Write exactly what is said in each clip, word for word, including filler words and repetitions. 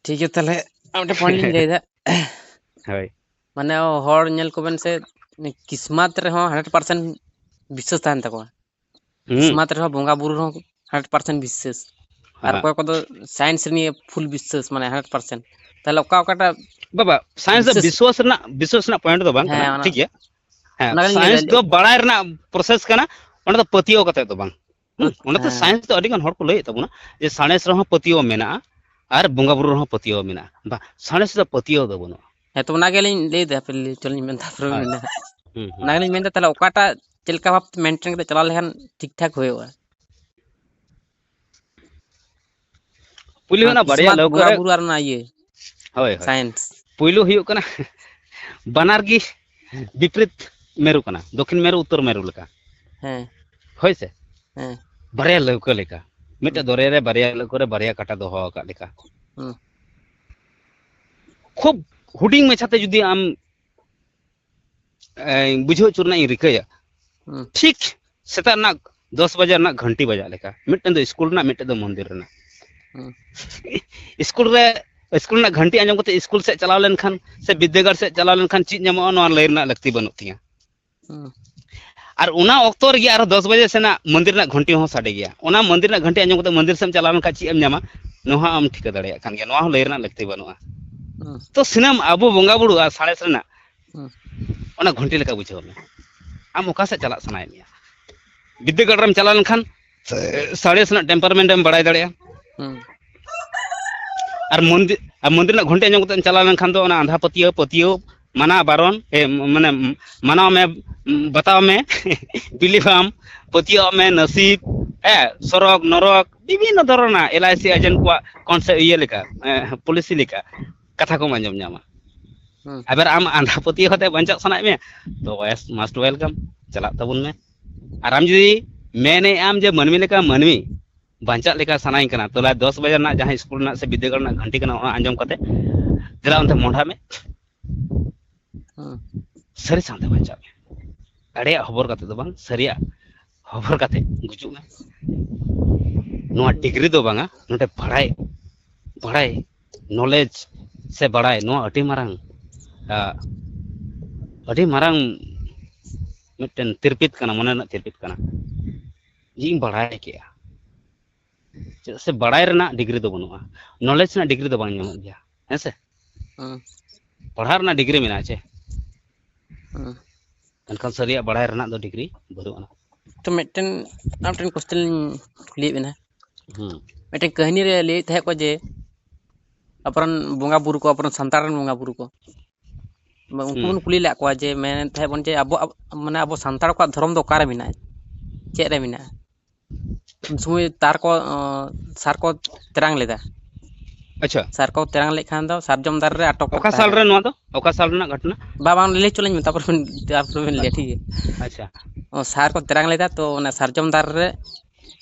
ᱴᱷᱤᱠ ᱜᱮᱭᱟ, ᱛᱟᱦᱚᱞᱮ ᱟᱨ ᱢᱤᱫᱴᱮᱱ ᱯᱚᱭᱮᱱᱴ ᱞᱤᱧ ᱞᱟᱹᱭᱫᱟ᱾ ᱦᱳᱭ᱾ ᱢᱟᱱᱮ ᱦᱚᱲ ᱧᱮᱞ ᱠᱚᱵᱮᱱ ᱥᱮ, ᱠᱤᱥᱢᱟᱛ ᱨᱮᱦᱚᱸ ᱦᱟᱱᱰᱨᱮᱰ ᱯᱟᱨᱥᱮᱱᱴ ᱵᱤᱥᱥᱟᱹᱥ ᱛᱟᱦᱮᱱ ᱛᱟᱠᱚᱣᱟ᱾ ᱦᱩᱸ᱾ ᱠᱤᱥᱢᱟᱛ ᱨᱮᱦᱚᱸ, ᱵᱚᱸᱜᱟ ᱵᱩᱨᱩ ᱨᱮᱦᱚᱸ ᱦᱟᱱᱰᱨᱮᱰ ᱯᱟᱨᱥᱮᱱᱴ ᱵᱤᱥᱥᱟᱹᱥ᱾ ᱟᱨ ᱦᱮᱸ᱾ ᱚᱠᱚᱭ ᱠᱚᱫᱚ ᱥᱟᱭᱮᱱᱥ ᱨᱮ ᱱᱤᱭᱟᱹ ᱯᱷᱩᱞ ᱵᱤᱥᱥᱟᱹᱥ, ᱢᱟᱱᱮ ᱦᱟᱱᱰᱨᱮᱰ ᱯᱟᱨᱥᱮᱱᱴ᱾ ᱛᱟᱦᱚᱞᱮ ᱚᱠᱟ ᱚᱠᱟᱴᱟᱜ ᱵᱟᱵᱟ, ᱥᱟᱭᱮᱱᱥ ᱫᱚ ᱵᱤᱥᱥᱟᱹᱥ- ᱵᱤᱥᱣᱟᱥ ᱨᱮᱱᱟᱜ, ᱵᱤᱥᱣᱟᱥ ᱨᱮᱱᱟᱜ ᱯᱚᱭᱮᱱᱴ ᱫᱚ ᱵᱟᱝ ᱠᱟᱱᱟ, ᱦᱮᱸ, ᱚᱱᱟ, ᱴᱷᱤᱠ ᱜᱮᱭᱟ? ᱦᱮᱸ, ᱚᱱᱟ ᱜᱮᱞᱤᱧ ᱞᱟᱹᱭ ᱥᱟᱭᱮᱱᱥ ᱫᱟ᱾ ᱫᱚ ᱵᱟᱲᱟᱭ ᱨᱮᱱᱟᱜ ᱯᱨᱚᱥᱮᱥ ᱠᱟᱱᱟ, ᱚᱸᱰᱮ ᱫᱚ ᱯᱟᱹᱛᱭᱟᱹᱣ ᱠᱟᱛᱮ ᱫᱚ ᱵᱟᱝ᱾ ᱦᱩᱸ, ᱚᱱᱟᱛᱮ ᱦᱮᱸ᱾ ᱥᱟᱭᱮᱱᱥ ᱫᱚ ᱟᱹᱰᱤ ᱜᱟᱱ ᱦᱚᱲ ᱠᱚ ᱞᱟᱹᱭᱮᱫ ᱛᱟᱵᱚᱱᱟ ᱡᱮ ᱥᱟᱬᱮᱥ ᱨᱮᱦᱚᱸ ᱯᱟᱹᱛᱭᱟᱹᱣ ᱢᱮᱱᱟᱜᱼᱟ ᱟᱨ ᱵᱚᱸᱜᱟ ᱵᱩᱨᱩ ᱨᱮᱦᱚᱸ ᱯᱟᱹᱛᱭᱟᱹᱣ ᱢᱮᱱᱟᱜᱼᱟ᱾ ᱵᱟ, ᱥᱟᱬᱮᱥ ᱫᱚ ᱯᱟᱹᱛᱭᱟᱹᱣ ᱫᱚ ᱵᱟᱹᱱᱩᱜᱼᱟ᱾ ᱦᱮᱸ, ᱛᱚ ᱚᱱᱟ ᱜᱮᱞᱤᱧ ᱞᱟᱹᱭ ᱫᱟ, ᱦᱟᱯᱮ ᱞᱟᱹᱭ ᱦᱚᱪᱚ ᱞᱤᱧ ᱵᱮᱱ, ᱛᱟᱨᱯᱚᱨᱮ ᱦᱳᱭ᱾ ᱵᱮᱱ ᱢᱮᱱᱟ᱾ ᱦᱩᱸ, ᱦᱩᱸ, ᱚᱱᱟ ᱜᱮᱞᱤᱧ ᱢᱮᱱ ᱫᱟ, ᱛᱟᱦᱚᱞᱮ ᱚᱠᱟᱴᱟᱜ ᱪᱮᱫ ᱞᱮᱠᱟ ᱵᱷᱟᱵ ᱢᱮᱱᱴᱮᱱ ᱠᱟᱛᱮ ᱪᱟᱞᱟᱣ ᱞᱮᱠᱷᱟᱱ ᱴᱷᱤᱠ ᱴᱷᱟᱠ ᱦᱩᱭᱩᱜᱼᱟ? ᱯᱩᱭᱞᱩ ᱦᱮᱸ, ᱚᱱᱟ ᱵᱟᱨᱭᱟ ᱠᱤᱥᱢᱟᱛ, ᱞᱟᱹᱣᱠᱟᱹ ᱵᱚᱸᱜᱟ ᱨᱮ, ᱵᱩᱨᱩ ᱟᱨ ᱚᱱᱟ ᱤᱭᱟᱹ, ᱦᱳᱭ, ᱦᱳᱭ᱾ ᱥᱟᱭᱮᱱᱥ᱾ ᱯᱩᱭᱞᱩ ᱦᱩᱭᱩᱜ ᱠᱟᱱᱟ, ᱵᱟᱱᱟᱨ ᱜᱮ ᱵᱤᱯᱨᱤᱛ ᱢᱮᱨᱩ ᱠᱟᱱᱟ, ᱫᱚᱠᱷᱤᱱ ᱢᱮᱨᱩ ᱩᱛᱛᱚᱨ ᱢᱮᱨᱩ ᱞᱮᱠᱟ᱾ ᱦᱮᱸ᱾ ᱦᱳᱭ ᱥᱮ? ᱦᱮᱸ᱾ ᱵᱟᱨᱭᱟ ᱞᱟᱹᱣᱠᱟᱹ ᱞᱮᱠᱟ, ᱢᱤᱫᱴᱮᱡ ᱦᱩᱸ᱾ ᱫᱚᱨᱭᱟ ᱨᱮ ᱵᱟᱨᱭᱟ ᱞᱟᱹᱣᱠᱟᱹ ᱨᱮ ᱵᱟᱨᱭᱟ ᱠᱟᱴᱟ ᱫᱚᱦᱚ ᱟᱠᱟᱫ ᱞᱮᱠᱟ᱾ ᱦᱩᱸ᱾ ᱠᱷᱩᱵ ᱦᱩᱰᱤᱧ ᱢᱟᱪᱷᱟᱛᱮ ᱡᱩᱫᱤ ᱟᱢ, ᱮ, ᱵᱩᱡᱷᱟᱹᱣ ᱦᱚᱪᱚ ᱨᱮᱱᱟᱜ ᱤᱧ ᱨᱤᱠᱟᱹᱭᱟ, ᱦᱩᱸ᱾ ᱴᱷᱤᱠ ᱥᱮᱛᱟᱜ ᱨᱮᱱᱟᱜ ᱫᱚᱥ ᱵᱟᱡᱮ ᱨᱮᱱᱟᱜ ᱜᱷᱟᱱᱴᱤ ᱵᱟᱡᱟᱜ ᱞᱮᱠᱟ, ᱢᱤᱫᱴᱮᱱ ᱫᱚ ᱥᱠᱩᱞ ᱨᱮᱱᱟᱜ, ᱢᱤᱫᱴᱮᱱ ᱫᱚ ᱢᱚᱱᱫᱤᱨ ᱨᱮᱱᱟᱜ᱾ ᱦᱩᱸ᱾ ᱥᱠᱩᱞ ᱨᱮ, ᱥᱠᱩᱞ ᱨᱮᱱᱟᱜ ᱜᱷᱟᱱᱴᱤ ᱟᱸᱡᱚᱢ ᱠᱟᱛᱮ ᱥᱠᱩᱞ ᱥᱮᱫ ᱪᱟᱞᱟᱣ ᱞᱮᱱᱠᱷᱟᱱ ᱥᱮ ᱵᱤᱫᱽᱫᱟᱹᱜᱟᱲ ᱥᱮᱫ ᱪᱟᱞᱟᱣ ᱞᱮᱱᱠᱷᱟᱱ ᱪᱮᱫ ᱧᱟᱢᱚᱜᱼᱟ, ᱱᱚᱣᱟ ᱞᱟᱹᱭ ᱨᱮᱱᱟᱜ ᱞᱟᱹᱠᱛᱤ ᱵᱟᱹᱱᱩᱜ ᱛᱤᱧᱟᱹ᱾ ᱦᱩᱸ᱾ ᱟᱨ ᱚᱱᱟ ᱚᱠᱛᱚ ᱨᱮᱜᱮ ᱟᱨᱦᱚᱸ ᱫᱚᱥ ᱵᱟᱡᱮ ᱥᱮᱱᱟᱜ ᱢᱚᱱᱫᱤᱨ ᱨᱮᱱᱟᱜ ᱜᱷᱚᱱᱴᱤ ᱦᱚᱸ ᱥᱟᱰᱮ ᱜᱮᱭᱟ᱾ ᱚᱱᱟ ᱢᱚᱱᱫᱤᱨ ᱨᱮᱱᱟᱜ ᱜᱷᱚᱱᱴᱤ ᱟᱸᱡᱚᱢ ᱠᱟᱛᱮ ᱢᱚᱱᱫᱤᱨ ᱥᱮᱫ ᱮᱢ ᱪᱟᱞᱟᱣ ᱞᱮᱱᱠᱷᱟᱱ ᱪᱮᱫ ᱮᱢ ᱧᱟᱢᱟ, ᱱᱚᱣᱟ ᱦᱚᱸ ᱟᱢ ᱴᱷᱤᱠᱟᱹ ᱫᱟᱲᱮᱭᱟᱜ ᱠᱟᱱ ᱜᱮᱭᱟ᱾ ᱱᱚᱣᱟ ᱦᱚᱸ ᱞᱟᱹᱭ ᱨᱮᱱᱟᱜ ᱞᱟᱹᱠᱛᱤ ᱵᱟᱹᱱᱩᱜᱼᱟ᱾ ᱦᱩᱸ᱾ ᱛᱚ ᱥᱟᱱᱟᱢ ᱟᱵᱚ ᱵᱚᱸᱜᱟ ᱵᱩᱨᱩ ᱟᱨ ᱥᱟᱬᱮᱥ ᱨᱮᱱᱟᱜ ᱦᱩᱸ᱾ ᱚᱱᱟ ᱜᱷᱚᱱᱴᱤ ᱞᱮᱠᱟ ᱵᱩᱡᱷᱟᱹᱣ ᱢᱮ᱾ ᱟᱢ ᱚᱠᱟ ᱥᱮᱫ ᱪᱟᱞᱟᱜ ᱥᱟᱱᱟᱭᱮᱫ ᱢᱮᱭᱟ? ᱵᱤᱫᱽᱫᱟᱹᱜᱟᱲ ᱨᱮᱢ ᱪᱟᱞᱟᱣ ᱞᱮᱱᱠᱷᱟᱱ ᱥᱟᱬᱮᱥ ᱨᱮᱱᱟᱜ ᱴᱮᱢᱯᱟᱨᱢᱮᱱᱴ ᱮᱢ ᱵᱟᱲᱟᱭ ᱫᱟᱲᱮᱭᱟᱜᱼᱟ᱾ ᱦᱩᱸ᱾ ᱟᱨ ᱢᱚᱱᱫᱤᱨ, ᱟᱨ ᱢᱚᱱᱫᱤᱨ ᱨᱮᱱᱟᱜ ᱜᱷᱚᱱᱴᱤ ᱟᱸᱡᱚᱢ ᱠᱟᱛᱮ ᱮᱢ ᱪᱟᱞᱟᱣ ᱞᱮᱱᱠᱷᱟᱱ ᱫᱚ ᱚᱱᱟ ᱟᱸᱫᱷᱟ ᱯᱟᱹᱛᱭᱟᱹᱣ, ᱯᱟᱹᱛᱭᱟᱹᱣ ᱢᱟᱱᱟ ᱵᱟᱨᱚᱱ, ᱮ, ᱢᱟᱱᱮ ᱢᱟᱱᱟᱣ ᱢᱮ, ᱵᱟᱛᱟᱣ ᱢᱮ, ᱵᱤᱞᱤᱵᱷᱟᱢ, ᱯᱟᱹᱛᱭᱟᱹᱣ ᱢᱮ, ᱱᱟᱥᱤᱵ, ᱦᱮᱸ, ᱥᱚᱨᱚᱜ, ᱱᱚᱨᱚᱠ, ᱵᱤᱵᱷᱤᱱᱱᱚ ᱫᱷᱚᱨᱚᱱᱟᱜ ᱮᱞ ᱟᱭ ᱥᱤ ᱮᱡᱮᱱᱴ ᱠᱚᱣᱟᱜ ᱠᱚᱱᱥᱮ-, ᱤᱭᱟᱹ ᱞᱮᱠᱟ, ᱮ, ᱯᱚᱞᱤᱥᱤ ᱞᱮᱠᱟ ᱠᱟᱛᱷᱟ ᱠᱚᱢ ᱟᱸᱡᱚᱢ ᱧᱟᱢᱟ᱾ ᱦᱩᱸ᱾ ᱟᱵᱟᱨ ᱟᱢ ᱟᱸᱫᱷᱟ ᱯᱟᱹᱛᱭᱟᱹᱣ ᱠᱟᱛᱮ ᱵᱟᱧᱪᱟᱜ ᱥᱟᱱᱟᱭᱮᱫ ᱢᱮᱭᱟ, ᱛᱚ ᱳᱭᱮᱥ, most welcome, ᱪᱟᱞᱟᱜ ᱛᱟᱵᱚᱱ ᱢᱮ᱾ ᱟᱨ ᱟᱢ ᱡᱩᱫᱤ ᱢᱮᱱᱮᱫ ᱟᱢ ᱡᱮ ᱢᱟᱹᱱᱢᱤ ᱞᱮᱠᱟ ᱢᱟᱹᱱᱢᱤ ᱵᱟᱧᱪᱟᱜ ᱞᱮᱠᱟ ᱥᱟᱱᱟᱧ ᱠᱟᱱᱟ, ᱛᱟᱦᱚᱞᱮ ᱫᱚᱥ ᱵᱟᱡᱮ ᱨᱮᱱᱟᱜ ᱡᱟᱦᱟᱸ ᱥᱠᱩᱞ ᱨᱮᱱᱟᱜ ᱥᱮ ᱵᱤᱫᱽᱫᱟᱹᱜᱟᱲ ᱨᱮᱱᱟᱜ ᱜᱷᱟᱱᱴᱤ ᱠᱟᱱᱟ, ᱚᱱᱟ ᱟᱸᱡᱚᱢ ᱠᱟᱛᱮ ᱫᱮᱞᱟ ᱚᱱᱛᱮ ᱢᱚᱦᱰᱟ ᱢᱮ, ᱦᱩᱸ᱾ ᱥᱟᱹᱨᱤ ᱥᱟᱶᱛᱮ ᱵᱟᱧᱪᱟᱜ ᱢᱮ᱾ ᱮᱲᱮᱭᱟᱜ ᱦᱚᱵᱚᱨ ᱠᱟᱛᱮ ᱫᱚ ᱵᱟᱝ, ᱥᱟᱹᱨᱤᱭᱟᱜ ᱦᱚᱵᱚᱨ ᱠᱟᱛᱮ ᱜᱩᱡᱩᱜ ᱢᱮ᱾ ᱱᱚᱣᱟ ᱰᱤᱜᱽᱨᱤ ᱫᱚ ᱵᱟᱝᱟ, ᱱᱚᱰᱮ ᱵᱟᱲᱟᱭ, ᱵᱟᱲᱟᱭ ᱱᱚᱞᱮᱡᱽ ᱥᱮ ᱵᱟᱲᱟᱭ, ᱱᱚᱣᱟ ᱟᱹᱰᱤ ᱢᱟᱨᱟᱝ, ᱟ, ᱟᱹᱰᱤ ᱢᱟᱨᱟᱝ ᱢᱤᱫᱴᱮᱱ ᱛᱤᱨᱯᱤᱛ ᱠᱟᱱᱟ, ᱢᱚᱱᱮ ᱨᱮᱱᱟᱜ ᱛᱤᱨᱯᱤᱛ ᱠᱟᱱᱟ᱾ ᱡᱮ ᱤᱧ ᱵᱟᱲᱟᱭ ᱠᱮᱜᱼᱟ᱾ ᱪᱮᱫᱟᱜ ᱥᱮ ᱵᱟᱲᱟᱭ ᱨᱮᱱᱟᱜ ᱰᱤᱜᱽᱨᱤ ᱫᱚ ᱵᱟᱹᱱᱩᱜᱼᱟ, ᱱᱚᱞᱮᱡᱽ ᱨᱮᱱᱟᱜ ᱰᱤᱜᱽᱨᱤ ᱫᱚ ᱵᱟᱝ ᱧᱟᱢᱚᱜ ᱜᱮᱭᱟ, ᱦᱮᱸ ᱥᱮ? ᱦᱩᱸ᱾ ᱯᱟᱲᱦᱟᱣ ᱨᱮᱱᱟᱜ ᱰᱤᱜᱽᱨᱤ ᱢᱮᱱᱟᱜᱼᱟ ᱪᱮ? ᱦᱩᱸ᱾ ᱢᱮᱱᱠᱷᱟᱱ ᱥᱟᱹᱨᱤᱭᱟᱜ ᱵᱟᱲᱟᱭ ᱨᱮᱱᱟᱜ ᱫᱚ ᱰᱤᱜᱽᱨᱤ ᱵᱟᱹᱱᱩᱜ ᱟᱱᱟ᱾ ᱛᱚ ᱢᱤᱫᱴᱮᱱ, ᱟᱨ ᱢᱤᱫᱴᱮᱱ ᱠᱚᱥᱪᱮᱱ ᱞᱤᱧ ᱠᱩᱞᱤᱭᱮᱫ ᱵᱮᱱᱟ᱾ ᱦᱩᱸ᱾ ᱢᱤᱫᱴᱮᱱ ᱠᱟᱹᱦᱱᱤ ᱨᱮ ᱞᱟᱹᱭᱮᱫ ᱛᱟᱦᱮᱸᱫ ᱠᱚ ᱡᱮ ᱟᱵᱚᱨᱮᱱ ᱵᱚᱸᱜᱟ ᱵᱩᱨᱩ ᱠᱚ, ᱟᱵᱚᱨᱮᱱ ᱥᱟᱱᱛᱟᱲ ᱨᱮᱱ ᱵᱚᱸᱜᱟ ᱵᱩᱨᱩ ᱠᱚ, ᱩᱱᱠᱩ ᱦᱩᱸ᱾ ᱵᱚᱱ ᱠᱩᱞᱤ ᱞᱮᱫ ᱠᱚᱣᱟ ᱡᱮ, ᱢᱮᱱ ᱛᱟᱦᱮᱸᱫ ᱵᱚᱱ ᱡᱮ ᱟᱵᱚ, ᱟᱵᱚ, ᱢᱟᱱᱮ ᱟᱵᱚ ᱥᱟᱱᱛᱟᱲ ᱠᱚᱣᱟᱜ ᱫᱷᱚᱨᱚᱢ ᱫᱚ ᱚᱠᱟᱨᱮ ᱢᱮᱱᱟᱜᱼᱟ, ᱪᱮᱫ ᱨᱮ ᱢᱮᱱᱟᱜᱼᱟ? ᱩᱱ ᱥᱚᱢᱚᱭ ᱛᱟᱨ ᱠᱚ, ᱚ, ᱥᱟᱨ ᱠᱚ ᱛᱮᱨᱟᱝ ᱞᱮᱫᱟ᱾ ᱟᱪᱪᱷᱟ᱾ ᱥᱟᱨ ᱠᱚ ᱛᱮᱨᱟᱝ ᱞᱮᱫ ᱠᱷᱟᱱ ᱫᱚ ᱥᱟᱨᱡᱚᱢ ᱫᱟᱨᱮ ᱨᱮ ᱟᱴᱚᱠ ᱚᱠᱟ ᱛᱟᱦᱮᱸ ᱥᱟᱞ ᱨᱮ ᱠᱟᱱᱟ᱾ ᱱᱚᱣᱟ ᱫᱚ? ᱚᱠᱟ ᱥᱟᱞ ᱨᱮᱱᱟᱜ ᱜᱷᱚᱴᱚᱱᱟ? ᱵᱟ, ᱵᱟᱝ, ᱞᱟᱹᱭ ᱦᱚᱪᱚ ᱞᱟᱹᱧ ᱢᱮ, ᱛᱟᱨᱯᱚᱨ ᱵᱮᱱ, ᱛᱟᱨᱯᱚᱨ ᱵᱮᱱ ᱞᱟᱹᱭᱟ, ᱴᱷᱤᱠ ᱜᱮᱭᱟ? ᱟᱪᱪᱷᱟ᱾ ᱚ, ᱥᱟᱨ ᱠᱚ ᱛᱮᱨᱟᱝ ᱞᱮᱫᱟ, ᱛᱚ ᱚᱱᱟ ᱥᱟᱨᱡᱚᱢ ᱫᱟᱨᱮ ᱨᱮ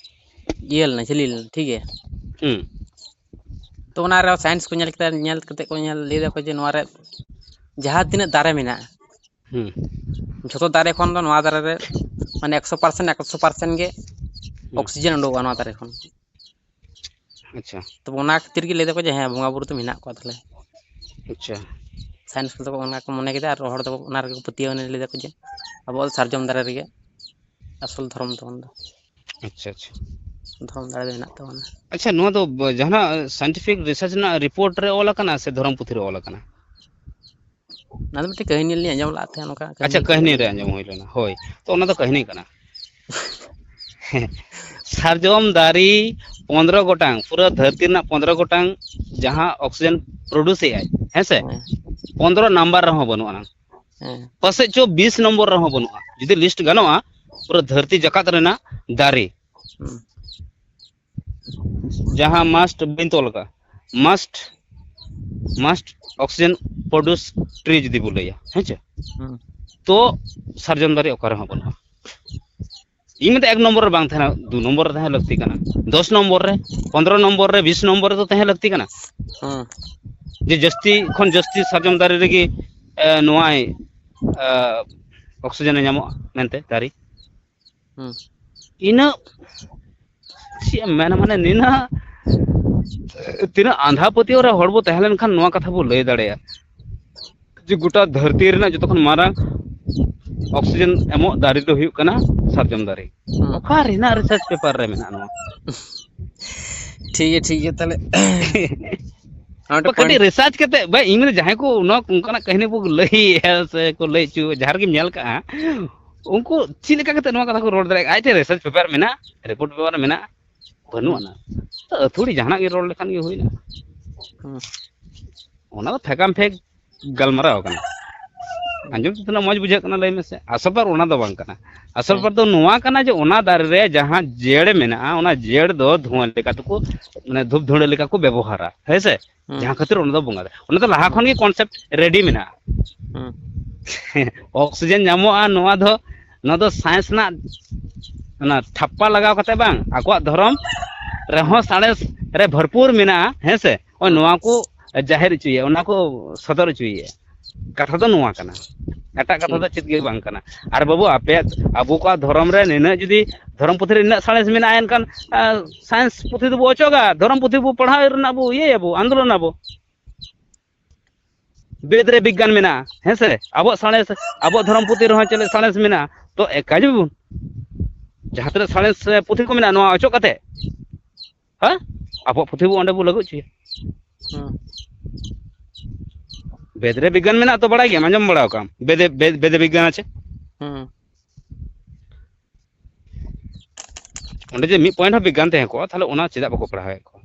ᱤᱭᱟᱹ ᱞᱮᱱᱟ, ᱡᱷᱟᱹᱞᱤ ᱞᱮᱱᱟ, ᱴᱷᱤᱠ ᱜᱮᱭᱟ? ᱦᱩᱸ᱾ ᱛᱚ ᱚᱱᱟ ᱨᱮ ᱥᱟᱭᱮᱱᱥ ᱠᱚ ᱧᱮᱞ ᱠᱮᱫᱟ, ᱧᱮᱞ ᱠᱟᱛᱮ ᱠᱚ ᱧᱮᱞ ᱞᱟᱹᱭ ᱫᱟᱠᱚ ᱡᱮ ᱱᱚᱣᱟ ᱨᱮ ᱡᱟᱦᱟᱸ ᱛᱤᱱᱟᱹᱜ ᱫᱟᱨᱮ ᱢᱮᱱᱟᱜᱼᱟ, ᱦᱩᱸ᱾ ᱡᱷᱚᱛᱚ ᱫᱟᱨᱮ ᱠᱷᱚᱱ ᱫᱚ ᱱᱚᱣᱟ ᱫᱟᱨᱮ ᱨᱮ ᱢᱟᱱᱮ ᱮᱠᱥᱚ ᱯᱟᱨᱥᱮᱱᱴ, ᱮᱠᱥᱚ ᱯᱟᱨᱥᱮᱱᱴ ᱜᱮ ᱦᱩᱸ᱾ ᱚᱠᱥᱤᱡᱮᱱ ᱩᱰᱩᱠᱚᱜᱼᱟ ᱱᱚᱣᱟ ᱫᱟᱨᱮ ᱠᱷᱚᱱ᱾ ᱟᱪᱪᱷᱟ᱾ ᱛᱚ ᱚᱱᱟ ᱠᱷᱟᱹᱛᱤᱨ ᱜᱮ ᱞᱟᱹᱭ ᱫᱟᱠᱚ ᱡᱮ ᱦᱮᱸ, ᱵᱚᱸᱜᱟ ᱵᱩᱨᱩ ᱫᱚ ᱢᱮᱱᱟᱜ ᱠᱚᱣᱟ ᱛᱟᱦᱞᱮ᱾ ᱟᱪᱪᱷᱟ᱾ ᱥᱟᱭᱮᱱᱥ ᱠᱚᱫᱚ ᱚᱱᱟ ᱠᱚ ᱢᱚᱱᱮ ᱠᱮᱫᱟ ᱟᱨ ᱦᱚᱲ ᱫᱚ ᱚᱱᱟ ᱨᱮᱜᱮ ᱠᱚ ᱯᱟᱹᱛᱭᱟᱹᱣ ᱮᱱᱟ, ᱞᱟᱹᱭ ᱫᱟᱠᱚ ᱡᱮ ᱟᱵᱚᱣᱟᱜ ᱫᱚ ᱥᱟᱨᱡᱚᱢ ᱫᱟᱨᱮ ᱨᱮᱜᱮ ᱟᱥᱚᱞ ᱫᱷᱚᱨᱚᱢ ᱛᱟᱵᱚᱱ ᱫᱚ᱾ ᱟᱪᱪᱷᱟ, ᱟᱪᱪᱷᱟ᱾ ᱫᱷᱚᱨᱚᱢ ᱫᱟᱲᱮ ᱫᱚ ᱢᱮᱱᱟᱜ ᱛᱟᱵᱚᱱᱟ᱾ ᱟᱪᱪᱷᱟ, ᱱᱚᱣᱟ ᱫᱚ ᱵ-, ᱡᱟᱦᱟᱱᱟᱜ scientific research ᱨᱮᱱᱟᱜ report ᱨᱮ ᱚᱞ ᱟᱠᱟᱱᱟ ᱥᱮ ᱫᱷᱚᱨᱚᱢ ᱯᱩᱛᱷᱤ ᱨᱮ ᱚᱞ ᱟᱠᱟᱱᱟ? ᱚᱱᱟ ᱫᱚ ᱢᱤᱫᱴᱮᱱ ᱠᱟᱹᱦᱱᱤ ᱞᱤᱧ ᱟᱸᱡᱚᱢ ᱞᱟᱜ ᱛᱟᱦᱮᱸᱫ, ᱚᱱᱠᱟ ᱟᱪᱪᱷᱟ, ᱠᱟᱹᱦᱱᱤ ᱠᱚ ᱠᱟᱹᱦᱱᱤ ᱞᱟᱹᱭ ᱨᱮ ᱞᱮᱫᱟ᱾ ᱟᱸᱡᱚᱢ ᱦᱩᱭ ᱞᱮᱱᱟ, ᱦᱳᱭ᱾ ᱛᱚ ᱚᱱᱟ ᱫᱚ ᱠᱟᱹᱦᱱᱤ ᱠᱟᱱᱟ᱾ ᱥᱟᱨᱡᱚᱢ ᱫᱟᱨᱮ ᱯᱚᱱᱫᱽᱨᱚ ᱜᱚᱴᱟᱝ, ᱯᱩᱨᱟᱹ ᱫᱷᱟᱹᱨᱛᱤ ᱨᱮᱱᱟᱜ ᱯᱚᱱᱫᱽᱨᱚ ᱜᱚᱴᱟᱝ ᱡᱟᱦᱟᱸ oxygen produce ᱮᱫ ᱟᱭ, ᱦᱮᱸ ᱥᱮ? ᱦᱮᱸ᱾ ᱯᱚᱱᱫᱽᱨᱚ ᱱᱟᱢᱵᱟᱨ ᱨᱮᱦᱚᱸ ᱵᱟᱹᱱᱩᱜ ᱟᱱᱟ᱾ ᱦᱮᱸ᱾ ᱯᱟᱥᱮᱡ ᱪᱚ ᱵᱤᱥ ᱱᱚᱢᱵᱚᱨ ᱨᱮᱦᱚᱸ ᱵᱟᱹᱱᱩᱜᱼᱟ᱾ ᱡᱩᱫᱤ list ᱜᱟᱱᱚᱜᱼᱟ, ᱯᱩᱨᱟᱹ ᱫᱷᱟᱹᱨᱛᱤ ᱡᱟᱠᱟᱛ ᱨᱮᱱᱟᱜ ᱫᱟᱨᱮ, ᱦᱩᱸ᱾ ᱡᱟᱦᱟᱸ must ᱵᱟᱹᱧ ᱛᱚᱞ ᱟᱠᱟᱫᱼᱟ, must, must oxygen produce tree ᱡᱩᱫᱤ ᱵᱚ ᱞᱟᱹᱭᱟ, ᱦᱮᱸ ᱪᱮ? ᱦᱩᱸ᱾ ᱛᱚ ᱥᱟᱨᱡᱚᱢ ᱫᱟᱨᱮ ᱚᱠᱟ ᱨᱮᱦᱚᱸ ᱵᱟᱹᱱᱩᱜᱼᱟ᱾ ᱤᱧ ᱢᱮᱱᱫᱟ ᱮᱠ ᱱᱚᱢᱵᱚᱨ ᱨᱮ ᱵᱟᱝ ᱛᱟᱦᱮᱱᱟ, ᱫᱩ ᱱᱚᱢᱵᱚᱨ ᱨᱮ ᱛᱟᱦᱮᱸ ᱞᱟᱹᱠᱛᱤ ᱠᱟᱱᱟ, ᱫᱚᱥ ᱱᱚᱢᱵᱚᱨ ᱨᱮ, ᱯᱚᱱᱫᱽᱨᱚ ᱱᱚᱢᱵᱚᱨ ᱨᱮ, ᱵᱤᱥ ᱱᱚᱢᱵᱚᱨ ᱨᱮᱫᱚ ᱛᱟᱦᱮᱸ ᱞᱟᱹᱠᱛᱤ ᱠᱟᱱᱟ᱾ ᱦᱩᱸ᱾ ᱡᱮ ᱡᱟᱹᱥᱛᱤ ᱠᱷᱚᱱ ᱡᱟᱹᱥᱛᱤ ᱥᱟᱨᱡᱚᱢ ᱫᱟᱨᱮ ᱨᱮᱜᱮ, ᱮ, ᱱᱚᱣᱟᱭ, ᱮ, oxygen ᱮ ᱧᱟᱢᱚᱜᱼᱟ ᱢᱮᱱᱛᱮ ᱫᱟᱨᱮ᱾ ᱦᱩᱸ᱾ ᱤᱱᱟᱹᱜ ᱪᱮᱫ ᱮᱢ ᱢᱮᱱᱟ, ᱢᱟᱱᱮ ᱱᱤᱱᱟᱹᱜ ᱛᱤᱱᱟᱹᱜ ᱟᱸᱫᱷᱟ ᱯᱟᱹᱛᱭᱟᱹᱣ ᱨᱮ ᱦᱚᱲ ᱵᱚ ᱛᱟᱦᱮᱸ ᱞᱮᱱᱠᱷᱟᱱ ᱱᱚᱣᱟ ᱠᱟᱛᱷᱟ ᱵᱚ ᱞᱟᱹᱭ ᱫᱟᱲᱮᱭᱟᱜᱼᱟ ᱡᱮ ᱜᱚᱴᱟ ᱫᱷᱟᱹᱨᱛᱤ ᱨᱮᱱᱟᱜ ᱡᱚᱛᱚ ᱠᱷᱚᱱ ᱢᱟᱨᱟᱝ ᱚᱠᱥᱤᱡᱮᱱ ᱮᱢᱚᱜ ᱫᱟᱨᱮ ᱫᱚ ᱦᱩᱭᱩᱜ ᱠᱟᱱᱟ ᱥᱟᱨᱡᱚᱢ ᱫᱟᱨᱮ᱾ ᱦᱩᱸ᱾ ᱚᱠᱟ ᱨᱮᱱᱟᱜ ᱨᱤᱥᱟᱨᱪ ᱯᱮᱯᱟᱨ ᱨᱮ ᱢᱮᱱᱟᱜᱼᱟ ᱱᱚᱣᱟ? ᱴᱷᱤᱠ ᱜᱮᱭᱟ, ᱴᱷᱤᱠ ᱜᱮᱭᱟ, ᱛᱟᱦᱞᱮ᱾ ᱟᱨ ᱢᱤᱫᱴᱮᱱ ᱵᱟ, ᱠᱟᱹᱴᱤᱡ ᱯᱚᱭᱮᱱᱴ᱾ ᱨᱤᱥᱟᱨᱪ ᱠᱟᱛᱮ ᱵᱟ, ᱤᱧ ᱢᱮᱱᱟ ᱡᱟᱦᱟᱸᱭ ᱠᱚ ᱱᱚᱣᱟ ᱚᱱᱠᱟᱱᱟᱜ ᱠᱟᱹᱦᱱᱤ ᱵᱚ ᱞᱟᱹᱭᱮᱫᱼᱟ ᱥᱮ ᱠᱚ ᱞᱟᱹᱭ ᱦᱚᱪᱚ, ᱡᱟᱦᱟᱸ ᱨᱮᱜᱮᱢ ᱧᱮᱞ ᱠᱟᱜᱼᱟ, ᱩᱱᱠᱩ ᱪᱮᱫ ᱞᱮᱠᱟ ᱠᱟᱛᱮ ᱱᱚᱣᱟ ᱠᱟᱛᱷᱟ ᱠᱚ ᱨᱚᱲ ᱫᱟᱲᱮᱭᱟᱜᱼᱟ? ᱟᱡ ᱴᱷᱮᱱ ᱨᱤᱥᱟᱨᱪ ᱯᱮᱯᱟᱨ ᱢᱮᱱᱟᱜᱼᱟ, ᱨᱤᱯᱳᱨᱴ ᱯᱮᱯᱟᱨ ᱢᱮᱱᱟᱜᱼᱟ, ᱵᱟᱹᱱᱩᱜ ᱦᱩᱸ᱾ ᱟᱱᱟ᱾ ᱛᱚ ᱟᱹᱛᱷᱩᱲᱤ ᱡᱟᱦᱟᱱᱟᱜ ᱜᱮ ᱨᱚᱲ ᱞᱮᱠᱷᱟᱱ ᱜᱮ ᱦᱩᱭᱱᱟ᱾ ᱦᱩᱸ᱾ ᱚᱱᱟ ᱫᱚ ᱯᱷᱮᱠᱟᱢ ᱯᱷᱮᱠ ᱜᱟᱞᱢᱟᱨᱟᱣ ᱠᱟᱱᱟ᱾ ᱟᱸᱡᱚᱢ ᱛᱮ ᱛᱤᱱᱟᱹᱜ ᱢᱚᱡᱽ ᱵᱩᱡᱷᱟᱹᱜ ᱠᱟᱱᱟ, ᱞᱟᱹᱭ ᱢᱮᱥᱮ᱾ ᱟᱥᱚᱞ ᱵᱮᱯᱟᱨ ᱚᱱᱟ ᱫᱚ ᱵᱟᱝ ᱠᱟᱱᱟ᱾ ᱟᱥᱚᱞ ᱦᱮᱸ᱾ ᱵᱮᱯᱟᱨ ᱫᱚ ᱱᱚᱣᱟ ᱠᱟᱱᱟ ᱡᱮ ᱚᱱᱟ ᱫᱟᱨᱮ ᱨᱮ ᱡᱟᱦᱟᱸ ᱡᱮᱲ ᱢᱮᱱᱟᱜᱼᱟ, ᱚᱱᱟ ᱡᱮᱲ ᱫᱚ ᱫᱷᱩᱣᱟᱹ ᱞᱮᱠᱟ ᱛᱮᱠᱚ, ᱢᱟᱱᱮ, ᱫᱷᱩᱯ ᱫᱷᱩᱲᱟᱹ ᱞᱮᱠᱟ ᱠᱚ ᱵᱮᱵᱚᱦᱟᱨᱟ, ᱦᱮᱸ ᱥᱮ? ᱦᱩᱸ᱾ ᱡᱟᱦᱟᱸ ᱠᱷᱟᱹᱛᱤᱨ ᱚᱱᱟ ᱫᱚ ᱵᱚᱸᱜᱟ ᱫᱟᱨᱮ, ᱚᱱᱟ ᱫᱚ ᱞᱟᱦᱟ ᱦᱩᱸ᱾ ᱠᱷᱚᱱ ᱜᱮ ᱠᱚᱱᱥᱮᱯᱴ ᱨᱮᱰᱤ ᱢᱮᱱᱟᱜᱼᱟ᱾ ᱦᱩᱸ᱾ ᱚᱠᱥᱤᱡᱮᱱ ᱧᱟᱢᱚᱜᱼᱟ, ᱱᱚᱣᱟ ᱫᱚ, ᱱᱚᱣᱟ ᱫᱚ ᱥᱟᱭᱮᱱᱥ ᱨᱮᱱᱟᱜ ᱚᱱᱟ ᱴᱷᱟᱯᱯᱟ ᱞᱟᱜᱟᱣ ᱠᱟᱛᱮ ᱵᱟᱝ, ᱟᱠᱚᱣᱟᱜ ᱫᱷᱚᱨᱚᱢ ᱨᱮᱦᱚᱸ ᱦᱩᱸ᱾ ᱥᱟᱬᱮᱥ ᱨᱮ ᱵᱷᱚᱨᱯᱩᱨ ᱢᱮᱱᱟᱜᱼᱟ, ᱦᱮᱸ ᱥᱮ? ᱱᱚᱜᱼᱚᱭ ᱦᱩᱸ᱾ ᱱᱚᱣᱟ ᱠᱚ ᱡᱟᱦᱮᱨ ᱦᱚᱪᱚᱭᱮᱫᱼᱟ, ᱚᱱᱟ ᱠᱚ ᱥᱚᱫᱚᱨ ᱦᱚᱪᱚᱭᱮᱫᱼᱟ᱾ ᱠᱟᱛᱷᱟ ᱫᱚ ᱱᱚᱣᱟ ᱠᱟᱱᱟ, ᱮᱴᱟᱜ ᱠᱟᱛᱷᱟ ᱴᱷᱤᱠ᱾ ᱫᱚ ᱪᱮᱫ ᱜᱮ ᱵᱟᱝ ᱠᱟᱱᱟ᱾ ᱟᱨ ᱵᱟᱹᱵᱩ, ᱟᱯᱮᱭᱟᱜ, ᱟᱵᱚ ᱠᱚᱣᱟᱜ ᱫᱷᱚᱨᱚᱢ ᱨᱮ ᱱᱤᱱᱟᱹᱜ ᱡᱩᱫᱤ ᱫᱷᱚᱨᱚᱢ ᱯᱩᱛᱷᱤ ᱨᱮ ᱱᱤᱱᱟᱹᱜ ᱥᱟᱬᱮᱥ ᱢᱮᱱᱟᱜᱼᱟ, ᱮᱱᱠᱷᱟᱱ, ᱟᱸ, ᱥᱟᱭᱮᱱᱥ ᱯᱩᱛᱷᱤ ᱫᱚᱵᱚ ᱚᱪᱚᱜᱟ, ᱫᱷᱚᱨᱚᱢ ᱯᱩᱛᱷᱤ ᱵᱚ ᱯᱟᱲᱦᱟᱣ ᱨᱮᱱᱟᱜ ᱵᱚ ᱤᱭᱟᱹᱭᱟᱵᱚ, ᱟᱱᱫᱳᱞᱚᱱᱟᱵᱚ᱾ ᱵᱮᱫ ᱨᱮ ᱵᱤᱜᱽᱜᱟᱱ ᱢᱮᱱᱟᱜᱼᱟ, ᱦᱮᱸ ᱥᱮ? ᱟᱵᱚᱣᱟᱜ ᱥᱟᱬᱮᱥ, ᱟᱵᱚᱣᱟᱜ ᱫᱷᱚᱨᱚᱢ ᱯᱩᱛᱷᱤ ᱨᱮᱦᱚᱸ ᱪᱮᱫ ᱥᱟᱬᱮᱥ ᱢᱮᱱᱟᱜᱼᱟ? ᱛᱚ ᱮᱠᱟᱞ ᱵᱚᱱ, ᱡᱟᱦᱟᱸ ᱛᱤᱱᱟᱹᱜ ᱥᱟᱬᱮᱥ, ᱮ, ᱯᱩᱛᱷᱤ ᱠᱚ ᱢᱮᱱᱟᱜᱼᱟ, ᱱᱚᱣᱟ ᱚᱪᱚᱜ ᱠᱟᱛᱮ, ᱦᱮᱸ, ᱟᱵᱚᱣᱟᱜ ᱯᱩᱛᱷᱤ ᱵᱚ ᱚᱸᱰᱮ ᱵᱚ ᱞᱟᱹᱜᱩ ᱦᱚᱪᱚᱭᱟ᱾ ᱦᱩᱸ᱾ ᱵᱮᱫ ᱨᱮ ᱵᱤᱜᱽᱜᱟᱱ ᱢᱮᱱᱟᱜᱼᱟ ᱛᱚ, ᱵᱟᱲᱟᱭ ᱜᱮᱭᱟᱢ, ᱟᱸᱡᱚᱢ ᱵᱟᱲᱟ ᱟᱠᱟᱫᱟᱢ, ᱵᱮᱫᱮ, ᱵᱮᱫ, ᱵᱮᱫᱮ ᱵᱤᱜᱽᱜᱟᱱ ᱟᱪᱮ? ᱦᱩᱸ᱾ ᱚᱸᱰᱮ ᱡᱮ ᱢᱤᱫ ᱯᱚᱭᱮᱱᱴ ᱦᱚᱸ ᱵᱤᱜᱽᱜᱟᱱ ᱛᱟᱦᱮᱸ ᱠᱚᱜᱼᱟ, ᱛᱟᱦᱞᱮ ᱚᱱᱟ ᱪᱮᱫᱟᱜ ᱵᱟᱠᱚ ᱯᱟᱲᱦᱟᱣᱮᱫ ᱠᱚᱣᱟ?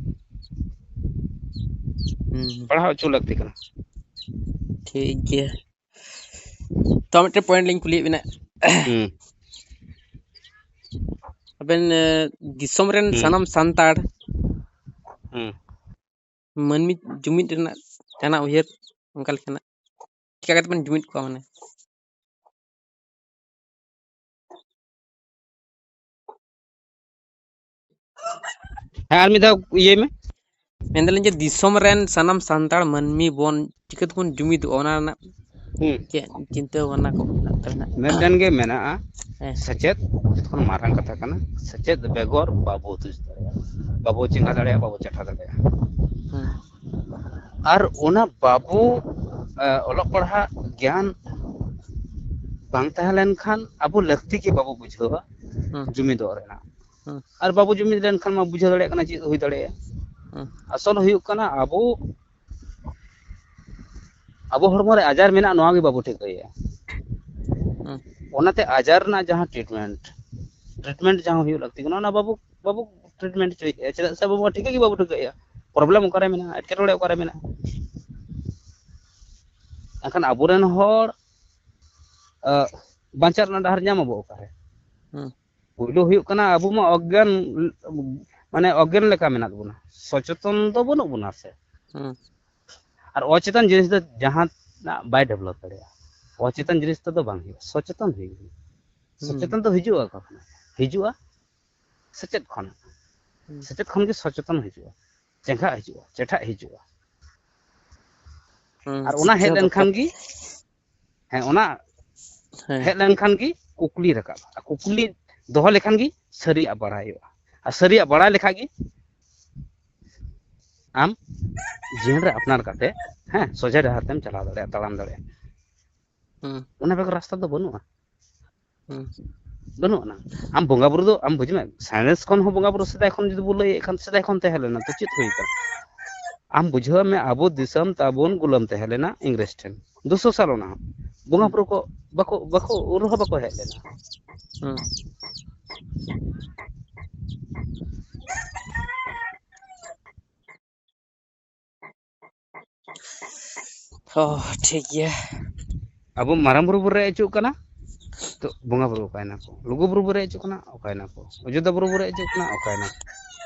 ᱦᱩᱸ᱾ ᱯᱟᱲᱦᱟᱣ ᱦᱚᱪᱚ ᱞᱟᱹᱠᱛᱤ ᱠᱟᱱᱟ᱾ ᱴᱷᱤᱠ ᱜᱮᱭᱟ᱾ ᱛᱚ, ᱢᱤᱫᱴᱮᱱ ᱯᱚᱭᱮᱱᱴ ᱞᱤᱧ ᱠᱩᱞᱤᱭᱮᱫ ᱵᱮᱱᱟ᱾ ᱦᱩᱸ᱾ ᱟᱵᱮᱱ, ᱮ, ᱫᱤᱥᱚᱢ ᱨᱮᱱ ᱦᱩᱸ᱾ ᱥᱟᱱᱟᱢ ᱥᱟᱱᱛᱟᱲ ᱦᱩᱸ᱾ ᱢᱟᱹᱱᱢᱤ ᱡᱩᱢᱤᱫ ᱨᱮᱱᱟᱜ ᱡᱟᱦᱟᱱᱟᱜ ᱩᱭᱦᱟᱹᱨ ᱚᱱᱠᱟ ᱞᱮᱠᱟᱱᱟᱜ, ᱪᱤᱠᱟ ᱠᱟᱛᱮ ᱵᱚᱱ ᱡᱩᱢᱤᱫ ᱠᱚᱣᱟ, ᱢᱟᱱᱮ? ᱦᱮᱸ, ᱟᱨ ᱢᱤᱫ ᱫᱷᱟᱣ ᱤᱭᱟᱹᱭ ᱢᱮ᱾ ᱢᱮᱱᱫᱟᱞᱤᱧ ᱡᱮ ᱫᱤᱥᱚᱢ ᱨᱮᱱ ᱥᱟᱱᱟᱢ ᱥᱟᱱᱛᱟᱲ ᱢᱟᱹᱱᱢᱤ ᱵᱚᱱ ᱪᱤᱠᱟᱹ ᱛᱮᱵᱚᱱ ᱡᱩᱢᱤᱫᱚᱜᱼᱟ, ᱚᱱᱟ ᱨᱮᱱᱟᱜ ᱦᱩᱸ᱾ ᱪᱮᱫ ᱪᱤᱱᱛᱟᱹ ᱵᱷᱟᱵᱽᱱᱟ ᱠᱚ ᱢᱮᱱᱟᱜ ᱛᱟᱵᱮᱱᱟ? ᱢᱤᱫᱴᱮᱱ ᱜᱮ ᱢᱮᱱᱟᱜᱼᱟ, ᱦᱮᱸ᱾ ᱥᱮᱪᱮᱫ ᱡᱚᱛᱚ ᱠᱷᱚᱱ ᱢᱟᱨᱟᱝ ᱠᱟᱛᱷᱟ ᱠᱟᱱᱟ᱾ ᱥᱮᱪᱮᱫ ᱵᱮᱜᱚᱨ ᱵᱟᱵᱚ ᱫᱩᱥ ᱫᱟᱲᱮᱭᱟᱜᱼᱟ, ᱵᱟᱵᱚ ᱪᱮᱸᱜᱷᱟ ᱫᱟᱲᱮᱭᱟᱜᱼᱟ, ᱵᱟᱵᱚ ᱪᱟᱴᱷᱟ ᱫᱟᱲᱮᱭᱟᱜᱼᱟ᱾ ᱦᱩᱸ᱾ ᱟᱨ ᱚᱱᱟ ᱵᱟᱵᱚ, ᱮ, ᱚᱞᱚᱜ ᱯᱟᱲᱦᱟᱜ ᱜᱮᱭᱟᱱ ᱵᱟᱝ ᱛᱟᱦᱮᱸ ᱞᱮᱱᱠᱷᱟᱱ ᱟᱵᱚ ᱞᱟᱹᱠᱛᱤ ᱜᱮ ᱵᱟᱵᱚ ᱵᱩᱡᱷᱟᱹᱣᱟ᱾ ᱦᱩᱸ᱾ ᱡᱩᱢᱤᱫᱚᱜ ᱨᱮᱱᱟᱜ᱾ ᱦᱩᱸ᱾ ᱟᱨ ᱵᱟᱵᱚ ᱡᱩᱢᱤᱫ ᱞᱮᱱᱠᱷᱟᱱ ᱢᱟ ᱵᱩᱡᱷᱟᱹᱣ ᱫᱟᱲᱮᱭᱟᱜ ᱠᱟᱱᱟ ᱪᱮᱫ ᱦᱩᱭ ᱫᱟᱲᱮᱭᱟᱜᱼᱟ᱾ ᱦᱩᱸ᱾ ᱟᱥᱚᱞ ᱦᱩᱭᱩᱜ ᱠᱟᱱᱟ ᱟᱵᱚ, ᱟᱵᱚ ᱦᱚᱲᱢᱚ ᱨᱮ ᱟᱡᱟᱨ ᱢᱮᱱᱟᱜᱼᱟ, ᱱᱚᱣᱟ ᱜᱮ ᱵᱟᱵᱚ ᱴᱷᱤᱠᱟᱹᱭᱮᱫᱼᱟ᱾ ᱦᱩᱸ᱾ ᱚᱱᱟᱛᱮ ᱟᱡᱟᱨ ᱨᱮᱱᱟᱜ ᱡᱟᱦᱟᱸ treatment, treatment ᱡᱟᱦᱟᱸ ᱦᱩᱭᱩᱜ ᱞᱟᱹᱠᱛᱤ ᱠᱟᱱᱟ, ᱚᱱᱟ ᱵᱟᱵᱚ, ᱵᱟᱵᱚ treatment ᱦᱚᱪᱚᱭᱮᱫᱼᱟ᱾ ᱪᱮᱫᱟᱜ ᱥᱮ ᱟᱵᱚ ᱢᱟ ᱴᱷᱤᱠᱟᱹ ᱜᱮ ᱵᱟᱵᱚ ᱴᱷᱤᱠᱟᱹᱭᱮᱫᱼᱟ, problem ᱚᱠᱟᱨᱮ ᱢᱮᱱᱟᱜᱼᱟ, ᱮᱴᱠᱮᱴᱚᱬᱮ ᱚᱠᱟᱨᱮ ᱢᱮᱱᱟᱜᱼᱟ᱾ ᱮᱱᱠᱷᱟᱱ ᱟᱵᱚᱨᱮᱱ ᱦᱚᱲ, ᱟᱜ, ᱵᱟᱧᱪᱟᱣ ᱨᱮᱱᱟᱜ ᱰᱟᱦᱟᱨ ᱧᱟᱢ ᱟᱵᱚ ᱚᱠᱟᱨᱮ? ᱦᱩᱸ᱾ ᱯᱩᱭᱞᱩ ᱦᱩᱭᱩᱜ ᱠᱟᱱᱟ, ᱟᱵᱚ ᱢᱟ ᱚᱜᱽᱜᱟᱱ, ᱢᱟᱱᱮ ᱚᱜᱽᱜᱟᱱ ᱞᱮᱠᱟ ᱢᱮᱱᱟᱜ ᱵᱚᱱᱟ, ᱥᱚᱪᱮᱛᱚᱱ ᱫᱚ ᱵᱟᱹᱱᱩᱜ ᱵᱚᱱᱟ ᱥᱮ᱾ ᱦᱩᱸ᱾ ᱟᱨ ᱚᱪᱮᱛᱚᱱ ᱡᱤᱱᱤᱥ ᱫᱚ ᱡᱟᱦᱟᱱᱟᱜ ᱵᱟᱭ develop ᱫᱟᱲᱮᱭᱟᱜᱼᱟ᱾ ᱚᱪᱮᱛᱚᱱ ᱡᱤᱱᱤᱥ ᱛᱮᱫᱚ ᱵᱟᱝ ᱦᱩᱭᱩᱜᱼᱟ, ᱥᱚᱪᱮᱛᱚᱱ ᱦᱩᱭᱩᱜᱼᱟ᱾ ᱦᱩᱸ᱾ ᱥᱚᱪᱮᱛᱚᱱ ᱫᱚ ᱦᱤᱡᱩᱜᱼᱟ ᱚᱠᱟ ᱠᱷᱚᱱᱟᱜ? ᱦᱤᱡᱩᱜᱼᱟ ᱥᱮᱪᱮᱫ ᱠᱷᱚᱱᱟᱜ᱾ ᱦᱩᱸ᱾ ᱥᱮᱪᱮᱫ ᱠᱷᱚᱱ ᱜᱮ ᱥᱚᱪᱮᱛᱚᱱ ᱦᱤᱡᱩᱜᱼᱟ, ᱪᱮᱸᱜᱷᱟ ᱦᱤᱡᱩᱜᱼᱟ, ᱪᱮᱴᱷᱟᱜ ᱦᱤᱡᱩᱜᱼᱟ᱾ ᱦᱩᱸ, ᱟᱨ ᱚᱱᱟ ᱦᱮᱡ ᱥᱤᱠᱠᱷᱟ ᱞᱮᱱᱠᱷᱟᱱ ᱫᱚᱨᱠᱟᱨ᱾ ᱜᱮ, ᱦᱮᱸ, ᱚᱱᱟ ᱦᱮᱸ᱾ ᱦᱮᱡ ᱞᱮᱱᱠᱷᱟᱱ ᱜᱮ ᱠᱩᱠᱞᱤ ᱨᱟᱠᱟᱵᱼᱟ᱾ ᱟᱨ ᱠᱩᱠᱞᱤ ᱫᱚᱦᱚ ᱞᱮᱠᱷᱟᱱ ᱜᱮ ᱥᱟᱹᱨᱤᱭᱟᱜ ᱵᱟᱲᱟᱭᱚᱜᱼᱟ᱾ ᱟᱨ ᱥᱟᱹᱨᱤᱭᱟᱜ ᱵᱟᱲᱟᱭ ᱞᱮᱠᱷᱟᱡ ᱜᱮ ᱟᱢ ᱡᱤᱭᱚᱱ ᱨᱮ ᱟᱯᱱᱟᱨ ᱠᱟᱛᱮ, ᱦᱮᱸ, ᱥᱚᱡᱷᱮ ᱰᱟᱦᱟᱨ ᱛᱮᱢ ᱪᱟᱞᱟᱣ ᱫᱟᱲᱮᱭᱟᱜᱼᱟ, ᱛᱟᱲᱟᱢ ᱫᱟᱲᱮᱭᱟᱜᱼᱟ᱾ ᱦᱩᱸ᱾ ᱚᱱᱟ ᱵᱮᱜᱚᱨ ᱨᱟᱥᱛᱟ ᱫᱚ ᱵᱟᱹᱱᱩᱜᱼᱟ᱾ ᱦᱩᱸ᱾ ᱵᱟᱹᱱᱩᱜ ᱟᱱᱟ᱾ ᱟᱢ ᱵᱚᱸᱜᱟ ᱵᱩᱨᱩ ᱫᱚ, ᱟᱢ ᱵᱩᱡᱽ ᱢᱮ, science ᱠᱷᱚᱱ ᱦᱚᱸ ᱵᱚᱸᱜᱟ ᱵᱩᱨᱩ ᱥᱮᱫᱟᱭ ᱠᱷᱚᱱ ᱡᱩᱫᱤ ᱵᱚ ᱞᱟᱹᱭᱮᱫ ᱠᱷᱟᱱ, ᱥᱮᱫᱟᱭ ᱠᱷᱚᱱ ᱛᱟᱦᱮᱸ ᱞᱮᱱᱟ, ᱛᱚ ᱪᱮᱫ ᱦᱩᱭ ᱠᱟᱱᱟ? ᱟᱢ ᱵᱩᱡᱷᱟᱹᱣ ᱢᱮ, ᱟᱵᱚ ᱫᱤᱥᱚᱢ ᱛᱟᱵᱚᱱ ᱜᱩᱞᱟᱹᱢ ᱛᱟᱦᱮᱸ ᱞᱮᱱᱟ ᱤᱝᱨᱮᱡᱽ ᱴᱷᱮᱱ᱾ ᱫᱩᱥᱚ ᱥᱟᱞ ᱚᱱᱟ ᱦᱚᱸ᱾ ᱵᱚᱸᱜᱟ ᱦᱩᱸ᱾ ᱵᱩᱨᱩ ᱠᱚ ᱵᱟᱠᱚ, ᱵᱟᱠᱚ, ᱩᱱ ᱨᱮᱦᱚᱸ ᱵᱟᱠᱚ ᱦᱮᱡ ᱞᱮᱱᱟ᱾ ᱦᱩᱸ᱾ ᱚ, ᱴᱷᱤᱠ ᱜᱮᱭᱟ᱾ ᱟᱵᱚ ᱢᱟᱨᱟᱝ ᱵᱩᱨᱩ ᱵᱚᱱ ᱨᱮᱡ ᱦᱚᱪᱚᱜ ᱠᱟᱱᱟ, ᱛᱚ ᱵᱚᱸᱜᱟ ᱵᱩᱨᱩ ᱚᱠᱟᱭ ᱱᱟᱠᱚ? ᱞᱩᱜᱩ ᱵᱩᱨᱩ ᱵᱚᱱ ᱨᱮᱡ ᱦᱚᱪᱚᱜ ᱠᱟᱱᱟ, ᱚᱠᱟᱭ ᱱᱟᱠᱚ? ᱚᱡᱳᱫᱽᱫᱷᱟ ᱵᱩᱨᱩ ᱵᱚᱱ ᱨᱮᱡ ᱦᱚᱪᱚᱜ ᱠᱟᱱᱟ, ᱚᱠᱟᱭ ᱱᱟᱠᱚ?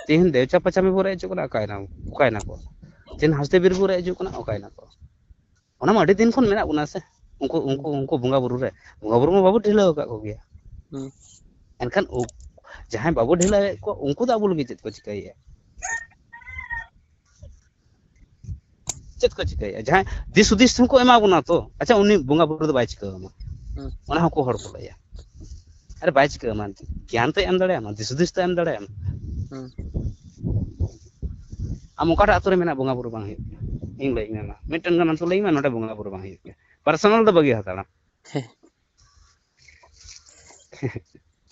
ᱛᱮᱦᱮᱧ ᱫᱮᱣ ᱪᱟᱯᱟ ᱪᱟᱢᱤ ᱵᱚᱱ ᱨᱮᱡ ᱦᱚᱪᱚᱜ ᱠᱟᱱᱟ, ᱚᱠᱟᱭ ᱱᱟ-, ᱚᱠᱟᱭ ᱱᱟᱠᱚ? ᱛᱮᱦᱮᱧ ᱦᱟᱸᱥᱫᱟ ᱵᱤᱨ ᱵᱚᱱ ᱨᱮᱡ ᱦᱚᱪᱚᱜ ᱠᱟᱱᱟ, ᱚᱠᱟᱭ ᱱᱟᱠᱚ? ᱚᱱᱟ ᱢᱟ ᱟᱹᱰᱤ ᱫᱤᱱ ᱠᱷᱚᱱ ᱢᱮᱱᱟᱜ ᱵᱚᱱᱟ ᱥᱮ, ᱩᱱᱠᱩ, ᱩᱱᱠᱩ, ᱩᱱᱠᱩ ᱵᱚᱸᱜᱟ ᱵᱩᱨᱩ ᱨᱮ, ᱵᱚᱸᱜᱟ ᱵᱩᱨᱩ ᱢᱟ ᱵᱟᱵᱚ ᱰᱷᱤᱞᱟᱹᱣ ᱟᱠᱟᱫ ᱠᱚᱜᱮᱭᱟ᱾ ᱦᱩᱸ᱾ ᱮᱱᱠᱷᱟᱱ ᱩ-, ᱡᱟᱦᱟᱸᱭ ᱵᱟᱵᱚ ᱰᱷᱤᱞᱟᱹᱣᱮᱫ ᱠᱚᱣᱟ, ᱩᱱᱠᱩ ᱫᱚ ᱟᱵᱚ ᱞᱟᱹᱜᱤᱫ ᱪᱮᱫ ᱠᱚ ᱪᱤᱠᱟᱹᱭᱮᱫᱼᱟ? ᱪᱮᱫ ᱠᱚ ᱪᱤᱠᱟᱹᱭᱟ? ᱡᱟᱦᱟᱸᱭ ᱫᱤᱥ ᱦᱩᱫᱤᱥ ᱦᱚᱸᱠᱚ ᱮᱢᱟ ᱵᱚᱱᱟ ᱛᱚ, ᱟᱪᱪᱷᱟ, ᱩᱱᱤ ᱵᱚᱸᱜᱟ ᱵᱩᱨᱩ ᱫᱚ ᱵᱟᱭ ᱪᱤᱠᱟᱹ ᱟᱢᱟ᱾ ᱦᱩᱸ᱾ ᱚᱱᱟ ᱦᱚᱸᱠᱚ ᱦᱚᱲ ᱠᱚ ᱞᱟᱹᱭᱟ᱾ ᱟᱨ ᱵᱟᱭ ᱪᱤᱠᱟᱹ ᱟᱢᱟ, ᱜᱮᱭᱟᱱ ᱛᱚᱭ ᱮᱢ ᱫᱟᱲᱮᱭᱟᱢᱟ, ᱫᱤᱥ ᱦᱩᱫᱤᱥ ᱛᱚᱭ ᱮᱢ ᱫᱟᱲᱮᱭᱟᱢᱟ᱾ ᱦᱩᱸ᱾ ᱟᱢ ᱚᱠᱟᱴᱟᱜ ᱟᱹᱛᱩ ᱨᱮ ᱢᱮᱱᱟᱜ ᱵᱚᱸᱜᱟ ᱵᱩᱨᱩ ᱵᱟᱝ ᱦᱩᱭᱩᱜ ᱜᱮᱭᱟ? ᱤᱧ ᱞᱟᱹᱭ ᱟᱹᱧ ᱢᱮ ᱢᱟ᱾ ᱢᱤᱫᱴᱮᱱ ᱜᱟᱱ ᱟᱹᱛᱩ ᱞᱟᱹᱭ ᱢᱮ, ᱱᱚᱰᱮ ᱵᱚᱸᱜᱟ ᱵᱩᱨᱩ ᱵᱟᱝ ᱦᱩᱭᱩᱜ ᱜᱮᱭᱟ᱾ ᱯᱟᱨᱥᱚᱱᱟᱞ ᱫᱚ ᱵᱟᱹᱜᱤ ᱦᱟᱛᱟᱲᱟᱢ᱾ ᱦᱮᱸ᱾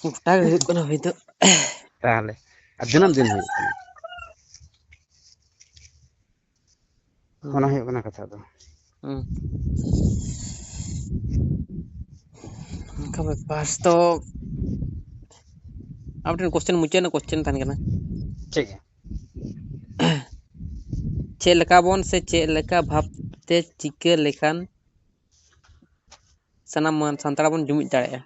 ᱜᱚᱴᱟ ᱜᱮ ᱦᱩᱭᱩᱜ ᱠᱟᱱᱟ ᱦᱩᱭ ᱫᱚ᱾ ᱛᱟᱦᱚᱞᱮ ᱟᱨ ᱫᱤᱱᱟᱹᱢ ᱫᱤᱱ ᱦᱩᱭᱩᱜ ᱠᱟᱱᱟ᱾ ᱦᱩᱸ᱾ ᱚᱱᱟ ᱦᱩᱭᱩᱜ ᱠᱟᱱᱟ ᱠᱟᱛᱷᱟ ᱫᱚ᱾ ᱦᱩᱸ᱾ ᱚᱱᱠᱟ ᱵᱮᱯᱟᱨ ᱛᱚ, ᱟᱨ ᱢᱤᱫᱴᱮᱱ ᱠᱚᱥᱪᱮᱱ, ᱢᱩᱪᱟᱹᱫ ᱨᱮᱱᱟᱜ ᱠᱚᱥᱪᱮᱱ ᱛᱟᱦᱮᱱ ᱠᱟᱱᱟ᱾ ᱴᱷᱤᱠ ᱜᱮᱭᱟ᱾ ᱪᱮᱫ ᱞᱮᱠᱟ ᱵᱚᱱ ᱥᱮ ᱪᱮᱫ ᱞᱮᱠᱟ ᱵᱷᱟᱵᱽᱛᱮ ᱪᱤᱠᱟᱹ ᱞᱮᱠᱷᱟᱱ ᱥᱟᱱᱟᱢ ᱢᱟᱱ ᱥᱟᱱᱛᱟᱲ ᱵᱚᱱ ᱡᱩᱢᱤᱫ ᱫᱟᱲᱮᱭᱟᱜᱼᱟ?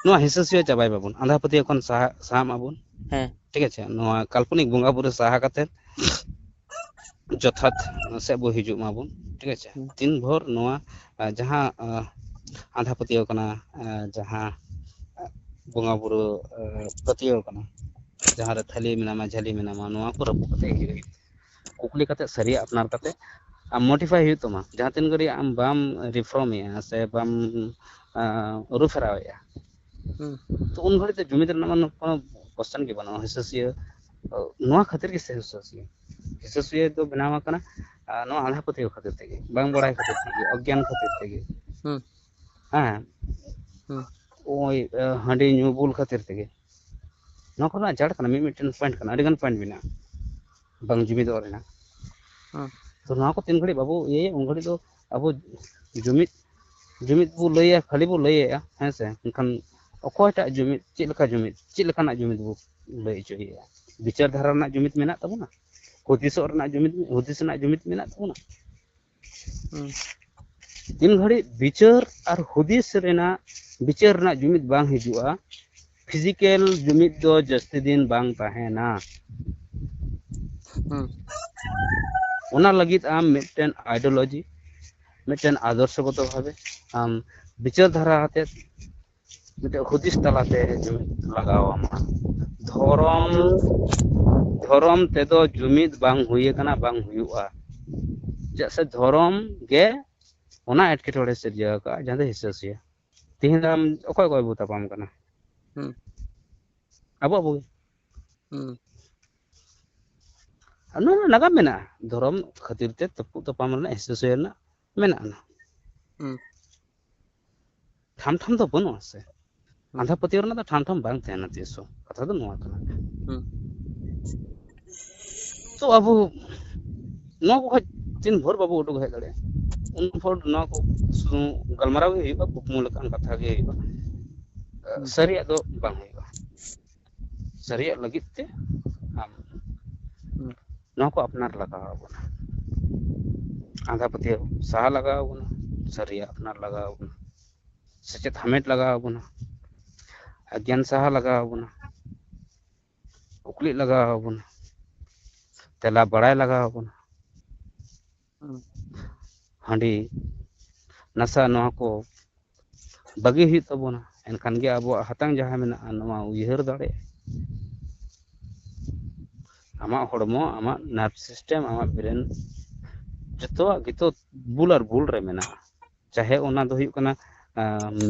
ᱱᱚᱣᱟ ᱦᱤᱸᱥᱟᱹ ᱥᱩᱭᱟᱹ ᱪᱟᱵᱟᱭ ᱢᱟᱵᱚᱱ, ᱟᱸᱫᱷᱟ ᱯᱟᱹᱛᱭᱟᱹᱣ ᱠᱷᱚᱱ ᱥᱟᱦᱟ, ᱥᱟᱦᱟᱜ ᱢᱟᱵᱚᱱ᱾ ᱦᱮᱸ᱾ ᱴᱷᱤᱠ ᱟᱪᱷᱮ, ᱱᱚᱣᱟ ᱠᱟᱞᱯᱚᱱᱤᱠ ᱵᱚᱸᱜᱟ ᱵᱩᱨᱩ ᱥᱟᱦᱟ ᱠᱟᱛᱮ ᱡᱚᱛᱷᱟᱛ ᱥᱮᱫ ᱵᱚ ᱦᱤᱡᱩᱜ ᱢᱟᱵᱚᱱ᱾ ᱴᱷᱤᱠ ᱟᱪᱷᱮ, ᱦᱩᱸ᱾ ᱛᱤᱱ ᱵᱷᱳᱨ ᱱᱚᱣᱟ, ᱟ, ᱡᱟᱦᱟᱸ, ᱟ, ᱟᱸᱫᱷᱟ ᱯᱟᱹᱛᱭᱟᱹᱣ ᱠᱟᱱᱟ, ᱟ, ᱡᱟᱦᱟᱸ, ᱟ, ᱵᱚᱸᱜᱟ ᱵᱩᱨᱩ, ᱟ, ᱯᱟᱹᱛᱭᱟᱹᱣ ᱠᱟᱱᱟ, ᱡᱟᱦᱟᱸ ᱨᱮ ᱛᱷᱟᱹᱞᱤ ᱢᱮᱱᱟᱢᱟ, ᱡᱷᱟᱹᱞᱤ ᱢᱮᱱᱟᱢᱟ, ᱱᱚᱣᱟ ᱠᱚ ᱨᱟᱹᱯᱩᱫ ᱠᱟᱛᱮ ᱦᱤᱡᱩᱜ ᱦᱩᱭᱩᱜᱼᱟ᱾ ᱠᱩᱠᱞᱤ ᱠᱟᱛᱮ ᱥᱟᱹᱨᱤᱭᱟᱜ ᱟᱯᱱᱟᱨ ᱠᱟᱛᱮ ᱟᱢ ᱢᱚᱰᱤᱯᱷᱟᱭ ᱦᱩᱭᱩᱜ ᱛᱟᱢᱟ᱾ ᱡᱟᱦᱟᱸ ᱛᱤᱱ ᱜᱷᱟᱹᱲᱤᱡ ᱟᱢ ᱵᱟᱢ ᱨᱤᱯᱷᱚᱨᱢᱮᱜᱼᱟ ᱥᱮ ᱵᱟᱢ, ᱟ, ᱟᱹᱨᱩ ᱯᱷᱮᱨᱟᱣᱮᱜᱼᱟ, ᱦᱩᱸ᱾ ᱛᱚ ᱩᱱ ᱜᱷᱟᱹᱲᱤᱡ ᱫᱚ ᱡᱩᱢᱤᱫ ᱨᱮᱱᱟᱜ ᱢᱟ ᱠᱳᱱᱳ ᱠᱚᱥᱪᱮᱱ ᱜᱮ ᱵᱟᱹᱱᱩᱜᱼᱟ᱾ ᱦᱤᱸᱥᱟᱹ ᱥᱩᱭᱟᱹ, ᱱᱚᱣᱟ ᱠᱷᱟᱹᱛᱤᱨ ᱜᱮ ᱥᱮ ᱦᱤᱸᱥᱟᱹ ᱥᱩᱭᱟᱹ, ᱦᱤᱸᱥᱟᱹ ᱥᱩᱭᱟᱹ ᱫᱚ ᱵᱮᱱᱟᱣ ᱟᱠᱟᱱᱟ, ᱟ, ᱱᱚᱣᱟ ᱟᱸᱫᱷᱟ ᱯᱟᱹᱛᱭᱟᱹᱣ ᱠᱷᱟᱹᱛᱤᱨ ᱛᱮᱜᱮ, ᱵᱟᱝ ᱵᱟᱲᱟᱭ ᱠᱷᱟᱹᱛᱤᱨ ᱛᱮᱜᱮ, ᱚᱜᱽᱜᱮᱭᱟᱱ ᱠᱷᱟᱹᱛᱤᱨ ᱛᱮᱜᱮ᱾ ᱦᱩᱸ᱾ ᱦᱮᱸ᱾ ᱦᱩᱸ᱾ ᱳᱭ, ᱟ, ᱦᱟᱺᱰᱤ ᱧᱩ ᱵᱩᱞ ᱠᱷᱟᱹᱛᱤᱨ ᱛᱮᱜᱮ᱾ ᱱᱚᱣᱟ ᱠᱚᱨᱮᱱᱟᱜ ᱡᱟᱲ ᱠᱟᱱᱟ, ᱢᱤᱫ ᱢᱤᱫᱴᱮᱱ ᱯᱚᱭᱮᱱᱴ ᱠᱟᱱᱟ, ᱟᱹᱰᱤᱜᱟᱱ ᱯᱚᱭᱮᱱᱴ ᱢᱮᱱᱟᱜᱼᱟ ᱵᱟᱝ ᱡᱩᱢᱤᱫᱚᱜ ᱨᱮᱱᱟᱜ᱾ ᱦᱩᱸ᱾ ᱛᱚ ᱱᱚᱣᱟ ᱠᱚ ᱛᱤᱱ ᱜᱷᱟᱹᱲᱤᱡ ᱵᱟᱵᱚ ᱤᱭᱟᱹᱭᱟ, ᱩᱱ ᱜᱷᱟᱹᱲᱤᱡ ᱫᱚ ᱟᱵᱚ ᱡᱩᱢᱤᱫ, ᱡᱩᱢᱤᱫ ᱵᱚ ᱞᱟᱹᱭᱟ, ᱠᱷᱟᱹᱞᱤ ᱵᱚ ᱞᱟᱹᱭᱮᱜᱼᱟ, ᱦᱮᱸ ᱥᱮ? ᱢᱮᱱᱠᱷᱟᱱ ᱚᱠᱚᱭᱴᱟᱜ ᱡᱩᱢᱤᱫ, ᱪᱮᱫ ᱞᱮᱠᱟ ᱡᱩᱢᱤᱫ, ᱪᱮᱫ ᱞᱮᱠᱟᱱᱟᱜ ᱡᱩᱢᱤᱫ ᱵᱚ ᱞᱟᱹᱭ ᱦᱚᱪᱚᱭᱮᱜᱼᱟ? ᱵᱤᱪᱟᱹᱨ ᱫᱷᱟᱨᱟ ᱨᱮᱱᱟᱜ ᱡᱩᱢᱤᱫ ᱢᱮᱱᱟᱜ ᱛᱟᱵᱚᱱᱟ, ᱦᱩᱫᱤᱥᱚᱜ ᱨᱮᱱᱟᱜ ᱡᱩᱢᱤᱫ, ᱦᱩᱫᱤᱥ ᱨᱮᱱᱟᱜ ᱡᱩᱢᱤᱫ ᱢᱮᱱᱟᱜ ᱛᱟᱵᱚᱱᱟ᱾ ᱦᱩᱸ᱾ ᱛᱤᱱ ᱜᱷᱟᱹᱲᱤᱡ ᱵᱤᱪᱟᱹᱨ ᱟᱨ ᱦᱩᱫᱤᱥ ᱨᱮᱱᱟᱜ, ᱵᱤᱪᱟᱹᱨ ᱨᱮᱱᱟᱜ ᱡᱩᱢᱤᱫ ᱵᱟᱝ ᱦᱤᱡᱩᱜᱼᱟ, ᱯᱷᱤᱡᱤᱠᱮᱞ ᱡᱩᱢᱤᱫ ᱫᱚ ᱡᱟᱹᱥᱛᱤ ᱫᱤᱱ ᱵᱟᱝ ᱛᱟᱦᱮᱱᱟ᱾ ᱦᱩᱸ᱾ ᱚᱱᱟ ᱞᱟᱹᱜᱤᱫ ᱟᱢ ᱢᱤᱫᱴᱮᱱ ᱟᱭᱰᱤᱭᱳᱞᱚᱡᱤ, ᱢᱤᱫᱴᱮᱱ ᱟᱫᱚᱨᱥᱚᱜᱚᱛᱚ ᱵᱷᱟᱵᱮ ᱟᱢ ᱵᱤᱪᱟᱹᱨ ᱫᱷᱟᱨᱟ ᱟᱛᱮᱫ ᱢᱤᱫᱴᱮᱱ ᱦᱩᱫᱤᱥ ᱛᱟᱞᱟᱛᱮ ᱡᱩᱢᱤᱫ ᱞᱟᱜᱟᱣ ᱟᱢᱟ᱾ ᱫᱷᱚᱨᱚᱢ ᱫᱷᱚᱨᱚᱢ ᱛᱮᱫᱚ ᱡᱩᱢᱤᱫ ᱵᱟᱝ ᱦᱩᱭ ᱟᱠᱟᱱᱟ, ᱵᱟᱝ ᱦᱩᱭᱩᱜᱼᱟ᱾ ᱪᱮᱫᱟᱜ ᱥᱮ ᱫᱷᱚᱨᱚᱢ ᱜᱮ ᱚᱱᱟ ᱮᱴᱠᱮᱴᱚᱬᱮ ᱥᱤᱨᱡᱟᱹᱣ ᱟᱠᱟᱫᱼᱟ, ᱡᱟᱦᱟᱸ ᱫᱚ ᱦᱤᱥᱟᱹ ᱥᱩᱭᱟᱹ᱾ ᱛᱮᱦᱮᱧ ᱫᱚ ᱟᱢ ᱚᱠᱚᱭ ᱚᱠᱚᱭ ᱵᱚ ᱛᱟᱯᱟᱢ ᱠᱟᱱᱟ? ᱦᱩᱸ᱾ ᱟᱵᱚ ᱟᱵᱚ ᱜᱮ᱾ ᱦᱩᱸ᱾ ᱟᱨ ᱱᱚᱣᱟ ᱨᱮᱱᱟᱜ ᱱᱟᱜᱟᱢ ᱢᱮᱱᱟᱜᱼᱟ, ᱫᱷᱚᱨᱚᱢ ᱠᱷᱟᱹᱛᱤᱨ ᱛᱮ ᱛᱟᱹᱯᱩᱜ ᱛᱟᱯᱟᱢ ᱨᱮᱱᱟᱜ, ᱦᱤᱥᱟᱹ ᱥᱩᱭᱟᱹ ᱨᱮᱱᱟᱜ ᱢᱮᱱᱟᱜᱼᱟ᱾ ᱦᱩᱸ᱾ ᱴᱷᱟᱢ ᱴᱷᱟᱢ ᱫᱚ ᱵᱟᱹᱱᱩᱜᱼᱟ ᱥᱮ᱾ ᱦᱩᱸ᱾ ᱟᱸᱫᱷᱟ ᱯᱟᱹᱛᱭᱟᱹᱣ ᱨᱮᱱᱟᱜ ᱫᱚ ᱴᱷᱟᱢ ᱴᱷᱟᱢ ᱵᱟᱝ ᱛᱟᱦᱮᱱᱟ ᱛᱤᱥ ᱦᱚᱸ᱾ ᱠᱟᱛᱷᱟ ᱫᱚ ᱱᱚᱣᱟ ᱠᱟᱱᱟ᱾ ᱦᱩᱸ᱾ ᱛᱚ ᱟᱵᱚ ᱱᱚᱣᱟ ᱠᱚ ᱠᱷᱚᱡ ᱛᱤᱱ ᱵᱷᱳᱨ ᱵᱟᱵᱚ ᱩᱰᱩᱠ ᱦᱮᱡ ᱫᱟᱲᱮᱭᱟᱜᱼᱟ, ᱩᱱ ᱵᱷᱳᱨ ᱱᱚᱣᱟ ᱠᱚ ᱥᱩᱫᱷᱩ ᱜᱟᱞᱢᱟᱨᱟᱣ ᱜᱮ ᱦᱩᱭᱩᱜᱼᱟ, ᱠᱩᱠᱢᱩ ᱞᱮᱠᱟᱱ ᱠᱟᱛᱷᱟ ᱜᱮ ᱦᱩᱭᱩᱜᱼᱟ᱾ ᱦᱩᱸ᱾ ᱥᱟᱹᱨᱤᱭᱟᱜ ᱫᱚ ᱵᱟᱝ ᱦᱩᱭᱩᱜᱼᱟ᱾ ᱥᱟᱹᱨᱤᱭᱟᱜ ᱞᱟᱹᱜᱤᱫ ᱛᱮ ᱟᱢ ᱦᱩᱸ᱾ ᱱᱚᱣᱟ ᱠᱚ ᱟᱯᱱᱟᱨ ᱞᱟᱜᱟᱣ ᱟᱵᱚᱱᱟ᱾ ᱟᱸᱫᱷᱟ ᱯᱟᱹᱛᱭᱟᱹᱣ ᱥᱟᱦᱟ ᱞᱟᱜᱟᱣ ᱟᱵᱚᱱᱟ, ᱥᱟᱹᱨᱤᱭᱟᱜ ᱟᱯᱱᱟᱨ ᱞᱟᱜᱟᱣ ᱟᱵᱚᱱᱟ, ᱥᱮᱪᱮᱫ ᱦᱟᱢᱮᱴ ᱞᱟᱜᱟᱣ ᱟᱵᱚᱱᱟ, ᱜᱮᱭᱟᱱ ᱥᱟᱦᱟ ᱞᱟᱜᱟᱣ ᱟᱵᱚᱱᱟ, ᱠᱩᱠᱞᱤ ᱞᱟᱜᱟᱣ ᱟᱵᱚᱱᱟ, ᱛᱮᱞᱟ ᱵᱟᱲᱟᱭ ᱞᱟᱜᱟᱣ ᱟᱵᱚᱱᱟ᱾ ᱦᱩᱸ᱾ ᱦᱟᱺᱰᱤ ᱱᱟᱥᱟ ᱱᱚᱣᱟ ᱠᱚ ᱵᱟᱹᱜᱤ ᱦᱩᱭᱩᱜ ᱛᱟᱵᱚᱱᱟ, ᱮᱱᱠᱷᱟᱱ ᱜᱮ ᱟᱵᱚᱣᱟᱜ ᱦᱟᱛᱟᱝ ᱡᱟᱦᱟᱸ ᱢᱮᱱᱟᱜᱼᱟ ᱱᱚᱣᱟ ᱩᱭᱦᱟᱹᱨ ᱫᱟᱲᱮ᱾ ᱟᱢᱟᱜ ᱦᱚᱲᱢᱚ, ᱟᱢᱟᱜ nerve system, ᱟᱢᱟᱜ brain, ᱡᱚᱛᱚᱣᱟᱜ ᱜᱮᱛᱚ ᱵᱩᱞ ᱟᱨ ᱵᱩᱞ ᱨᱮ ᱢᱮᱱᱟᱜᱼᱟ᱾ ᱪᱟᱦᱮ ᱚᱱᱟ ᱫᱚ ᱦᱩᱭᱩᱜ ᱠᱟᱱᱟ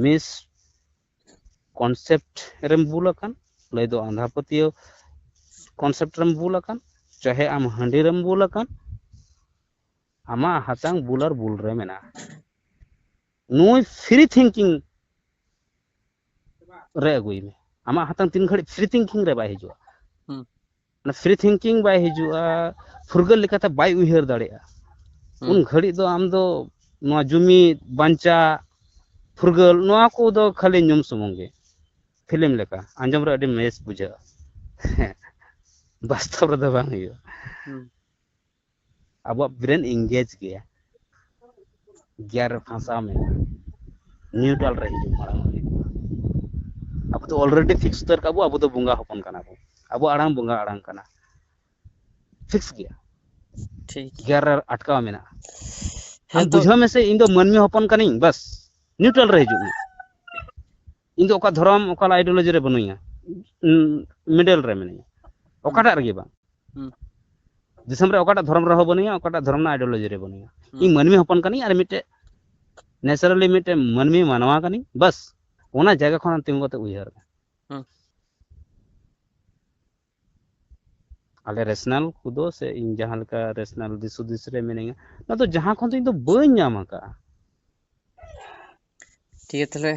ᱢᱤᱥ ᱠᱚᱱᱥᱮᱯᱴ ᱨᱮᱢ ᱵᱩᱞ ᱟᱠᱟᱱ, ᱞᱟᱹᱭ ᱫᱚ ᱟᱸᱫᱷᱟ ᱯᱟᱹᱛᱭᱟᱹᱣ ᱠᱚᱱᱥᱮᱯᱴ ᱨᱮᱢ ᱵᱩᱞ ᱟᱠᱟᱱ, ᱪᱟᱦᱮ ᱟᱢ ᱦᱟᱺᱰᱤ ᱨᱮᱢ ᱵᱩᱞ ᱟᱠᱟᱱ, ᱟᱢᱟᱜ ᱦᱟᱛᱟᱝ ᱵᱩᱞ ᱟᱨ ᱵᱩᱞ ᱨᱮ ᱢᱮᱱᱟᱜᱼᱟ᱾ ᱱᱩᱭ ᱯᱷᱨᱤ ᱛᱷᱤᱝᱠᱤᱝ ᱨᱮ ᱟᱹᱜᱩᱭ ᱢᱮ᱾ ᱟᱢᱟᱜ ᱦᱟᱛᱟᱝ ᱛᱤᱱ ᱜᱷᱟᱹᱲᱤᱡ ᱯᱷᱨᱤ ᱛᱷᱤᱝᱠᱤᱝ ᱨᱮ ᱵᱟᱭ ᱦᱤᱡᱩᱜᱼᱟ, ᱦᱩᱸ᱾ ᱚᱱᱟ ᱯᱷᱨᱤ ᱛᱷᱤᱝᱠᱤᱝ ᱵᱟᱭ ᱦᱤᱡᱩᱜᱼᱟ, ᱯᱷᱩᱨᱜᱟᱹᱞ ᱞᱮᱠᱟᱛᱮ ᱵᱟᱭ ᱩᱭᱦᱟᱹᱨ ᱫᱟᱲᱮᱭᱟᱜᱼᱟ, ᱦᱩᱸ᱾ ᱩᱱ ᱜᱷᱟᱹᱲᱤᱡ ᱫᱚ ᱟᱢ ᱫᱚ ᱱᱚᱣᱟ ᱡᱩᱢᱤᱫ, ᱵᱟᱧᱪᱟᱜ, ᱯᱷᱩᱨᱜᱟᱹᱞ, ᱱᱚᱣᱟ ᱠᱚᱫᱚ ᱠᱷᱟᱹᱞᱤ ᱧᱩᱢ ᱥᱩᱢᱩᱝ ᱜᱮ, ᱯᱷᱤᱞᱢ ᱞᱮᱠᱟ ᱟᱸᱡᱚᱢ ᱨᱮ ᱟᱹᱰᱤ ᱵᱮᱥ ᱵᱩᱡᱷᱟᱹᱜᱼᱟ᱾ ᱵᱟᱥᱛᱚᱵ ᱨᱮᱫᱚ ᱵᱟᱝ ᱦᱩᱭᱩᱜᱼᱟ᱾ ᱦᱩᱸ᱾ ᱟᱵᱚᱣᱟᱜ ᱵᱨᱮᱱ ᱮᱱᱜᱮᱡᱽ ᱜᱮᱭᱟ, ᱜᱤᱭᱟᱨ ᱨᱮ ᱯᱷᱟᱸᱥᱟᱣ ᱢᱮᱱᱟᱜᱼᱟ, ᱱᱤᱭᱩᱴᱨᱟᱞ ᱨᱮ ᱦᱤᱡᱩᱜ ᱢᱟᱲᱟᱝ ᱦᱩᱭᱩᱜᱼᱟ᱾ ᱟᱵᱚ ᱫᱚ ᱚᱞᱨᱮᱰᱤ ᱯᱷᱤᱠᱥ ᱩᱛᱟᱹᱨ ᱠᱟᱜ ᱵᱚ, ᱟᱵᱚ ᱫᱚ ᱵᱚᱸᱜᱟ ᱦᱚᱯᱚᱱ ᱠᱟᱱᱟ ᱵᱚ, ᱟᱵᱚ ᱟᱲᱟᱝ ᱵᱚᱸᱜᱟ ᱟᱲᱟᱝ ᱠᱟᱱᱟ, ᱯᱷᱤᱠᱥ ᱜᱮᱭᱟ᱾ ᱴᱷᱤᱠ᱾ ᱜᱤᱭᱟᱨ ᱨᱮ ᱟᱴᱠᱟᱣ ᱢᱮᱱᱟᱜᱼᱟ᱾ ᱟᱢ ᱦᱮᱸ ᱛᱚ᱾ ᱵᱩᱡᱷᱟᱹᱣ ᱢᱮᱥᱮ, ᱤᱧ ᱫᱚ ᱢᱟᱹᱱᱢᱤ ᱦᱚᱯᱚᱱ ᱠᱟᱹᱱᱟᱹᱧ, ᱵᱟᱥ ᱱᱤᱭᱩᱴᱨᱟᱞ ᱨᱮ ᱦᱤᱡᱩᱜ ᱢᱮ᱾ ᱤᱧ ᱫᱚ ᱚᱠᱟ ᱫᱷᱚᱨᱚᱢ, ᱚᱠᱟ ᱟᱭᱰᱤᱭᱳᱞᱚᱡᱤ ᱨᱮ ᱵᱟᱹᱱᱩᱧᱟ᱾ ᱢᱤᱰᱮᱞ ᱨᱮ ᱢᱤᱱᱟᱹᱧᱟ, ᱚᱠᱟᱴᱟᱜ ᱨᱮᱜᱮ ᱵᱟᱝ᱾ ᱦᱩᱸ᱾ ᱫᱤᱥᱚᱢ ᱨᱮ ᱚᱠᱟᱴᱟᱜ ᱫᱷᱚᱨᱚᱢ ᱨᱮᱦᱚᱸ ᱵᱟᱹᱱᱩᱧᱟ, ᱚᱠᱟᱴᱟᱜ ᱫᱷᱚᱨᱚᱢ ᱨᱮᱱᱟᱜ ᱟᱭᱰᱤᱭᱳᱞᱚᱡᱤ ᱨᱮ ᱵᱟᱹᱱᱩᱧᱟ᱾ ᱦᱩᱸ᱾ ᱤᱧ ᱢᱟᱹᱱᱢᱤ ᱦᱚᱯᱚᱱ ᱠᱟᱹᱱᱟᱹᱧ ᱟᱨ ᱢᱤᱫᱴᱮᱡ ᱱᱮᱪᱟᱨᱟᱞᱤ ᱢᱤᱫᱴᱮᱡ ᱢᱟᱹᱱᱢᱤ ᱢᱟᱱᱣᱟ ᱠᱟᱹᱱᱟᱹᱧ, ᱵᱟᱥ᱾ ᱚᱱᱟ ᱡᱟᱭᱜᱟ ᱠᱷᱚᱱ ᱛᱤᱸᱜᱩ ᱠᱟᱛᱮ ᱩᱭᱦᱟᱹᱨ ᱢᱮ᱾ ᱦᱩᱸ᱾ ᱟᱞᱮ ᱨᱮᱥᱱᱟᱞ ᱠᱚᱫᱚ ᱥᱮ ᱤᱧ ᱡᱟᱦᱟᱸ ᱞᱮᱠᱟ ᱨᱮᱥᱱᱟᱞ ᱫᱤᱥ ᱦᱩᱫᱤᱥ ᱨᱮ ᱢᱤᱱᱟᱹᱧᱟ, ᱚᱱᱟ ᱫᱚ ᱡᱟᱦᱟᱸ ᱠᱷᱚᱱ ᱫᱚ ᱤᱧ ᱫᱚ ᱵᱟᱹᱧ ᱧᱟᱢ ᱟᱠᱟᱫᱼᱟ᱾ ᱴᱷᱤᱠ ᱜᱮᱭᱟ, ᱛᱟᱦᱞᱮ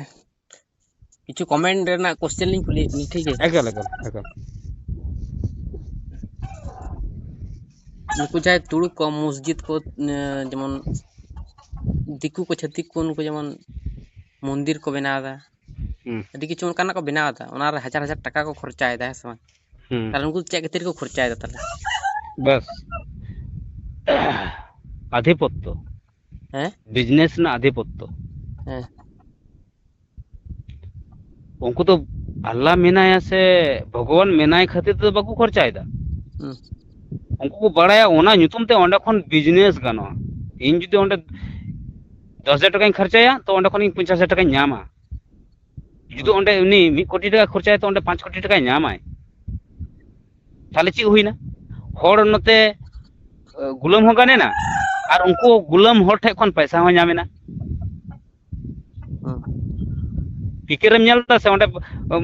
ᱠᱤᱪᱷᱩ ᱠᱚᱢᱮᱱᱴ ᱨᱮᱱᱟᱜ ᱠᱚᱥᱪᱮᱱ ᱞᱤᱧ ᱠᱩᱞᱤᱭᱮᱫ ᱵᱤᱱᱟ, ᱴᱷᱤᱠ ᱜᱮᱭᱟ? ᱮᱠᱟᱞ, ᱮᱠᱟᱞ, ᱮᱠᱟᱞ᱾ ᱱᱩᱠᱩ ᱡᱟᱦᱟᱸᱭ ᱛᱩᱲᱩᱠ ᱠᱚ ᱢᱚᱥᱡᱤᱫ ᱠᱚ, ᱮ, ᱡᱮᱢᱚᱱ ᱫᱤᱠᱩ ᱠᱚ, ᱪᱷᱟᱹᱛᱤᱠ ᱠᱚ, ᱱᱩᱠᱩ ᱡᱮᱢᱚᱱ ᱢᱚᱱᱫᱤᱨ ᱠᱚ ᱵᱮᱱᱟᱣ ᱮᱫᱟ, ᱦᱩᱸ᱾ ᱟᱹᱰᱤ ᱠᱤᱪᱷᱩ ᱚᱱᱠᱟᱱᱟᱜ ᱠᱚ ᱵᱮᱱᱟᱣ ᱮᱫᱟ, ᱚᱱᱟ ᱨᱮ ᱦᱟᱡᱟᱨ ᱦᱟᱡᱟᱨ ᱴᱟᱠᱟ ᱠᱚ ᱠᱷᱚᱨᱪᱟᱭᱮᱫᱟ, ᱦᱮᱸ ᱥᱮ ᱵᱟᱝ? ᱦᱩᱸ᱾ ᱛᱟᱦᱞᱮ ᱩᱱᱠᱩ ᱪᱮᱫ ᱠᱷᱟᱹᱛᱤᱨ ᱠᱚ ᱠᱷᱚᱨᱪᱟᱭᱮᱫᱟ ᱛᱟᱦᱞᱮ? ᱵᱟᱥ, ᱟᱫᱷᱤᱯᱚᱛᱛᱚ᱾ ᱦᱮᱸ? ᱵᱤᱡᱽᱱᱮᱥ ᱨᱮᱱᱟᱜ ᱟᱫᱷᱤᱯᱚᱛᱛᱚ᱾ ᱦᱮᱸ᱾ ᱩᱱᱠᱩ ᱫᱚ ᱟᱞᱞᱟ ᱢᱮᱱᱟᱭᱟ ᱥᱮ ᱵᱷᱚᱜᱚᱵᱟᱱ ᱢᱮᱱᱟᱭ ᱠᱷᱟᱹᱛᱤᱨ ᱛᱮᱫᱚ ᱵᱟᱠᱚ ᱠᱷᱚᱨᱪᱟᱭᱮᱫᱟ᱾ ᱦᱩᱸ᱾ ᱩᱱᱠᱩ ᱠᱚ ᱵᱟᱲᱟᱭᱟ ᱚᱱᱟ ᱧᱩᱛᱩᱢ ᱛᱮ ᱚᱸᱰᱮ ᱠᱷᱚᱱ ᱵᱤᱡᱽᱱᱮᱥ ᱜᱟᱱᱚᱜᱼᱟ᱾ ᱤᱧ ᱡᱩᱫᱤ ᱚᱸᱰᱮ ᱫᱚᱥ ᱦᱟᱡᱟᱨ ᱴᱟᱠᱟᱧ ᱠᱷᱚᱨᱪᱟᱭᱟ, ᱛᱚ ᱚᱸᱰᱮ ᱠᱷᱚᱱ ᱤᱧ ᱯᱚᱧᱪᱟᱥ ᱦᱟᱡᱟᱨ ᱴᱟᱠᱟᱧ ᱧᱟᱢᱟ᱾ ᱡᱩᱫᱤ ᱦᱩᱸ᱾ ᱚᱸᱰᱮ ᱩᱱᱤ ᱢᱤᱫ ᱠᱳᱴᱤ ᱴᱟᱠᱟ ᱠᱷᱚᱨᱪᱟᱭᱟ, ᱛᱚ ᱚᱸᱰᱮ ᱯᱟᱸᱪ ᱠᱳᱴᱤ ᱴᱟᱠᱟᱭ ᱧᱟᱢᱟᱭ᱾ ᱛᱟᱦᱞᱮ ᱪᱮᱫ ᱦᱩᱭᱱᱟ? ᱦᱚᱲ ᱱᱚᱛᱮ, ᱮ, ᱜᱩᱞᱟᱹᱢ ᱦᱚᱸ ᱜᱟᱱᱮᱱᱟ, ᱟᱨ ᱩᱱᱠᱩ ᱜᱩᱞᱟᱹᱢ ᱦᱚᱲ ᱴᱷᱮᱱ ᱠᱷᱚᱱ ᱯᱚᱭᱥᱟ ᱦᱚᱸ ᱧᱟᱢᱮᱱᱟ᱾ ᱦᱩᱸ᱾ ᱯᱤᱠᱮ ᱨᱮᱢ ᱧᱮᱞ ᱫᱟ ᱥᱮ, ᱚᱸᱰᱮ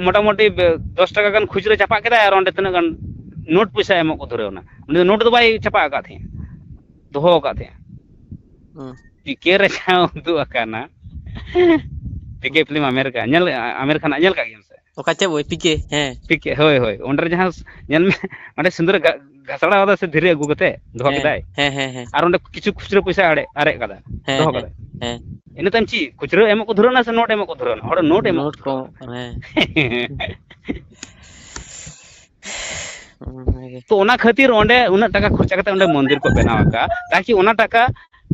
ᱢᱚᱴᱟᱢᱩᱴᱤ ᱫᱚᱥ ᱴᱟᱠᱟ ᱜᱟᱱ ᱠᱷᱩᱪᱨᱟᱹ ᱪᱟᱯᱟᱫ ᱠᱮᱫᱟᱭ, ᱟᱨ ᱚᱸᱰᱮ ᱛᱤᱱᱟᱹᱜ ᱜᱟᱱ ᱱᱳᱴ ᱯᱚᱭᱥᱟ ᱮᱢᱚᱜ ᱠᱚ ᱫᱷᱩᱨᱟᱹᱣ ᱮᱱᱟ᱾ ᱩᱱᱤ ᱫᱚ ᱱᱳᱴ ᱫᱚ ᱵᱟᱭ ᱪᱟᱯᱟᱫ ᱟᱠᱟᱫ ᱛᱟᱦᱮᱸᱫ, ᱫᱚᱦᱚ ᱟᱠᱟᱫ ᱛᱟᱦᱮᱸᱫ᱾ ᱦᱩᱸ᱾ ᱯᱤᱠᱮ ᱨᱮ ᱡᱟᱦᱟᱸ ᱩᱫᱩᱜ ᱟᱠᱟᱱᱟ, ᱯᱤᱠᱮ ᱯᱷᱤᱞᱢ ᱟᱢᱮᱨ ᱠᱟ-, ᱧᱮᱞ, ᱟᱢᱮᱨ ᱠᱷᱟᱱᱟᱜ ᱧᱮᱞ ᱠᱟᱜ ᱜᱮᱭᱟᱢ ᱥᱮ? ᱚᱠᱟ ᱪᱮᱫ ᱵᱳᱭ? ᱯᱤᱠᱮ? ᱦᱮᱸ᱾ ᱯᱤᱠᱮ, ᱦᱳᱭ, ᱦᱳᱭ᱾ ᱚᱸᱰᱮ ᱨᱮ ᱡᱟᱦᱟᱸ ᱧᱮᱞ ᱢᱮ, ᱚᱸᱰᱮ ᱥᱤᱸᱫᱩᱨ ᱜᱷᱟᱥᱟᱲᱟ ᱟᱫᱟ ᱥᱮ ᱫᱷᱤᱨᱤ ᱟᱹᱜᱩ ᱠᱟᱛᱮ ᱫᱚᱦᱚ ᱦᱮᱸ, ᱠᱮᱫᱟᱭ᱾ ᱦᱮᱸ, ᱦᱮᱸ, ᱦᱮᱸ᱾ ᱟᱨ ᱚᱸᱰᱮ ᱠᱤᱪᱷᱩ ᱠᱷᱩᱪᱨᱟᱹ ᱯᱚᱭᱥᱟ ᱟᱨᱮᱡ, ᱟᱨᱮᱡ ᱠᱟᱫᱟ, ᱦᱮᱸ, ᱫᱚᱦᱚ ᱦᱮᱸ, ᱠᱟᱫᱟᱭ᱾ ᱦᱮᱸ᱾ ᱤᱱᱟᱹ ᱛᱟᱭᱚᱢ ᱪᱮᱫ ᱠᱷᱩᱪᱨᱟᱹ ᱮᱢᱚᱜ ᱠᱚ ᱫᱷᱩᱨᱟᱹᱣ ᱮᱱᱟ ᱥᱮ ᱱᱳᱴ ᱮᱢᱚᱜ ᱠᱚ ᱫᱷᱩᱨᱟᱹᱣ ᱮᱱᱟ? ᱦᱚᱲ ᱱᱳᱴ ᱮᱢᱚᱜ ᱱᱳᱴ ᱠᱚ ᱫᱷᱩᱨᱟᱹᱣ ᱮᱱᱟ᱾ ᱠᱚ, ᱦᱮᱸ᱾ ᱚᱱᱟᱜᱮ᱾ ᱛᱚ, ᱚᱱᱟ ᱠᱷᱟᱹᱛᱤᱨ ᱚᱸᱰᱮ ᱩᱱᱟᱹᱜ ᱴᱟᱠᱟ ᱠᱷᱚᱨᱪᱟ ᱠᱟᱛᱮ ᱚᱸᱰᱮ ᱢᱚᱱᱫᱤᱨ ᱠᱚ ᱵᱮᱱᱟᱣ ᱟᱠᱟᱫᱼᱟ, ᱛᱟᱠᱤ ᱚᱱᱟ ᱴᱟᱠᱟ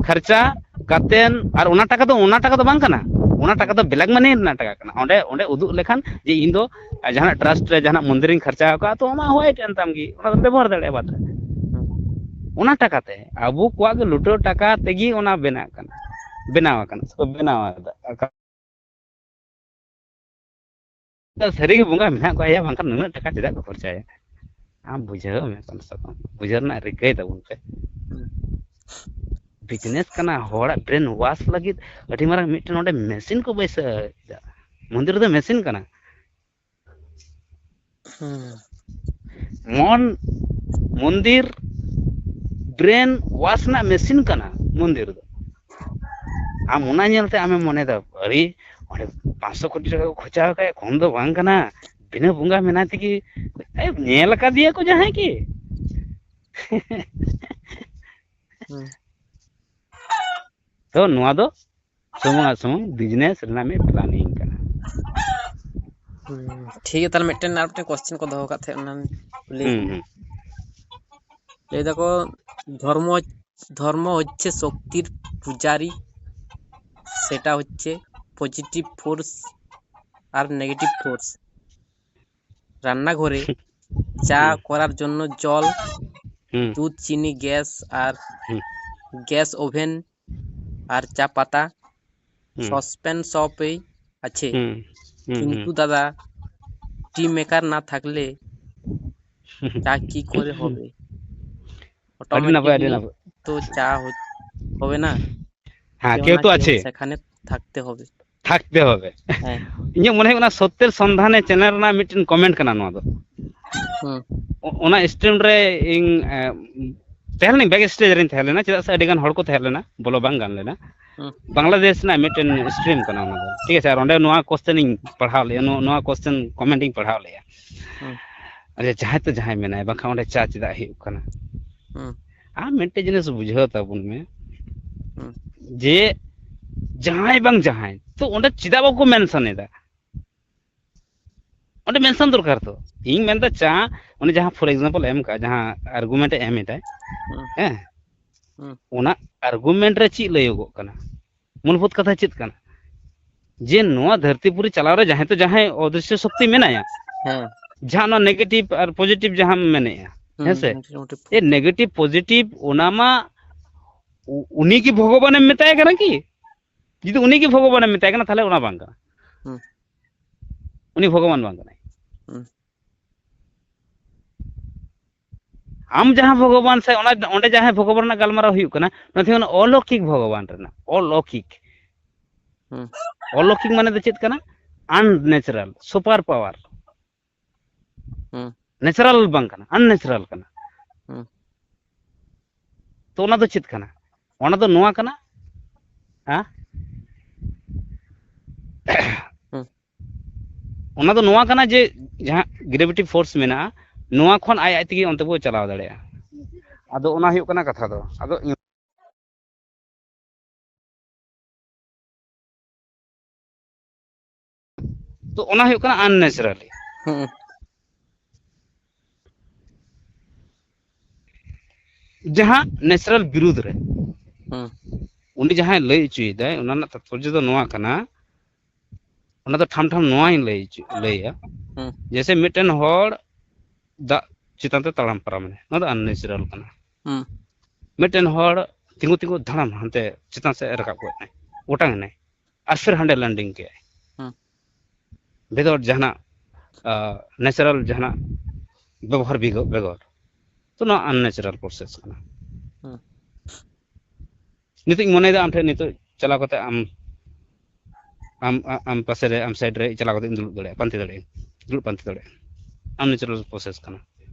ᱠᱷᱚᱨᱪᱟ ᱠᱟᱛᱮᱱ, ᱟᱨ ᱚᱱᱟ ᱴᱟᱠᱟ ᱫᱚ, ᱚᱱᱟ ᱴᱟᱠᱟ ᱫᱚ ᱵᱟᱝ ᱠᱟᱱᱟ, ᱚᱱᱟ ᱴᱟᱠᱟ ᱫᱚ ᱵᱞᱮᱠ ᱢᱟᱱᱤ ᱨᱮᱱᱟᱜ ᱴᱟᱠᱟ ᱠᱟᱱᱟ᱾ ᱚᱸᱰᱮ, ᱚᱸᱰᱮ ᱩᱫᱩᱜ ᱞᱮᱠᱷᱟᱱ ᱡᱮ ᱤᱧ ᱫᱚ ᱡᱟᱦᱟᱱᱟᱜ ᱴᱨᱟᱥᱴ ᱨᱮ ᱡᱟᱦᱟᱱᱟᱜ ᱢᱚᱱᱫᱤᱨ ᱤᱧ ᱠᱷᱚᱨᱪᱟ ᱟᱠᱟᱫᱼᱟ, ᱛᱚ ᱚᱱᱟ ᱦᱚᱸ ᱮᱴ ᱮᱱ ᱛᱟᱢ ᱜᱮ, ᱚᱱᱟ ᱫᱚᱢ ᱵᱮᱵᱚᱦᱟᱨ ᱫᱟᱲᱮᱭᱟᱜᱼᱟ ᱵᱟᱫ ᱨᱮ᱾ ᱚᱱᱟ ᱴᱟᱠᱟ ᱛᱮ, ᱟᱵᱚ ᱠᱚᱣᱟᱜ ᱜᱮ ᱞᱩᱴᱟᱹᱣ ᱴᱟᱠᱟ ᱛᱮᱜᱮ ᱚᱱᱟ ᱵᱮᱱᱟᱜ ᱠᱟᱱᱟ, ᱵᱮᱱᱟᱣ ᱟᱠᱟᱱᱟ, ᱥᱮ ᱠᱚ ᱵᱮᱱᱟᱣ ᱮᱫᱟ᱾ ᱥᱟᱹᱨᱤᱜᱮ ᱵᱚᱸᱜᱟ ᱢᱮᱱᱟᱜ ᱠᱚᱣᱟ ᱭᱟ, ᱵᱟᱝᱠᱷᱟᱱ ᱱᱩᱱᱟᱹᱜ ᱴᱟᱠᱟ ᱪᱮᱫᱟᱜ ᱠᱚ ᱠᱷᱚᱨᱪᱟᱭᱟ? ᱟᱢ ᱵᱩᱡᱷᱟᱹᱣ ᱢᱮ, ᱠᱚᱢ ᱥᱮ ᱠᱚᱢ ᱵᱩᱡᱷᱟᱹᱣ ᱨᱮᱱᱟᱜ ᱨᱤᱠᱟᱹᱭ ᱛᱟᱵᱚᱱ ᱯᱮ᱾ ᱵᱤᱡᱽᱱᱮᱥ ᱠᱟᱱᱟ, ᱦᱚᱲᱟᱜ ᱵᱨᱮᱱ ᱣᱟᱥ ᱞᱟᱹᱜᱤᱫ ᱟᱹᱰᱤ ᱢᱟᱨᱟᱝ ᱢᱤᱫᱴᱮᱱ ᱚᱸᱰᱮ ᱢᱮᱥᱤᱱ ᱠᱚ ᱵᱟᱹᱭᱥᱟᱹᱣ ᱮᱫᱟ᱾ ᱢᱚᱱᱫᱤᱨ ᱫᱚ ᱢᱮᱥᱤᱱ ᱠᱟᱱᱟ᱾ ᱦᱩᱸ᱾ ᱢᱚᱱ ᱢᱚᱱᱫᱤᱨ ᱵᱨᱮᱱ ᱣᱟᱥ ᱨᱮᱱᱟᱜ ᱢᱮᱥᱤᱱ ᱠᱟᱱᱟ ᱢᱚᱱᱫᱤᱨ ᱫᱚ᱾ ᱟᱢ ᱚᱱᱟ ᱧᱮᱞᱛᱮ ᱟᱢᱮᱢ ᱢᱚᱱᱮᱭᱮᱫᱟ, ᱟᱹᱨᱤ, ᱚᱸᱰᱮ ᱯᱟᱸᱪᱥᱚ ᱠᱳᱴᱤ ᱴᱟᱠᱟ ᱠᱚ ᱠᱷᱚᱨᱪᱟ ᱟᱠᱟᱫ, ᱠᱚᱢ ᱫᱚ ᱵᱟᱝ ᱠᱟᱱᱟ᱾ ᱵᱤᱱᱟᱹ ᱵᱚᱸᱜᱟ ᱢᱮᱱᱟᱭ ᱛᱮᱜᱮ, ᱮ, ᱧᱮᱞ ᱟᱠᱟᱫᱮᱭᱟ ᱠᱚ ᱡᱟᱦᱟᱸᱭ ᱜᱮ᱾ ᱦᱩᱸ᱾ ᱛᱚ ᱱᱚᱣᱟ ᱫᱚ ᱥᱩᱢᱩᱝ ᱟᱨ ᱥᱩᱢᱩᱝ ᱵᱤᱡᱽᱱᱮᱥ ᱨᱮᱱᱟᱜ ᱢᱤᱫ ᱯᱞᱟᱱᱤᱝ ᱠᱟᱱᱟ᱾ ᱦᱩᱸ, ᱴᱷᱤᱠ ᱜᱮᱭᱟ, ᱛᱟᱦᱞᱮ ᱢᱤᱫᱴᱮᱱ ᱟᱨ ᱢᱤᱫᱴᱮᱱ ᱠᱚᱥᱪᱮᱱ ᱠᱚ ᱫᱚᱦᱚ ᱟᱠᱟᱫ ᱛᱟᱦᱮᱸᱫ, ᱚᱱᱟ ᱠᱩᱞᱤ᱾ ᱦᱩᱸ, ᱦᱩᱸ᱾ ᱞᱟᱹᱭ ᱫᱟᱠᱚ, ᱫᱷᱚᱨᱢᱚ, ᱫᱷᱚᱨᱢᱚ ᱦᱚᱪᱪᱷᱮ ᱥᱚᱠᱛᱤᱨ ᱯᱩᱡᱟᱨᱤ, ᱥᱮᱴᱟ ᱦᱚᱪᱪᱷᱮ ᱯᱚᱡᱤᱴᱤᱵᱷ ᱯᱷᱳᱨᱥ ᱟᱨ ᱱᱮᱜᱮᱴᱤᱵᱷ ᱯᱷᱳᱨᱥ। রান্নাঘরে চা হুম। করার জন্য জল, হুম। দুধ, চিনি, গ্যাস আর হুম। গ্যাস ওভেন আর চা পাতা হুম। সসপ্যান সবই আছে। হুম। হুম, কিন্তু হুম। দাদা, টি মেকার না থাকলে চা কি করে হবে? ᱟᱹᱰᱤ ᱱᱟᱯᱟᱭ, ᱟᱹᱰᱤ অটোমেটিকলি ᱱᱟᱯᱟᱭ। তো চা হ-, হবে না। হ্যাঁ, কেউ কেউ না তো কেউ আছে। সেখানে থাকতে হবে। থাকতে হবে। হ্যাঁ। ᱤᱧᱟᱹᱜ ᱢᱚᱱᱮ ᱦᱩᱭᱩᱜ ᱠᱟᱱᱟ ᱥᱚᱛᱭᱚ ᱥᱚᱱᱫᱷᱟᱱᱮ ᱪᱮᱱᱮᱞ ᱨᱮᱱᱟᱜ ᱢᱤᱫᱴᱮᱱ ᱠᱚᱢᱮᱱᱴ ᱠᱟᱱᱟ ᱱᱚᱣᱟ ᱫᱚ᱾ ᱦᱩᱸ᱾ ᱚ-, ᱚᱱᱟ ᱥᱴᱨᱤᱢ ᱨᱮ ᱤᱧ, ᱮ, ᱛᱟᱦᱮᱸ ᱞᱮᱱᱟᱹᱧ, ᱵᱮᱠ ᱥᱴᱮᱡᱽ ᱨᱮᱧ ᱛᱟᱦᱮᱸ ᱞᱮᱱᱟ, ᱪᱮᱫᱟᱜ ᱥᱮ ᱟᱹᱰᱤ ᱜᱟᱱ ᱦᱚᱲ ᱠᱚ ᱛᱟᱦᱮᱸ ᱞᱮᱱᱟ, ᱵᱚᱞᱚ ᱵᱟᱝ ᱜᱟᱱ ᱞᱮᱱᱟ᱾ ᱦᱩᱸ᱾ ᱵᱟᱝᱞᱟᱫᱮᱥ ᱨᱮᱱᱟᱜ ᱢᱤᱫᱴᱮᱱ ᱥᱴᱨᱤᱢ ᱠᱟᱱᱟ ᱚᱱᱟ ᱫᱚ, ᱴᱷᱤᱠ ᱟᱪᱷᱮ? ᱟᱨ ᱚᱸᱰᱮ ᱱᱚᱣᱟ ᱠᱚᱥᱪᱮᱱ ᱤᱧ ᱯᱟᱲᱦᱟᱣ ᱞᱮᱜᱼᱟ, ᱱᱚᱣᱟ, ᱱᱚᱣᱟ ᱠᱚᱥᱪᱮᱱ ᱠᱚᱢᱮᱱᱴ ᱤᱧ ᱯᱟᱲᱦᱟᱣ ᱞᱮᱜᱼᱟ᱾ ᱦᱩᱸ᱾ ᱟᱪᱪᱷᱟ, ᱡᱟᱦᱟᱸᱭ ᱛᱚ ᱡᱟᱦᱟᱸᱭ ᱢᱮᱱᱟᱭ, ᱵᱟᱝᱠᱷᱟᱱ ᱚᱸᱰᱮ ᱪᱟ ᱪᱮᱫᱟᱜ ᱦᱩᱭᱩᱜ ᱠᱟᱱᱟ? ᱦᱩᱸ᱾ ᱟᱢ ᱢᱤᱫᱴᱮᱡ ᱡᱤᱱᱤᱥ ᱵᱩᱡᱷᱟᱹᱣ ᱛᱟᱵᱚᱱ ᱢᱮ, ᱦᱩᱸ᱾ ᱡᱮ ᱡᱟᱦᱟᱸᱭ ᱵᱟᱝ ᱡᱟᱦᱟᱸᱭ ᱛᱚ ᱚᱸᱰᱮ ᱪᱮᱫᱟᱜ ᱵᱟᱠᱚ ᱢᱮᱱᱥᱚᱱ ᱮᱫᱟ? ᱚᱸᱰᱮ ᱢᱮᱱᱥᱚᱱ ᱫᱚᱨᱠᱟᱨ ᱛᱚ᱾ ᱤᱧ ᱢᱮᱱᱫᱟ ᱪᱟ, ᱚᱱᱮ ᱡᱟᱦᱟᱸ ᱯᱷᱚᱨ ᱮᱠᱡᱟᱢᱯᱚᱞ ᱮᱢ ᱠᱟᱜ, ᱡᱟᱦᱟᱸ ᱟᱨᱜᱩᱢᱮᱱᱴ ᱮ ᱮᱢ ᱮᱫᱟᱭ, ᱦᱩᱸ᱾ ᱦᱮᱸ, ᱦᱩᱸ᱾ ᱚᱱᱟ ᱟᱨᱜᱩᱢᱮᱱᱴ ᱨᱮ ᱪᱮᱫ ᱞᱟᱹᱭᱚᱜᱚᱜ ᱠᱟᱱᱟ? ᱢᱩᱞᱵᱷᱩᱛ ᱠᱟᱛᱷᱟ ᱪᱮᱫ ᱠᱟᱱᱟ? ᱡᱮ ᱱᱚᱣᱟ ᱫᱷᱟᱹᱨᱛᱤ ᱯᱩᱨᱤ ᱪᱟᱞᱟᱣ ᱨᱮ ᱡᱟᱦᱟᱸᱭ ᱛᱚ ᱡᱟᱦᱟᱸᱭ ᱚᱫᱨᱤᱥᱥᱚ ᱥᱚᱠᱛᱤ ᱢᱮᱱᱟᱭᱟ, ᱦᱮᱸ᱾ ᱡᱟᱦᱟᱸ ᱱᱚᱣᱟ ᱱᱮᱜᱮᱴᱤᱵᱷ ᱟᱨ ᱯᱚᱡᱤᱴᱤᱵᱷ ᱡᱟᱦᱟᱸᱢ ᱢᱮᱱᱮᱜᱼᱟ, ᱦᱩᱸ, ᱦᱮᱸ ᱥᱮ? ᱱᱮᱜᱮᱴᱤᱵᱷ ᱮ, ᱱᱮᱜᱮᱴᱤᱵᱷ ᱯᱚᱡᱤᱴᱤᱵᱷ ᱚᱱᱟ ᱢᱟ ᱩ-, ᱩᱱᱤ ᱜᱮ ᱵᱷᱚᱜᱚᱵᱟᱱᱮᱢ ᱢᱮᱛᱟᱭ ᱠᱟᱱᱟ ᱠᱤ? ᱡᱩᱫᱤ ᱩᱱᱤ ᱜᱮ ᱵᱷᱚᱜᱚᱵᱟᱱᱮᱢ ᱢᱮᱛᱟᱭ ᱠᱟᱱᱟ, ᱛᱟᱦᱞᱮ ᱚᱱᱟ ᱵᱟᱝ ᱠᱟᱱᱟ᱾ ᱦᱩᱸ᱾ ᱩᱱᱤ ᱵᱷᱚᱜᱚᱵᱟᱱ ᱵᱟᱝ ᱠᱟᱱᱟᱭ᱾ ᱦᱩᱸ᱾ ᱟᱢ ᱡᱟᱦᱟᱸ ᱵᱷᱚᱜᱚᱵᱟᱱ ᱥᱮ ᱚᱱᱟ, ᱚᱸᱰᱮ ᱡᱟᱦᱟᱸᱭ ᱵᱷᱚᱜᱚᱵᱟᱱ ᱨᱮᱱᱟᱜ ᱜᱟᱞᱢᱟᱨᱟᱣ ᱦᱩᱭᱩᱜ ᱠᱟᱱᱟ, ᱚᱱᱟ ᱛᱮ ᱚᱱᱟ ᱚᱞᱚᱠᱤᱠ ᱵᱷᱚᱜᱚᱵᱟᱱ ᱨᱮᱱᱟᱜ, ᱚᱞᱚᱠᱤᱠ᱾ ᱦᱩᱸ᱾ ᱚᱞᱚᱠᱤᱠ ᱢᱟᱱᱮ ᱫᱚ ᱪᱮᱫ ᱠᱟᱱᱟ? ᱟᱱᱱᱮᱪᱟᱨᱟᱞ, ᱥᱩᱯᱟᱨ ᱯᱟᱣᱟᱨ᱾ ᱦᱩᱸ᱾ ᱱᱮᱪᱟᱨᱟᱞ ᱵᱟᱝ ᱠᱟᱱᱟ, ᱟᱱᱱᱮᱪᱟᱨᱟᱞ ᱠᱟᱱᱟ᱾ ᱦᱩᱸ᱾ ᱛᱚ ᱚᱱᱟ ᱫᱚ ᱪᱮᱫ ᱠᱟᱱᱟ? ᱚᱱᱟ ᱫᱚ ᱱᱚᱣᱟ ᱠᱟᱱᱟ, ᱦᱮᱸ? ᱦᱩᱸ᱾ ᱚᱱᱟ ᱫᱚ ᱱᱚᱣᱟ ᱠᱟᱱᱟ ᱡᱮ ᱡᱟᱦᱟᱸ ᱜᱨᱮᱵᱷᱤᱴᱤ ᱯᱷᱳᱨᱥ ᱢᱮᱱᱟᱜᱼᱟ, ᱱᱚᱣᱟ ᱠᱷᱚᱱ ᱟᱡ ᱟᱡ ᱛᱮᱜᱮ ᱚᱱᱛᱮ ᱵᱚ ᱪᱟᱞᱟᱣ ᱫᱟᱲᱮᱭᱟᱜᱼᱟ᱾ ᱟᱫᱚ ᱚᱱᱟ ᱦᱩᱭᱩᱜ ᱠᱟᱱᱟ ᱠᱟᱛᱷᱟ ᱫᱚ᱾ ᱟᱫᱚ ᱛᱚ ᱚᱱᱟ ᱦᱩᱭᱩᱜ ᱠᱟᱱᱟ ᱟᱱᱱᱮᱪᱟᱨᱟᱞᱤ᱾ ᱦᱩᱸ᱾ ᱡᱟᱦᱟᱸ ᱱᱮᱪᱟᱨᱟᱞ ᱵᱤᱨᱩᱫᱷ ᱨᱮ ᱦᱩᱸ᱾ ᱩᱱᱤ ᱡᱟᱦᱟᱸᱭ ᱞᱟᱹᱭ ᱦᱚᱪᱚᱭᱮᱫᱟᱭ, ᱚᱱᱟ ᱨᱮᱱᱟᱜ ᱛᱟᱛᱯᱚᱨᱡᱚ ᱫᱚ ᱱᱚᱣᱟ ᱠᱟᱱᱟ, ᱚᱱᱟ ᱫᱚ ᱴᱷᱟᱢ ᱴᱷᱟᱢ ᱱᱚᱣᱟᱧ ᱞᱟᱹᱭ ᱦᱚᱪᱚ-, ᱞᱟᱹᱭᱟ, ᱦᱩᱸ᱾ ᱡᱮᱭᱥᱮ ᱢᱤᱫᱴᱮᱱ ᱦᱚᱲ ᱫᱟᱜ ᱪᱮᱛᱟᱱ ᱛᱮ ᱛᱟᱲᱟᱢ ᱯᱟᱨᱚᱢ ᱮᱱᱟᱭ, ᱱᱚᱣᱟ ᱫᱚ ᱟᱱᱱᱮᱪᱟᱨᱟᱞ ᱠᱟᱱᱟ᱾ ᱦᱩᱸ᱾ ᱢᱤᱫᱴᱮᱱ ᱦᱚᱲ ᱛᱤᱸᱜᱩ ᱛᱤᱸᱜᱩ ᱫᱷᱟᱲᱟᱢ ᱦᱟᱱᱛᱮ ᱪᱮᱛᱟᱱ ᱥᱮᱫ ᱮ ᱨᱟᱠᱟᱵ ᱜᱚᱫ ᱮᱱᱟᱭ, ᱚᱴᱟᱝ ᱮᱱᱟᱭ, ᱟᱨ ᱯᱷᱤᱨ ᱦᱟᱸᱰᱮ ᱞᱮᱱᱰᱤᱝ ᱠᱮᱜᱼᱟᱭ᱾ ᱦᱩᱸ᱾ ᱵᱮᱜᱚᱨ ᱡᱟᱦᱟᱱᱟᱜ, ᱟ, ᱱᱮᱪᱟᱨᱟᱞ ᱡᱟᱦᱟᱱᱟᱜ ᱵᱮᱵᱚᱦᱟᱨ ᱵᱮᱜᱚ-, ᱵᱮᱜᱚᱨ᱾ ᱛᱚ ᱱᱚᱣᱟ ᱟᱱᱱᱮᱪᱟᱨᱟᱞ ᱯᱨᱚᱥᱮᱥ ᱠᱟᱱᱟ᱾ ᱦᱩᱸ᱾ ᱱᱤᱛᱚᱜ ᱤᱧ ᱢᱚᱱᱮᱭᱮᱫᱟ ᱟᱢ ᱴᱷᱮᱱ ᱱᱤᱛᱚᱜ ᱪᱟᱞᱟᱣ ᱠᱟᱛᱮ ᱟᱢ, ᱟᱢ, ᱟ-, ᱟᱢ ᱯᱟᱥᱮ ᱨᱮ, ᱟᱢ ᱥᱟᱭᱤᱰ ᱨᱮ ᱪᱟᱞᱟᱣ ᱠᱟᱛᱮ ᱤᱧ ᱫᱩᱲᱩᱵ ᱫᱟᱲᱮᱭᱟᱜᱼᱟ, ᱯᱟᱱᱛᱮ ᱫᱟᱲᱮᱭᱟᱜᱼᱟᱹᱧ, ᱫᱩᱲᱩᱵ ᱯᱟᱱᱛᱮ ᱫᱟᱲᱮᱭᱟᱜᱼᱟ᱾ ᱟᱱᱱᱮᱪᱟᱨᱟᱞ ᱯᱨᱚᱥᱮᱥ ᱠᱟᱱᱟ᱾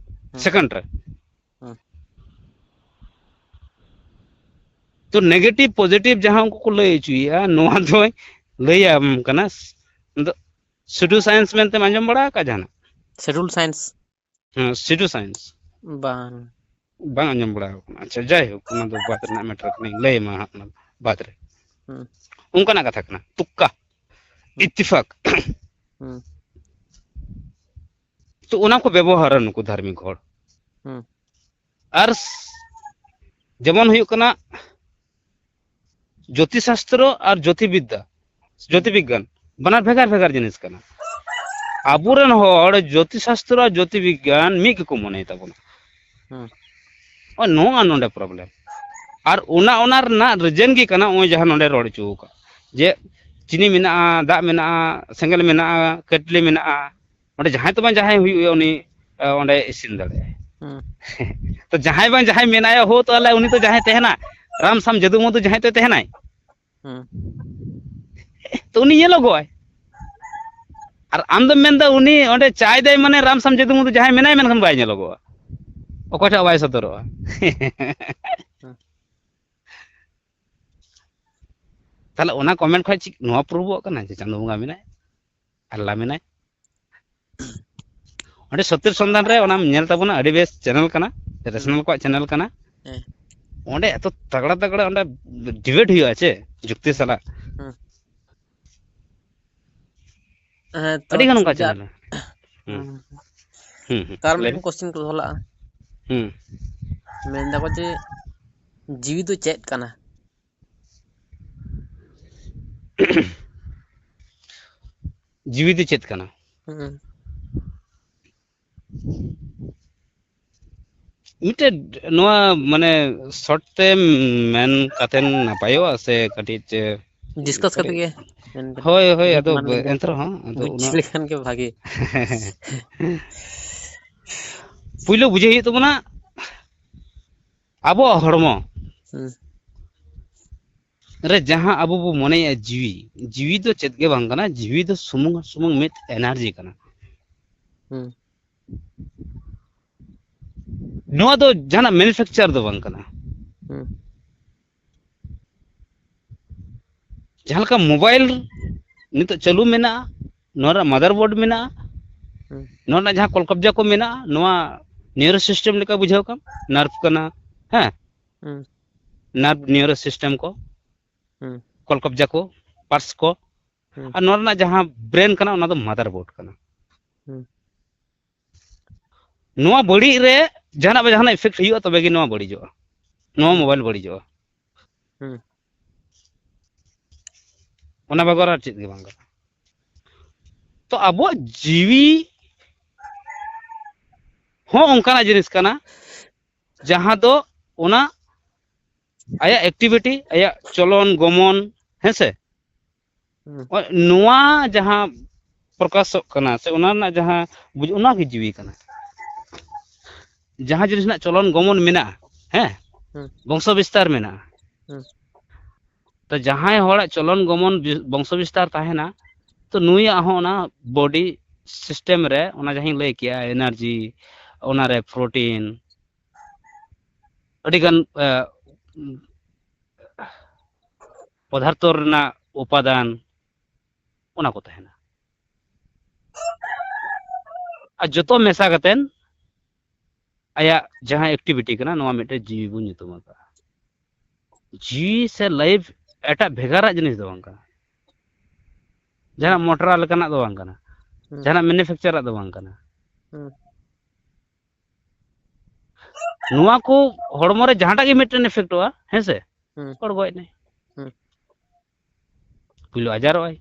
ᱦᱩᱸ᱾ ᱥᱮᱠᱮᱱᱰ ᱨᱮ᱾ ᱦᱩᱸ᱾ ᱛᱚ ᱱᱮᱜᱮᱴᱤᱵᱷ ᱯᱚᱡᱤᱴᱤᱵᱷ ᱡᱟᱦᱟᱸ ᱩᱱᱠᱩ ᱠᱚ ᱞᱟᱹᱭ ᱦᱚᱪᱚᱭᱮᱫᱼᱟ, ᱱᱚᱣᱟ ᱫᱚᱭ ᱞᱟᱹᱭᱟᱢ ᱠᱟᱱᱟ᱾ ᱟᱫᱚ ᱥᱤᱰᱩ ᱥᱟᱭᱮᱱᱥ ᱢᱮᱱᱛᱮᱢ ᱟᱸᱡᱚᱢ ᱵᱟᱲᱟ ᱟᱠᱟᱫ ᱡᱟᱦᱟᱱᱟᱜ? Schedule science? ᱦᱮᱸ, ᱥᱤᱰᱩ ᱥᱟᱭᱮᱱᱥ᱾ ᱵᱟᱝ᱾ ᱵᱟᱝ ᱟᱸᱡᱚᱢ ᱵᱟᱲᱟ ᱟᱠᱟᱱᱟ᱾ ᱟᱪᱪᱷᱟ, ᱡᱟᱭᱦᱳᱠ, ᱚᱱᱟ ᱫᱚ ᱵᱟᱫ ᱨᱮᱱᱟᱜ ᱢᱮᱴᱟᱨ ᱠᱟᱱᱟ, ᱞᱟᱹᱭ ᱟᱢᱟ ᱦᱟᱸᱜ ᱚᱱᱟ ᱵᱟᱫ ᱨᱮ᱾ ᱦᱩᱸ᱾ ᱚᱱᱠᱟᱱᱟᱜ ᱠᱟᱛᱷᱟ ᱠᱟᱱᱟ, ᱛᱩᱠᱠᱟ, ᱦᱩᱸ᱾ ᱤᱛᱛᱤᱯᱷᱟᱠ᱾ ᱦᱩᱸ᱾ ᱛᱚ ᱚᱱᱟ ᱠᱚ ᱵᱮᱵᱚᱦᱟᱨᱟ ᱱᱩᱠᱩ ᱫᱷᱟᱨᱢᱤᱠ ᱦᱚᱲ᱾ ᱦᱩᱸ᱾ ᱟᱨ ᱥ-, ᱡᱮᱢᱚᱱ ᱦᱩᱭᱩᱜ ᱠᱟᱱᱟ ᱡᱳᱛᱤᱥᱟᱥᱛᱨᱚ ᱟᱨ ᱡᱳᱛᱤᱵᱤᱫᱽᱫᱟ, ᱦᱩᱸ᱾ ᱡᱳᱛᱤᱵᱤᱜᱽᱜᱟᱱ, ᱵᱟᱱᱟᱨ ᱵᱷᱮᱜᱟᱨ ᱵᱷᱮᱜᱟᱨ ᱡᱤᱱᱤᱥ ᱠᱟᱱᱟ᱾ ᱟᱵᱚᱨᱮᱱ ᱦᱚᱲ ᱡᱳᱛᱤᱥᱟᱥᱛᱨᱚ ᱟᱨ ᱡᱳᱛᱤᱵᱤᱜᱽᱜᱟᱱ ᱢᱤᱫ ᱜᱮᱠᱚ ᱢᱚᱱᱮᱭ ᱛᱟᱵᱚᱱᱟ᱾ ᱦᱩᱸ᱾ ᱱᱚᱜᱼᱚᱭ ᱱᱚᱣᱟ ᱱᱚᱰᱮ ᱯᱨᱚᱵᱞᱮᱢ᱾ ᱟᱨ ᱚᱱᱟ, ᱚᱱᱟ ᱨᱮᱱᱟᱜ ᱨᱤᱡᱮᱱ ᱜᱮ ᱠᱟᱱᱟ ᱱᱚᱜᱼᱚᱭ ᱡᱟᱦᱟᱸ ᱱᱚᱰᱮ ᱨᱚᱲ ᱦᱚᱪᱚ ᱟᱠᱟᱫ, ᱡᱮ ᱪᱤᱱᱤ ᱢᱮᱱᱟᱜᱼᱟ, ᱫᱟᱜ ᱢᱮᱱᱟᱜᱼᱟ, ᱥᱮᱸᱜᱮᱞ ᱢᱮᱱᱟᱜᱼᱟ, ᱠᱮᱴᱞᱤ ᱢᱮᱱᱟᱜᱼᱟ, ᱚᱸᱰᱮ ᱡᱟᱦᱟᱸᱭ ᱛᱚ ᱵᱟᱝ ᱡᱟᱦᱟᱸᱭ ᱦᱩᱭᱩᱜ ᱜᱮᱭᱟ, ᱩᱱᱤ ᱚᱸᱰᱮ ᱤᱥᱤᱱ ᱫᱟᱲᱮᱭᱟᱜᱼᱟᱭ᱾ ᱛᱚ ᱡᱟᱦᱟᱸᱭ ᱵᱟᱝ ᱡᱟᱦᱟᱸᱭ ᱢᱮᱱᱟᱭᱟ, ᱦᱳ ᱛᱟᱦᱚᱞᱮ ᱩᱱᱤ ᱛᱚ ᱡᱟᱦᱟᱸᱭ ᱛᱟᱦᱮᱱᱟ, ᱨᱟᱢ ᱥᱟᱢ ᱡᱟᱹᱫᱩ ᱢᱚᱫᱩ ᱡᱟᱦᱟᱸᱭ ᱛᱚ ᱛᱟᱦᱮᱱᱟᱭ, ᱛᱚ ᱩᱱᱤ ᱧᱮᱞᱚᱜᱚᱜᱼᱟᱭ᱾ ᱟᱨ ᱟᱢ ᱫᱚᱢ ᱢᱮᱱᱫᱟ ᱩᱱᱤ ᱚᱸᱰᱮ ᱪᱟᱭ ᱫᱟᱭ ᱢᱟᱱᱮ ᱨᱟᱢ ᱥᱟᱢ ᱡᱟᱹᱫᱩ ᱢᱚᱫᱩ ᱡᱟᱦᱟᱸᱭ ᱢᱮᱱᱟᱭ, ᱢᱮᱱᱠᱷᱟᱱ ᱵᱟᱭ ᱧᱮᱞᱚᱜᱚᱜᱼᱟ, ᱚᱠᱚᱭ ᱴᱷᱮᱱ ᱵᱟᱭ ᱥᱚᱫᱚᱨᱚᱜᱼᱟ᱾ ᱛᱟᱦᱚᱞᱮ ᱚᱱᱟ ᱠᱚᱢᱮᱱᱴ ᱠᱷᱚᱱ ᱪᱮᱫ ᱱᱚᱣᱟ ᱯᱨᱩᱵᱷᱚᱜ ᱠᱟᱱᱟ ᱡᱮ ᱪᱟᱸᱫᱳ ᱵᱚᱸᱜᱟ ᱢᱮᱱᱟᱭ, ᱟᱞᱞᱟ ᱢᱮᱱᱟᱭ? ᱚᱸᱰᱮ ᱥᱚᱛᱭᱚ ᱥᱚᱱᱫᱷᱟᱱ ᱨᱮ ᱚᱱᱟᱢ ᱧᱮᱞ ᱛᱟᱵᱚᱱᱟ, ᱟᱹᱰᱤ ᱵᱮᱥ ᱪᱮᱱᱮᱞ ᱠᱟᱱᱟ, ᱨᱮᱥᱚᱱᱟᱞ ᱠᱚᱣᱟᱜ ᱪᱮᱱᱮᱞ ᱠᱟᱱᱟ᱾ ᱚᱸᱰᱮ ᱮᱛᱚ ᱛᱟᱜᱲᱟ ᱛᱟᱜᱲᱟ ᱚᱸᱰᱮ ᱰᱤᱵᱮᱴ ᱦᱩᱭᱩᱜᱼᱟ ᱪᱮ, ᱡᱩᱠᱛᱤ ᱥᱟᱞᱟᱜ᱾ ᱦᱮᱸ ᱛᱚ, ᱟᱹᱰᱤ ᱜᱟᱱ ᱚᱱᱠᱟ ᱴᱷᱤᱠ ᱜᱮᱭᱟ᱾ ᱪᱮᱱᱮᱞ᱾ ᱦᱩᱸ᱾ ᱦᱩᱸ, ᱦᱩᱸ᱾ ᱛᱟᱨ ᱞᱟᱹᱭ ᱢᱤᱫᱴᱮᱱ ᱢᱮ᱾ ᱠᱚᱥᱪᱮᱱ ᱠᱚ ᱫᱚᱦᱚ ᱞᱟᱜᱼᱟ᱾ ᱦᱩᱸ᱾ ᱢᱮᱱ ᱫᱟᱠᱚ ᱡᱮ ᱡᱤᱣᱤ ᱫᱚ ᱪᱮᱫ ᱠᱟᱱᱟ? ᱡᱤᱣᱤ ᱫᱚ ᱪᱮᱫ ᱠᱟᱱᱟ? ᱦᱩᱸ᱾ ᱢᱤᱫᱴᱮᱡ ᱱᱚᱣᱟ ᱢᱟᱱᱮ ᱥᱚᱨᱴ ᱛᱮ ᱢᱮᱱ ᱠᱟᱛᱮᱱ ᱱᱟᱯᱟᱭᱚᱜᱼᱟ ᱥᱮ ᱠᱟᱹᱴᱤᱡ? ᱰᱤᱥᱠᱟᱥ ᱠᱟᱛᱮ ᱜᱮ ᱢᱮᱱ ᱠᱟᱛᱮ ᱦᱳᱭ, ᱦᱳᱭ, ᱵᱩᱡᱽ ᱟᱫᱚ ᱢᱟᱱ ᱞᱮᱱᱠᱷᱟᱱ, ᱮᱱᱛᱮ ᱨᱮᱦᱚᱸ ᱟᱫᱚ ᱵᱩᱡᱽ ᱩᱱᱟᱹᱜ ᱞᱮᱠᱷᱟᱱ ᱜᱮ ᱵᱷᱟᱜᱮ᱾ ᱯᱩᱭᱞᱩ ᱵᱩᱡᱷᱟᱹᱣ ᱦᱩᱭᱩᱜ ᱛᱟᱵᱚᱱᱟ, ᱟᱵᱚᱣᱟᱜ ᱦᱚᱲᱢᱚ ᱦᱩᱸ᱾ ᱨᱮ ᱡᱟᱦᱟᱸ ᱟᱵᱚ ᱵᱚ ᱢᱚᱱᱮᱭᱟ ᱡᱤᱣᱤ, ᱡᱤᱣᱤ ᱫᱚ ᱪᱮᱫ ᱜᱮ ᱵᱟᱝ ᱠᱟᱱᱟ, ᱡᱤᱣᱤ ᱫᱚ ᱥᱩᱢᱩᱝ ᱟᱨ ᱥᱩᱢᱩᱝ ᱢᱤᱫ ᱮᱱᱟᱨᱡᱤ ᱠᱟᱱᱟ᱾ ᱦᱩᱸ᱾ ᱱᱚᱣᱟ ᱫᱚ ᱡᱟᱦᱟᱱᱟᱜ ᱢᱮᱱᱩᱯᱷᱮᱠᱪᱟᱨ ᱫᱚ ᱵᱟᱝ ᱠᱟᱱᱟ᱾ ᱦᱩᱸ᱾ ᱡᱟᱦᱟᱸ ᱞᱮᱠᱟ ᱢᱳᱵᱟᱭᱤᱞ ᱱᱤᱛᱚᱜ ᱪᱟᱹᱞᱩ ᱢᱮᱱᱟᱜᱼᱟ, ᱱᱚᱣᱟ ᱨᱮᱱᱟᱜ ᱢᱟᱫᱟᱨᱵᱳᱨᱰ ᱢᱮᱱᱟᱜᱼᱟ, ᱦᱩᱸ᱾ ᱱᱚᱣᱟ ᱨᱮᱱᱟᱜ ᱡᱟᱦᱟᱸ ᱠᱚᱞᱠᱚᱵᱡᱟ ᱠᱚ ᱢᱮᱱᱟᱜᱼᱟ, ᱱᱚᱣᱟ ᱱᱤᱭᱩᱨᱳ ᱥᱤᱥᱴᱮᱢ ᱞᱮᱠᱟ ᱵᱩᱡᱷᱟᱹᱣ ᱠᱟᱢ, ᱱᱟᱨᱵᱷ ᱠᱟᱱᱟ, ᱦᱮᱸ, ᱦᱩᱸ᱾ ᱱᱟᱨᱵᱷ ᱱᱤᱭᱩᱨᱳ ᱥᱤᱥᱴᱮᱢ ᱠᱚ, ᱦᱩᱸ᱾ ᱠᱚᱞᱠᱚᱵᱡᱟ ᱠᱚ, ᱯᱟᱨᱴᱥ ᱠᱚ, ᱦᱩᱸ᱾ ᱟᱨ ᱱᱚᱣᱟ ᱨᱮᱱᱟᱜ ᱡᱟᱦᱟᱸ ᱵᱨᱮᱱ ᱠᱟᱱᱟ, ᱚᱱᱟ ᱫᱚ ᱢᱟᱫᱟᱨᱵᱳᱨᱰ ᱠᱟᱱᱟ᱾ ᱦᱩᱸ᱾ ᱱᱚᱣᱟ ᱵᱟᱹᱲᱤᱡ ᱨᱮ ᱡᱟᱦᱟᱱᱟᱜ ᱵᱟ ᱡᱟᱦᱟᱱᱟᱜ ᱤᱯᱷᱮᱠᱴ ᱦᱩᱭᱩᱜᱼᱟ, ᱛᱚᱵᱮ ᱜᱮ ᱱᱚᱣᱟ ᱵᱟᱹᱲᱤᱡᱚᱜᱼᱟ, ᱱᱚᱣᱟ ᱦᱩᱸ᱾ ᱢᱳᱵᱟᱭᱤᱞ ᱵᱟᱹᱲᱤᱡᱚᱜᱼᱟ᱾ ᱦᱩᱸ᱾ ᱚᱱᱟ ᱵᱮᱜᱚᱨ ᱟᱨ ᱪᱮᱫ ᱜᱮ ᱵᱟᱝ ᱠᱟᱱᱟ᱾ ᱛᱚ ᱟᱵᱚᱣᱟᱜ ᱡᱤᱣᱤ ᱦᱚᱸ ᱚᱱᱠᱟᱱᱟᱜ ᱡᱤᱱᱤᱥ ᱠᱟᱱᱟ, ᱡᱟᱦᱟᱸ ᱫᱚ ᱚᱱᱟ ᱟᱭᱟᱜ ᱮᱠᱴᱤᱵᱷᱤᱴᱤ, ᱟᱭᱟᱜ ᱪᱚᱞᱚᱱ ᱜᱚᱢᱚᱱ, ᱦᱮᱸ ᱥᱮ, ᱦᱩᱸ᱾ ᱱᱚᱣᱟ ᱡᱟᱦᱟᱸ ᱯᱨᱚᱠᱟᱥᱚᱜ ᱠᱟᱱᱟ ᱥᱮ ᱚᱱᱟ ᱨᱮᱱᱟᱜ ᱡᱟᱦᱟᱸ ᱵᱩᱡ-, ᱚᱱᱟ ᱜᱮ ᱡᱤᱣᱤ ᱠᱟᱱᱟ᱾ ᱡᱟᱦᱟᱸ ᱡᱤᱱᱤᱥ ᱨᱮᱱᱟᱜ ᱪᱚᱞᱚᱱ ᱜᱚᱢᱚᱱ ᱢᱮᱱᱟᱜᱼᱟ, ᱦᱮᱸ, ᱦᱩᱸ᱾ ᱵᱚᱝᱥᱚ ᱵᱤᱥᱛᱟᱨ ᱢᱮᱱᱟᱜᱼᱟ᱾ ᱦᱩᱸ᱾ ᱛᱚ ᱡᱟᱦᱟᱸᱭ ᱦᱚᱲᱟᱜ ᱪᱚᱞᱚᱱ ᱜᱚᱢᱚᱱ ᱵᱤ-, ᱵᱚᱝᱥᱚ ᱵᱤᱥᱛᱟᱨ ᱛᱟᱦᱮᱱᱟ, ᱛᱚ ᱱᱩᱭᱟᱜ ᱦᱚᱸ ᱚᱱᱟ ᱵᱚᱰᱤ ᱥᱤᱥᱴᱮᱢ ᱨᱮ ᱚᱱᱟ ᱡᱟᱦᱟᱸᱧ ᱞᱟᱹᱭ ᱠᱮᱜᱼᱟ, ᱮᱱᱟᱨᱡᱤ, ᱚᱱᱟᱨᱮ ᱯᱨᱳᱴᱤᱱ, ᱟᱹᱰᱤᱜᱟᱱ, ᱮ, ᱯᱚᱫᱟᱨᱛᱷᱚ ᱨᱮᱱᱟᱜ ᱩᱯᱟᱫᱟᱱ, ᱚᱱᱟ ᱠᱚ ᱛᱟᱦᱮᱱᱟ᱾ ᱟᱨ ᱡᱚᱛᱚ ᱢᱮᱥᱟ ᱠᱟᱛᱮᱱ ᱟᱭᱟᱜ ᱡᱟᱦᱟᱸ ᱮᱠᱴᱤᱵᱷᱤᱴᱤ ᱠᱟᱱᱟ, ᱱᱚᱣᱟ ᱢᱤᱫᱴᱮᱱ ᱡᱤᱣᱤ ᱵᱚᱱ ᱧᱩᱛᱩᱢ ᱟᱠᱟᱫᱼᱟ᱾ ᱡᱤᱣᱤ ᱥᱮ ᱞᱟᱭᱤᱯᱷ ᱮᱴᱟᱜ ᱵᱷᱮᱜᱟᱨᱟᱜ ᱡᱤᱱᱤᱥ ᱫᱚ ᱵᱟᱝ ᱠᱟᱱᱟ᱾ ᱡᱟᱦᱟᱱᱟᱜ ᱢᱚᱴᱨᱟ ᱞᱮᱠᱟᱱᱟᱜ ᱫᱚ ᱵᱟᱝ ᱠᱟᱱᱟ᱾ ᱦᱩᱸ᱾ ᱡᱟᱦᱟᱱᱟᱜ ᱢᱮᱱᱩᱯᱷᱮᱠᱪᱟᱨᱟᱜ ᱫᱚ ᱵᱟᱝ ᱠᱟᱱᱟ᱾ ᱦᱩᱸ᱾ ᱱᱚᱣᱟ ᱠᱚ ᱦᱚᱲᱢᱚ ᱨᱮ ᱡᱟᱦᱟᱸᱴᱟᱜ ᱜᱮ ᱢᱤᱫᱴᱮᱱ ᱤᱯᱷᱮᱠᱴᱚᱜᱼᱟ, ᱦᱮᱸ ᱥᱮ? ᱦᱩᱸ᱾ ᱦᱚᱲ ᱜᱚᱡ ᱮᱱᱟᱭ᱾ ᱦᱩᱸ᱾ ᱯᱩᱭᱞᱩ ᱟᱡᱟᱨᱚᱜᱼᱟᱭ᱾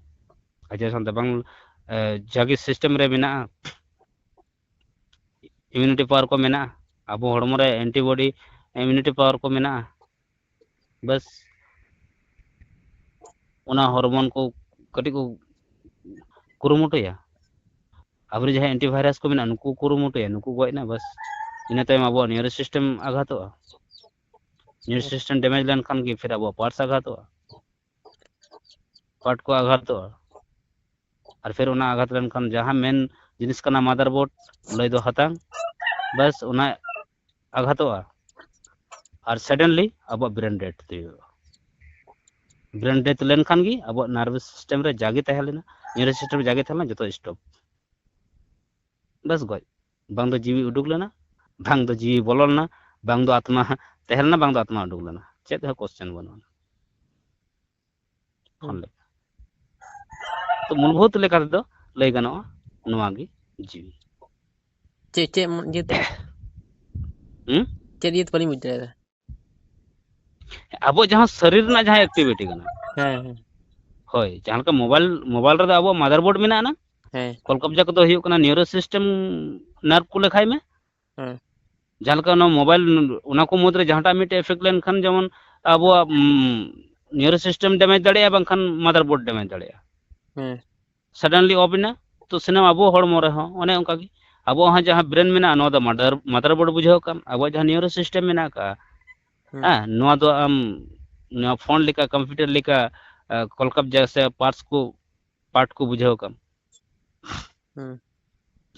ᱟᱡᱟᱨ ᱥᱟᱶᱛᱮ ᱵᱟᱝ, ᱮ, ᱡᱟᱜᱮ ᱥᱤᱥᱴᱮᱢ ᱨᱮ ᱢᱮᱱᱟᱜᱼᱟ, ᱤᱢᱤᱭᱩᱱᱤᱴᱤ ᱯᱟᱣᱟᱨ ᱠᱚ ᱢᱮᱱᱟᱜᱼᱟ, ᱟᱵᱚ ᱦᱚᱲᱢᱚ ᱨᱮ ᱮᱱᱴᱤᱵᱚᱰᱤ ᱤᱢᱤᱭᱩᱱᱤᱴᱤ ᱯᱟᱣᱟᱨ ᱠᱚ ᱢᱮᱱᱟᱜᱼᱟ᱾ ᱵᱟᱥ, ᱚᱱᱟ ᱦᱚᱨᱢᱚᱱ ᱠᱚ ᱠᱟᱹᱴᱤᱡ ᱠᱚ ᱠᱩᱨᱩᱢᱩᱴᱩᱭᱟ᱾ ᱟᱵᱚᱨᱮ ᱡᱟᱦᱟᱸᱭ ᱮᱱᱴᱤᱵᱷᱟᱭᱨᱟᱥ ᱠᱚ ᱢᱮᱱᱟᱜᱼᱟ, ᱱᱩᱠᱩ ᱠᱩᱨᱩᱢᱩᱴᱩᱭᱟ, ᱱᱩᱠᱩ ᱜᱚᱡ ᱮᱱᱟ, ᱵᱟᱥ, ᱤᱱᱟᱹ ᱛᱟᱭᱚᱢ ᱟᱵᱚᱣᱟᱜ ᱱᱤᱭᱩᱨᱳ ᱥᱤᱥᱴᱮᱢ ᱟᱜᱷᱟᱛᱚᱜᱼᱟ᱾ ᱱᱤᱭᱩᱨᱳ ᱥᱤᱥᱴᱮᱢ ᱰᱮᱢᱮᱡᱽ ᱞᱮᱱᱠᱷᱟᱱ ᱜᱮ ᱯᱷᱤᱨ ᱟᱵᱚᱣᱟᱜ ᱯᱟᱨᱴᱥ ᱟᱜᱷᱟᱛᱚᱜᱼᱟ, ᱯᱟᱨᱴ ᱠᱚ ᱟᱜᱷᱟᱛᱚᱜᱼᱟ᱾ ᱟᱨ ᱯᱷᱤᱨ ᱚᱱᱟ ᱟᱜᱷᱟᱛ ᱞᱮᱱᱠᱷᱟᱱ ᱡᱟᱦᱟᱸ ᱢᱮᱱ ᱡᱤᱱᱤᱥ ᱠᱟᱱᱟ ᱢᱟᱫᱟᱨᱵᱳᱨᱰ, ᱞᱟᱹᱭ ᱫᱚ ᱦᱟᱛᱟᱝ, ᱵᱟᱥ ᱚᱱᱟ ᱟᱜᱷᱟᱛᱚᱜᱼᱟ᱾ ᱟᱨ ᱥᱟᱰᱮᱱᱞᱤ ᱟᱵᱚᱣᱟᱜ ᱵᱨᱮᱱ ᱰᱮᱰ ᱦᱩᱭᱩᱜᱼᱟ᱾ ᱵᱨᱮᱱ ᱰᱮᱛᱷ ᱞᱮᱱᱠᱷᱟᱱ ᱜᱮ ᱟᱵᱚᱣᱟᱜ ᱱᱟᱨᱵᱷᱟᱥ ᱥᱤᱥᱴᱮᱢ ᱨᱮ ᱡᱟᱜᱮ ᱛᱟᱦᱮᱸ ᱞᱮᱱᱟ, ᱱᱤᱭᱩᱨᱳ ᱥᱤᱥᱴᱮᱢ ᱨᱮ ᱡᱟᱜᱮ ᱛᱟᱦᱮᱸ ᱞᱮᱱᱟ, ᱡᱚᱛᱚ ᱥᱴᱚᱯ᱾ ᱵᱟᱥ ᱜᱚᱡ᱾ ᱵᱟᱝ ᱫᱚ ᱡᱤᱣᱤ ᱩᱰᱩᱠ ᱞᱮᱱᱟ, ᱵᱟᱝ ᱫᱚ ᱡᱤᱣᱤ ᱵᱚᱞᱚ ᱞᱮᱱᱟ, ᱵᱟᱝ ᱫᱚ ᱟᱛᱢᱟ ᱛᱟᱦᱮᱸ ᱞᱮᱱᱟ, ᱵᱟᱝ ᱫᱚ ᱟᱛᱢᱟ ᱩᱰᱩᱠ ᱞᱮᱱᱟ᱾ ᱪᱮᱫ ᱦᱚᱸ ᱠᱚᱥᱪᱮᱱ ᱵᱟᱹᱱᱩᱜᱼᱟ᱾ ᱦᱩᱸ᱾ ᱠᱷᱚᱱ ᱞᱮᱠᱟ᱾ ᱛᱚ ᱢᱩᱞᱵᱷᱩᱛ ᱞᱮᱠᱟ ᱛᱮᱫᱚ ᱞᱟᱹᱭ ᱜᱟᱱᱚᱜᱼᱟ, ᱱᱚᱣᱟ ᱜᱮ ᱡᱤᱣᱤ᱾ ᱪᱮᱫ, ᱪᱮᱫ ᱢᱚ-, ᱤᱭᱟᱹᱛᱮ? ᱦᱩᱸ? ᱪᱮᱫ ᱤᱭᱟᱹᱛᱮ ᱵᱟᱹᱞᱤᱧ ᱵᱩᱡᱽ ᱫᱟᱲᱮᱭᱟᱫᱟ? ᱟᱵᱚ ᱡᱟᱦᱟᱸ ᱥᱟᱹᱨᱤᱨ ᱨᱮᱱᱟᱜ ᱡᱟᱦᱟᱸ ᱮᱠᱴᱤᱵᱷᱤᱴᱤ ᱠᱟᱱᱟ᱾ ᱦᱮᱸ, ᱦᱮᱸ᱾ ᱦᱳᱭ, ᱡᱟᱦᱟᱸ ᱞᱮᱠᱟ ᱢᱳᱵᱟᱭᱤᱞ, ᱢᱳᱵᱟᱭᱤᱞ ᱨᱮᱫᱚ ᱟᱵᱚᱣᱟᱜ ᱢᱟᱫᱟᱨᱵᱳᱨᱰ ᱢᱮᱱᱟᱜᱼᱟ ᱱᱟ? ᱦᱮᱸ᱾ ᱠᱚᱞ ᱠᱚᱵᱡᱟ ᱠᱚᱫᱚ ᱦᱩᱭᱩᱜ ᱠᱟᱱᱟ ᱱᱤᱭᱩᱨᱳ ᱥᱤᱥᱴᱮᱢ ᱱᱟᱨᱵᱷ ᱠᱚ ᱞᱮᱠᱷᱟᱭ ᱢᱮ᱾ ᱦᱮᱸ᱾ ᱡᱟᱦᱟᱸ ᱞᱮᱠᱟ ᱚᱱᱟ ᱢᱳᱵᱟᱭᱤᱞ, ᱚᱱᱟ ᱠᱚ ᱢᱩᱫᱽᱨᱮ ᱡᱟᱦᱟᱸᱴᱟᱜ ᱢᱤᱫᱴᱮᱡ ᱮᱯᱷᱮᱠᱴ ᱞᱮᱱᱠᱷᱟᱱ ᱡᱮᱢᱚᱱ ᱟᱵᱚᱣᱟᱜ, ᱩᱢ, neuro system damage ᱫᱟᱲᱮᱭᱟᱜᱼᱟ, ᱵᱟᱝᱠᱷᱟᱱ motherboard damage ᱫᱟᱲᱮᱭᱟᱜᱼᱟ᱾ ᱦᱮᱸ Suddenly off ᱮᱱᱟ, ᱛᱚ ᱥᱟᱱᱟᱢ ᱟᱵᱚ ᱦᱚᱲᱢᱚ ᱨᱮᱦᱚᱸ ᱚᱱᱮ ᱚᱱᱠᱟ ᱜᱮ ᱟᱵᱚᱣᱟᱜ ᱦᱚᱸ ᱡᱟᱦᱟᱸ brain ᱢᱮᱱᱟᱜᱼᱟ, ᱱᱚᱣᱟ ᱫᱚ mother motherboard ᱵᱩᱡᱷᱟᱹᱣ ᱠᱟᱢ, ᱟᱵᱚᱣᱟᱜ ᱡᱟᱦᱟᱸ neuro system ᱢᱮᱱᱟᱜ ᱟᱠᱟᱫᱼᱟ, ᱦᱩᱸ ᱦᱮᱸ, ᱱᱚᱣᱟ ᱫᱚ ᱟᱢ ᱱᱚᱣᱟ phone ᱞᱮᱠᱟ, computer ᱞᱮᱠᱟ ᱠᱚᱞᱠᱟᱵᱡᱟ ᱥᱮ parts ᱠᱚ part ᱠᱚ ᱵᱩᱡᱷᱟᱹᱣ ᱠᱟᱢ᱾ ᱦᱩᱸ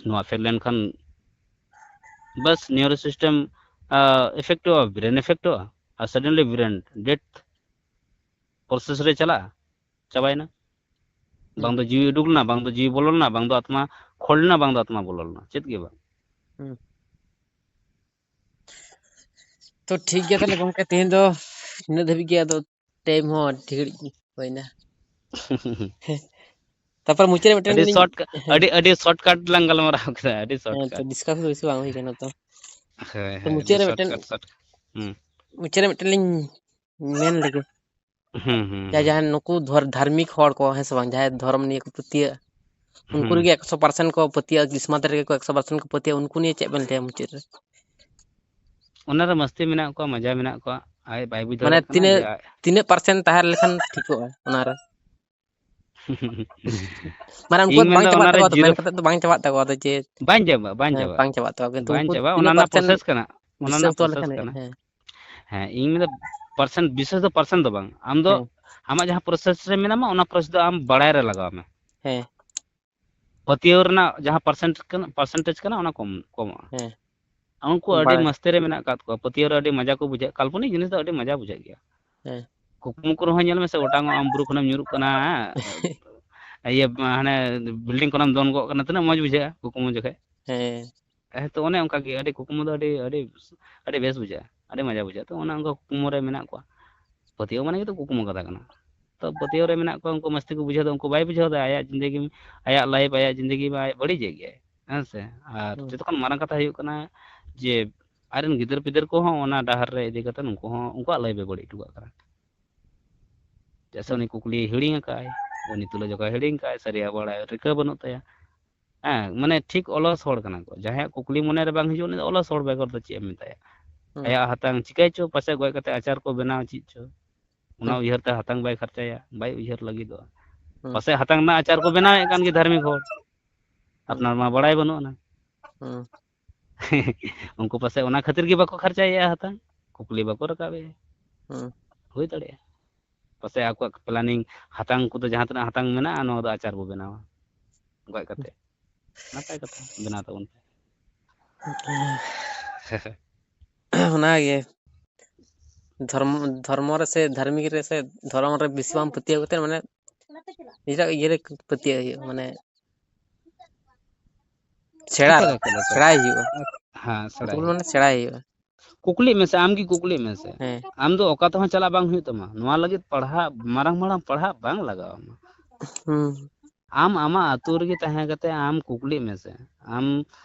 ᱱᱚᱣᱟ ᱯᱷᱮᱞ ᱞᱮᱱᱠᱷᱟᱱ ᱵᱟᱥ neuro system effectᱚᱜᱼᱟ, brain effectᱚᱜᱼᱟ, ᱟᱨ suddenly brain death process ᱨᱮ ᱪᱟᱞᱟᱜᱼᱟ, ᱪᱟᱵᱟᱭᱮᱱᱟ᱾ ᱵᱟᱝ ᱦᱩᱸ ᱫᱚ ᱡᱤᱣᱤ ᱩᱰᱩᱠ ᱞᱮᱱᱟ, ᱵᱟᱝ ᱫᱚ ᱡᱤᱣᱤ ᱵᱚᱞᱚ ᱞᱮᱱᱟ, ᱵᱟᱝ ᱫᱚ ᱟᱛᱢᱟ ᱠᱷᱚᱲ ᱞᱮᱱᱟ, ᱵᱟᱝ ᱫᱚ ᱟᱛᱢᱟ ᱵᱚᱞᱚ ᱞᱮᱱᱟ, ᱪᱮᱫ ᱜᱮ ᱵᱟᱝ᱾ ᱦᱩᱸ ᱛᱚ ᱴᱷᱤᱠ ᱜᱮᱭᱟ ᱛᱟᱦᱚᱞᱮ ᱜᱚᱝᱠᱮ, ᱛᱮᱦᱮᱧ ᱫᱚ ᱤᱱᱟᱹᱜ ᱫᱷᱟᱹᱵᱤᱡ ᱜᱮ, ᱟᱫᱚ time ᱦᱚᱸ ᱟᱹᱰᱤ ᱜᱷᱟᱹᱲᱤᱡ ᱦᱩᱭᱱᱟ᱾ ᱛᱟᱨᱯᱚᱨ ᱢᱩᱪᱟᱹᱫ ᱨᱮ ᱢᱤᱫᱴᱮᱱ ᱟᱹᱰᱤ ᱞᱤᱧ short ᱟᱹᱰᱤ ᱟᱹᱰᱤ short cut ᱞᱟᱝ ᱜᱟᱞᱢᱟᱨᱟᱣ ᱠᱮᱫᱟ, ᱟᱹᱰᱤ short ᱦᱮᱸ ᱛᱚ cut᱾ discuss ᱫᱚ ᱵᱮᱥᱤ ᱵᱟᱝ ᱦᱩᱭ ᱠᱟᱱᱟ ᱛᱚ᱾ ᱦᱳᱭ ᱛᱚ ᱦᱳᱭ, ᱟᱹᱰᱤ ᱢᱩᱪᱟᱹᱫ ᱨᱮ short ᱢᱤᱫᱴᱮᱱ cut, short᱾ ᱦᱩᱸ᱾ ᱢᱩᱪᱟᱹᱫ ᱨᱮ ᱢᱤᱫᱴᱮᱱ ᱞᱤᱧ ᱢᱮᱱ ᱞᱮᱜᱮ᱾ ᱦᱩᱸ ᱦᱩᱸ ᱡᱟᱦᱟᱸᱭ ᱦᱩᱸ ᱡᱟᱦᱟᱸᱭ ᱱᱩᱠᱩ ᱫᱷᱚᱨ ᱫᱷᱟᱨᱢᱤᱠ ᱦᱚᱲ ᱠᱚ, ᱦᱮᱸ ᱥᱮ ᱵᱟᱝ, ᱡᱟᱦᱟᱸᱭ ᱫᱷᱚᱨᱚᱢ ᱱᱤᱭᱮ ᱠᱚ ᱯᱟᱹᱛᱭᱟᱹᱜ, ᱩᱱᱠᱩ ᱦᱩᱸ᱾ ᱨᱮᱜᱮ ᱮᱠᱥᱚ percent ᱠᱚ ᱯᱟᱹᱛᱭᱟᱹᱜᱼᱟ, ᱠᱨᱤᱥᱢᱟᱥ ᱨᱮᱜᱮ ᱠᱚ ᱮᱠᱥᱚ percent ᱠᱚ ᱯᱟᱹᱛᱭᱟᱹᱜᱼᱟ, ᱩᱱᱠᱩ ᱱᱤᱭᱮ ᱪᱮᱫ ᱵᱮᱱ ᱞᱟᱹᱭᱟ ᱢᱩᱪᱟᱹᱫ ᱨᱮ? ᱚᱱᱟᱨᱮ ᱢᱟᱹᱥᱛᱤ ᱢᱮᱱᱟᱜ ᱠᱚᱣᱟ, ᱢᱟᱡᱟ ᱢᱮᱱᱟᱜ ᱠᱚᱣᱟ, ᱟᱡ ᱵᱟᱭ ᱵᱩᱡᱽ ᱢᱟᱱᱮ ᱫᱟᱲᱮᱭᱟᱜ ᱠᱟᱱᱟ ᱛᱤᱱᱟᱹᱜ ᱡᱮ ᱟᱡ ᱛᱤᱱᱟᱹᱜ percent ᱛᱟᱦᱮᱸ ᱞᱮᱠᱷᱟᱱ ᱴᱷᱤᱠᱚᱜᱼᱟ ᱚᱱᱟᱨᱮ? ᱢᱟᱱᱮ ᱤᱧ ᱩᱱᱠᱩᱣᱟᱜ ᱫᱚ ᱵᱟᱝ ᱢᱮᱱᱫᱟ ᱪᱟᱵᱟᱜ ᱚᱱᱟᱨᱮ ᱛᱟᱠᱚᱣᱟ, ᱟᱫᱚ zero ᱢᱮᱱ ᱠᱟᱛᱮ ᱫᱚ ᱵᱟᱝ ᱪᱟᱵᱟᱜ ᱛᱟᱠᱚᱣᱟ, ᱟᱫᱚ ᱡᱮ ᱵᱟᱝ ᱪᱟᱵᱟ, ᱵᱟᱝ ᱦᱮᱸ, ᱪᱟᱵᱟ, ᱯᱟᱸᱪ ᱚᱱᱟ ᱪᱷᱟᱵᱟ ᱨᱮᱱᱟᱜ percent process ᱠᱟᱱᱟ, ᱚᱱᱟ ᱵᱤᱥᱥᱟᱹᱥ ᱨᱮᱱᱟᱜ ᱫᱚᱦᱚ process ᱞᱮᱠᱷᱟᱱ ᱦᱮᱡ, ᱠᱟᱱᱟ᱾ ᱦᱮᱸ᱾ ᱦᱮᱸ, ᱤᱧ ᱢᱮᱱᱫᱟ percent ᱵᱤᱥᱥᱟᱹᱥ ᱫᱚ percent ᱫᱚ ᱵᱟᱝ, ᱟᱢ ᱫᱚ ᱦᱮᱸ, ᱟᱢᱟᱜ ᱡᱟᱦᱟᱸ process ᱨᱮ ᱢᱮᱱᱟᱢᱟ ᱚᱱᱟ process ᱫᱚ ᱟᱢ ᱵᱟᱲᱟᱭ ᱨᱮ ᱞᱟᱜᱟᱣ ᱢᱮ᱾ ᱦᱮᱸ, ᱯᱟᱹᱛᱭᱟᱹᱣ ᱨᱮᱱᱟᱜ ᱡᱟᱦᱟᱸ percent ᱠᱟᱱᱟ, percentage ᱠᱟᱱᱟ, ᱚᱱᱟ ᱠᱚᱢ ᱠᱚᱢᱚᱜᱼᱟ᱾ ᱦᱮᱸ, ᱩᱱᱠᱩ ᱟᱹᱰᱤ ᱵᱟᱲᱟᱭ᱾ ᱢᱟᱥᱛᱮ ᱨᱮ ᱢᱮᱱᱟᱜ ᱟᱠᱟᱫ ᱠᱚᱣᱟ, ᱯᱟᱹᱛᱭᱟᱹᱣ ᱨᱮ ᱟᱹᱰᱤ ᱢᱟᱡᱟ ᱠᱚ ᱵᱩᱡᱷᱟᱹᱜᱼᱟ, ᱠᱟᱞᱯᱚᱱᱤᱠ ᱡᱤᱱᱤᱥ ᱫᱚ ᱟᱹᱰᱤ ᱢᱟᱡᱟ ᱵᱩᱡᱷᱟᱹᱜ ᱜᱮᱭᱟ᱾ ᱦᱮᱸ, ᱠᱩᱠᱢᱩ ᱠᱚᱨᱮ ᱦᱚᱸ ᱧᱮᱞ ᱢᱮᱥᱮ, ᱚᱴᱟᱝᱚᱜ ᱟᱢ ᱵᱩᱨᱩ ᱠᱷᱚᱱᱮᱢ ᱧᱩᱨᱩᱜ ᱠᱟᱱᱟ, ᱤᱭᱟᱹ ᱦᱟᱱᱮ building ᱠᱷᱚᱱᱮᱢ ᱫᱚᱱ ᱜᱚᱜ ᱠᱟᱱᱟ, ᱛᱤᱱᱟᱹᱜ ᱢᱚᱡᱽ ᱵᱩᱡᱷᱟᱹᱜᱼᱟ ᱠᱩᱠᱢᱩ ᱡᱚᱠᱷᱮᱡ᱾ ᱦᱮᱸ, ᱦᱮᱸ, ᱛᱚ ᱚᱱᱮ ᱚᱱᱠᱟ ᱜᱮ ᱟᱹᱰᱤ ᱠᱩᱠᱢᱩ ᱫᱚ ᱟᱹᱰᱤ ᱟᱹᱰᱤ ᱟᱹᱰᱤ ᱵᱮᱥ ᱵᱩᱡᱷᱟᱹᱜᱼᱟ, ᱟᱹᱰᱤ ᱢᱟᱡᱟ ᱵᱩᱡᱷᱟᱹᱜᱼᱟ᱾ ᱛᱚ ᱚᱱᱮ ᱚᱱᱠᱟ ᱠᱩᱠᱢᱩ ᱨᱮ ᱢᱮᱱᱟᱜ ᱠᱚᱣᱟ, ᱯᱟᱹᱛᱭᱟᱹᱣ ᱢᱟᱱᱮ ᱜᱮᱛᱚ ᱠᱩᱠᱢᱩ ᱠᱟᱛᱷᱟ ᱠᱟᱱᱟ᱾ ᱛᱚ ᱯᱟᱹᱛᱭᱟᱹᱣ ᱨᱮ ᱢᱮᱱᱟᱜ ᱠᱚᱣᱟ, ᱩᱱᱠᱩ ᱢᱟᱹᱥᱛᱤ ᱠᱚ ᱵᱩᱡᱷᱟᱹᱣ ᱫᱟ, ᱩᱱᱠᱩ ᱵᱟᱭ ᱵᱩᱡᱷᱟᱹᱣ ᱫᱟ, ᱟᱭᱟᱜ ᱡᱤᱱᱫᱮᱜᱤ, ᱟᱭᱟᱜ life, ᱟᱭᱟᱜ ᱡᱤᱱᱫᱮᱜᱤ ᱢᱟ ᱟᱡ ᱵᱟᱹᱲᱤᱡᱮᱫ ᱜᱮᱭᱟᱭ, ᱦᱮᱸ ᱥᱮ᱾ ᱟᱨ ᱦᱩᱸ, ᱡᱚᱛᱚ ᱠᱷᱚᱱ ᱢᱟᱨᱟᱝ ᱠᱟᱛᱷᱟ ᱦᱩᱭᱩᱜ ᱠᱟᱱᱟ ᱡᱮ ᱟᱡᱨᱮᱱ ᱜᱤᱫᱟᱹᱨ ᱯᱤᱫᱟᱹᱨ ᱠᱚᱦᱚᱸ ᱚᱱᱟ ᱰᱟᱦᱟᱨ ᱨᱮ ᱤᱫᱤ ᱠᱟᱛᱮ ᱩᱱᱠᱩ ᱦᱚᱸ ᱩᱱᱠᱩᱣᱟᱜ life ᱮ ᱵᱟᱹᱲᱤᱡ ᱦᱚᱴᱚ ᱠᱟᱜ ᱠᱟᱱᱟ᱾ ᱪᱮᱫᱟᱜ ᱥᱮ ᱦᱩᱸ, ᱩᱱᱤ ᱠᱩᱠᱞᱤᱭ ᱦᱤᱲᱤᱧ ᱟᱠᱟᱫᱼᱟᱭ, ᱩᱱᱤ ᱛᱩᱞᱟᱹᱡᱚᱠᱷᱟᱭ ᱦᱤᱲᱤᱧ ᱟᱠᱟᱫᱼᱟᱭ, ᱥᱟᱹᱨᱤᱭᱟᱜ ᱵᱟᱲᱟᱭ ᱨᱤᱠᱟᱹ ᱵᱟᱹᱱᱩᱜ ᱛᱟᱭᱟ᱾ ᱦᱮᱸ, ᱢᱟᱱᱮ ᱴᱷᱤᱠ ᱚᱞᱚᱥ ᱦᱚᱲ ᱠᱟᱱᱟ ᱠᱚ᱾ ᱡᱟᱦᱟᱸᱭᱟᱜ ᱠᱩᱠᱞᱤ ᱢᱚᱱᱮ ᱨᱮ ᱵᱟᱝ ᱦᱤᱡᱩᱜᱼᱟ, ᱩᱱᱤ ᱫᱚ ᱚᱞᱚᱥ ᱦᱚᱲ ᱵᱮᱜᱚᱨ ᱫᱚ ᱪᱮᱫ ᱮᱢ ᱢᱮᱛᱟᱭᱟ? ᱦᱩᱸ, ᱟᱭᱟᱜ ᱦᱟᱛᱟᱝ ᱪᱤᱠᱟᱹᱭ ᱪᱚ, ᱯᱟᱥᱮᱡ ᱜᱚᱡ ᱠᱟᱛᱮ ᱟᱪᱟᱨ ᱠᱚ ᱵᱮᱱᱟᱣ ᱪᱮᱫ ᱪᱚ᱾ ᱚᱱᱟ ᱦᱩᱸ᱾ ᱩᱭᱦᱟᱹᱨ ᱛᱮ ᱦᱟᱛᱟᱝ ᱵᱟᱭ ᱠᱷᱚᱨᱪᱟᱭᱟ, ᱵᱟᱭ ᱩᱭᱦᱟᱹᱨ ᱞᱟᱹᱜᱤᱫᱚᱜᱼᱟ᱾ ᱦᱩᱸ᱾ ᱯᱟᱥᱮᱡ ᱦᱟᱛᱟᱝ ᱨᱮᱱᱟᱜ ᱟᱪᱟᱨ ᱠᱚ ᱵᱮᱱᱟᱣᱮᱫ ᱠᱟᱱ ᱜᱮ ᱫᱷᱟᱨᱢᱤᱠ ᱦᱚᱲ, ᱦᱩᱸ᱾ ᱟᱯᱱᱟᱨ ᱢᱟ ᱵᱟᱲᱟᱭ ᱵᱟᱹᱱᱩᱜ ᱟᱱᱟ᱾ ᱦᱩᱸ᱾ ᱩᱱᱠᱩ ᱯᱟᱥᱮᱡ ᱚᱱᱟ ᱠᱷᱟᱹᱛᱤᱨ ᱜᱮ ᱵᱟᱠᱚ ᱠᱷᱚᱨᱪᱟᱭᱮᱫᱼᱟ ᱦᱟᱛᱟᱝ, ᱠᱩᱠᱞᱤ ᱵᱟᱠᱚ ᱨᱟᱠᱟᱵᱮᱫᱼᱟ᱾ ᱦᱩᱸ᱾ ᱦᱩᱭ ᱫᱟᱲᱮᱭᱟᱜᱼᱟ᱾ ᱯᱟᱥᱮᱡ ᱟᱠᱚᱣᱟᱜ planning, ᱦᱟᱛᱟᱝ ᱠᱚᱫᱚ ᱡᱟᱦᱟᱸ ᱛᱤᱱᱟᱹᱜ ᱦᱟᱛᱟᱝ ᱢᱮᱱᱟᱜᱼᱟ, ᱱᱚᱣᱟ ᱫᱚ ᱟᱪᱟᱨ ᱵᱚ ᱵᱮᱱᱟᱣᱟ, ᱜᱚᱡ ᱠᱟᱛᱮ᱾ ᱱᱟᱯᱟᱭ ᱠᱟᱛᱷᱟ, ᱵᱮᱱᱟᱣ ᱛᱟᱵᱚᱱ ᱯᱮ᱾ ᱚᱱᱟᱜᱮ ᱫᱷᱚᱨᱢᱚ, ᱫᱷᱚᱨᱢᱚ ᱨᱮ ᱥᱮ ᱫᱷᱟᱨᱢᱤᱠ ᱨᱮ ᱥᱮ ᱫᱷᱚᱨᱚᱢ ᱨᱮ ᱵᱮᱥᱤ ᱵᱟᱝ ᱯᱟᱹᱛᱭᱟᱹᱣ ᱠᱟᱛᱮ, ᱢᱟᱱᱮ ᱱᱤᱡᱮᱨᱟᱜ ᱤᱭᱟᱹ ᱨᱮ ᱯᱟᱹᱛᱭᱟᱹᱣ ᱦᱩᱭᱩᱜᱼᱟ, ᱢᱟᱱᱮ ᱥᱮᱬᱟ, ᱮᱠᱟᱞ, ᱮᱠᱟᱞ, ᱮᱠᱟᱞ᱾ ᱥᱮᱬᱟᱭ ᱦᱩᱭᱩᱜᱼᱟ᱾ ᱦᱮᱸ, ᱥᱮᱬᱟᱭ ᱠᱩᱠᱞᱤ ᱦᱩᱭᱩᱜᱼᱟ᱾ ᱢᱟᱱᱮ ᱥᱮᱬᱟᱭ ᱦᱩᱭᱩᱜᱼᱟ᱾ ᱠᱩᱠᱞᱤᱜ ᱢᱮᱥᱮ, ᱟᱢᱜᱮ ᱠᱩᱠᱞᱤᱜ ᱢᱮᱥᱮ᱾ ᱦᱮᱸ᱾ ᱟᱢ ᱫᱚ ᱚᱠᱟ ᱛᱮᱦᱚᱸ ᱪᱟᱞᱟᱜ ᱵᱟᱝ ᱦᱩᱭᱩᱜ ᱛᱟᱢᱟ᱾ ᱱᱚᱣᱟ ᱞᱟᱹᱜᱤᱫ ᱯᱟᱲᱦᱟᱜ, ᱢᱟᱨᱟᱝ ᱢᱟᱨᱟᱝ ᱯᱟᱲᱦᱟᱜ ᱵᱟᱝ ᱞᱟᱜᱟᱣ ᱟᱢᱟ᱾ ᱦᱩᱸ᱾ ᱟᱢ ᱟᱢᱟᱜ ᱟᱹᱛᱩ ᱨᱮᱜᱮ ᱛᱟᱦᱮᱸ ᱠᱟᱛᱮ ᱟᱢ ᱠᱩᱠᱞᱤᱜ ᱢᱮᱥᱮ᱾ ᱟᱢ,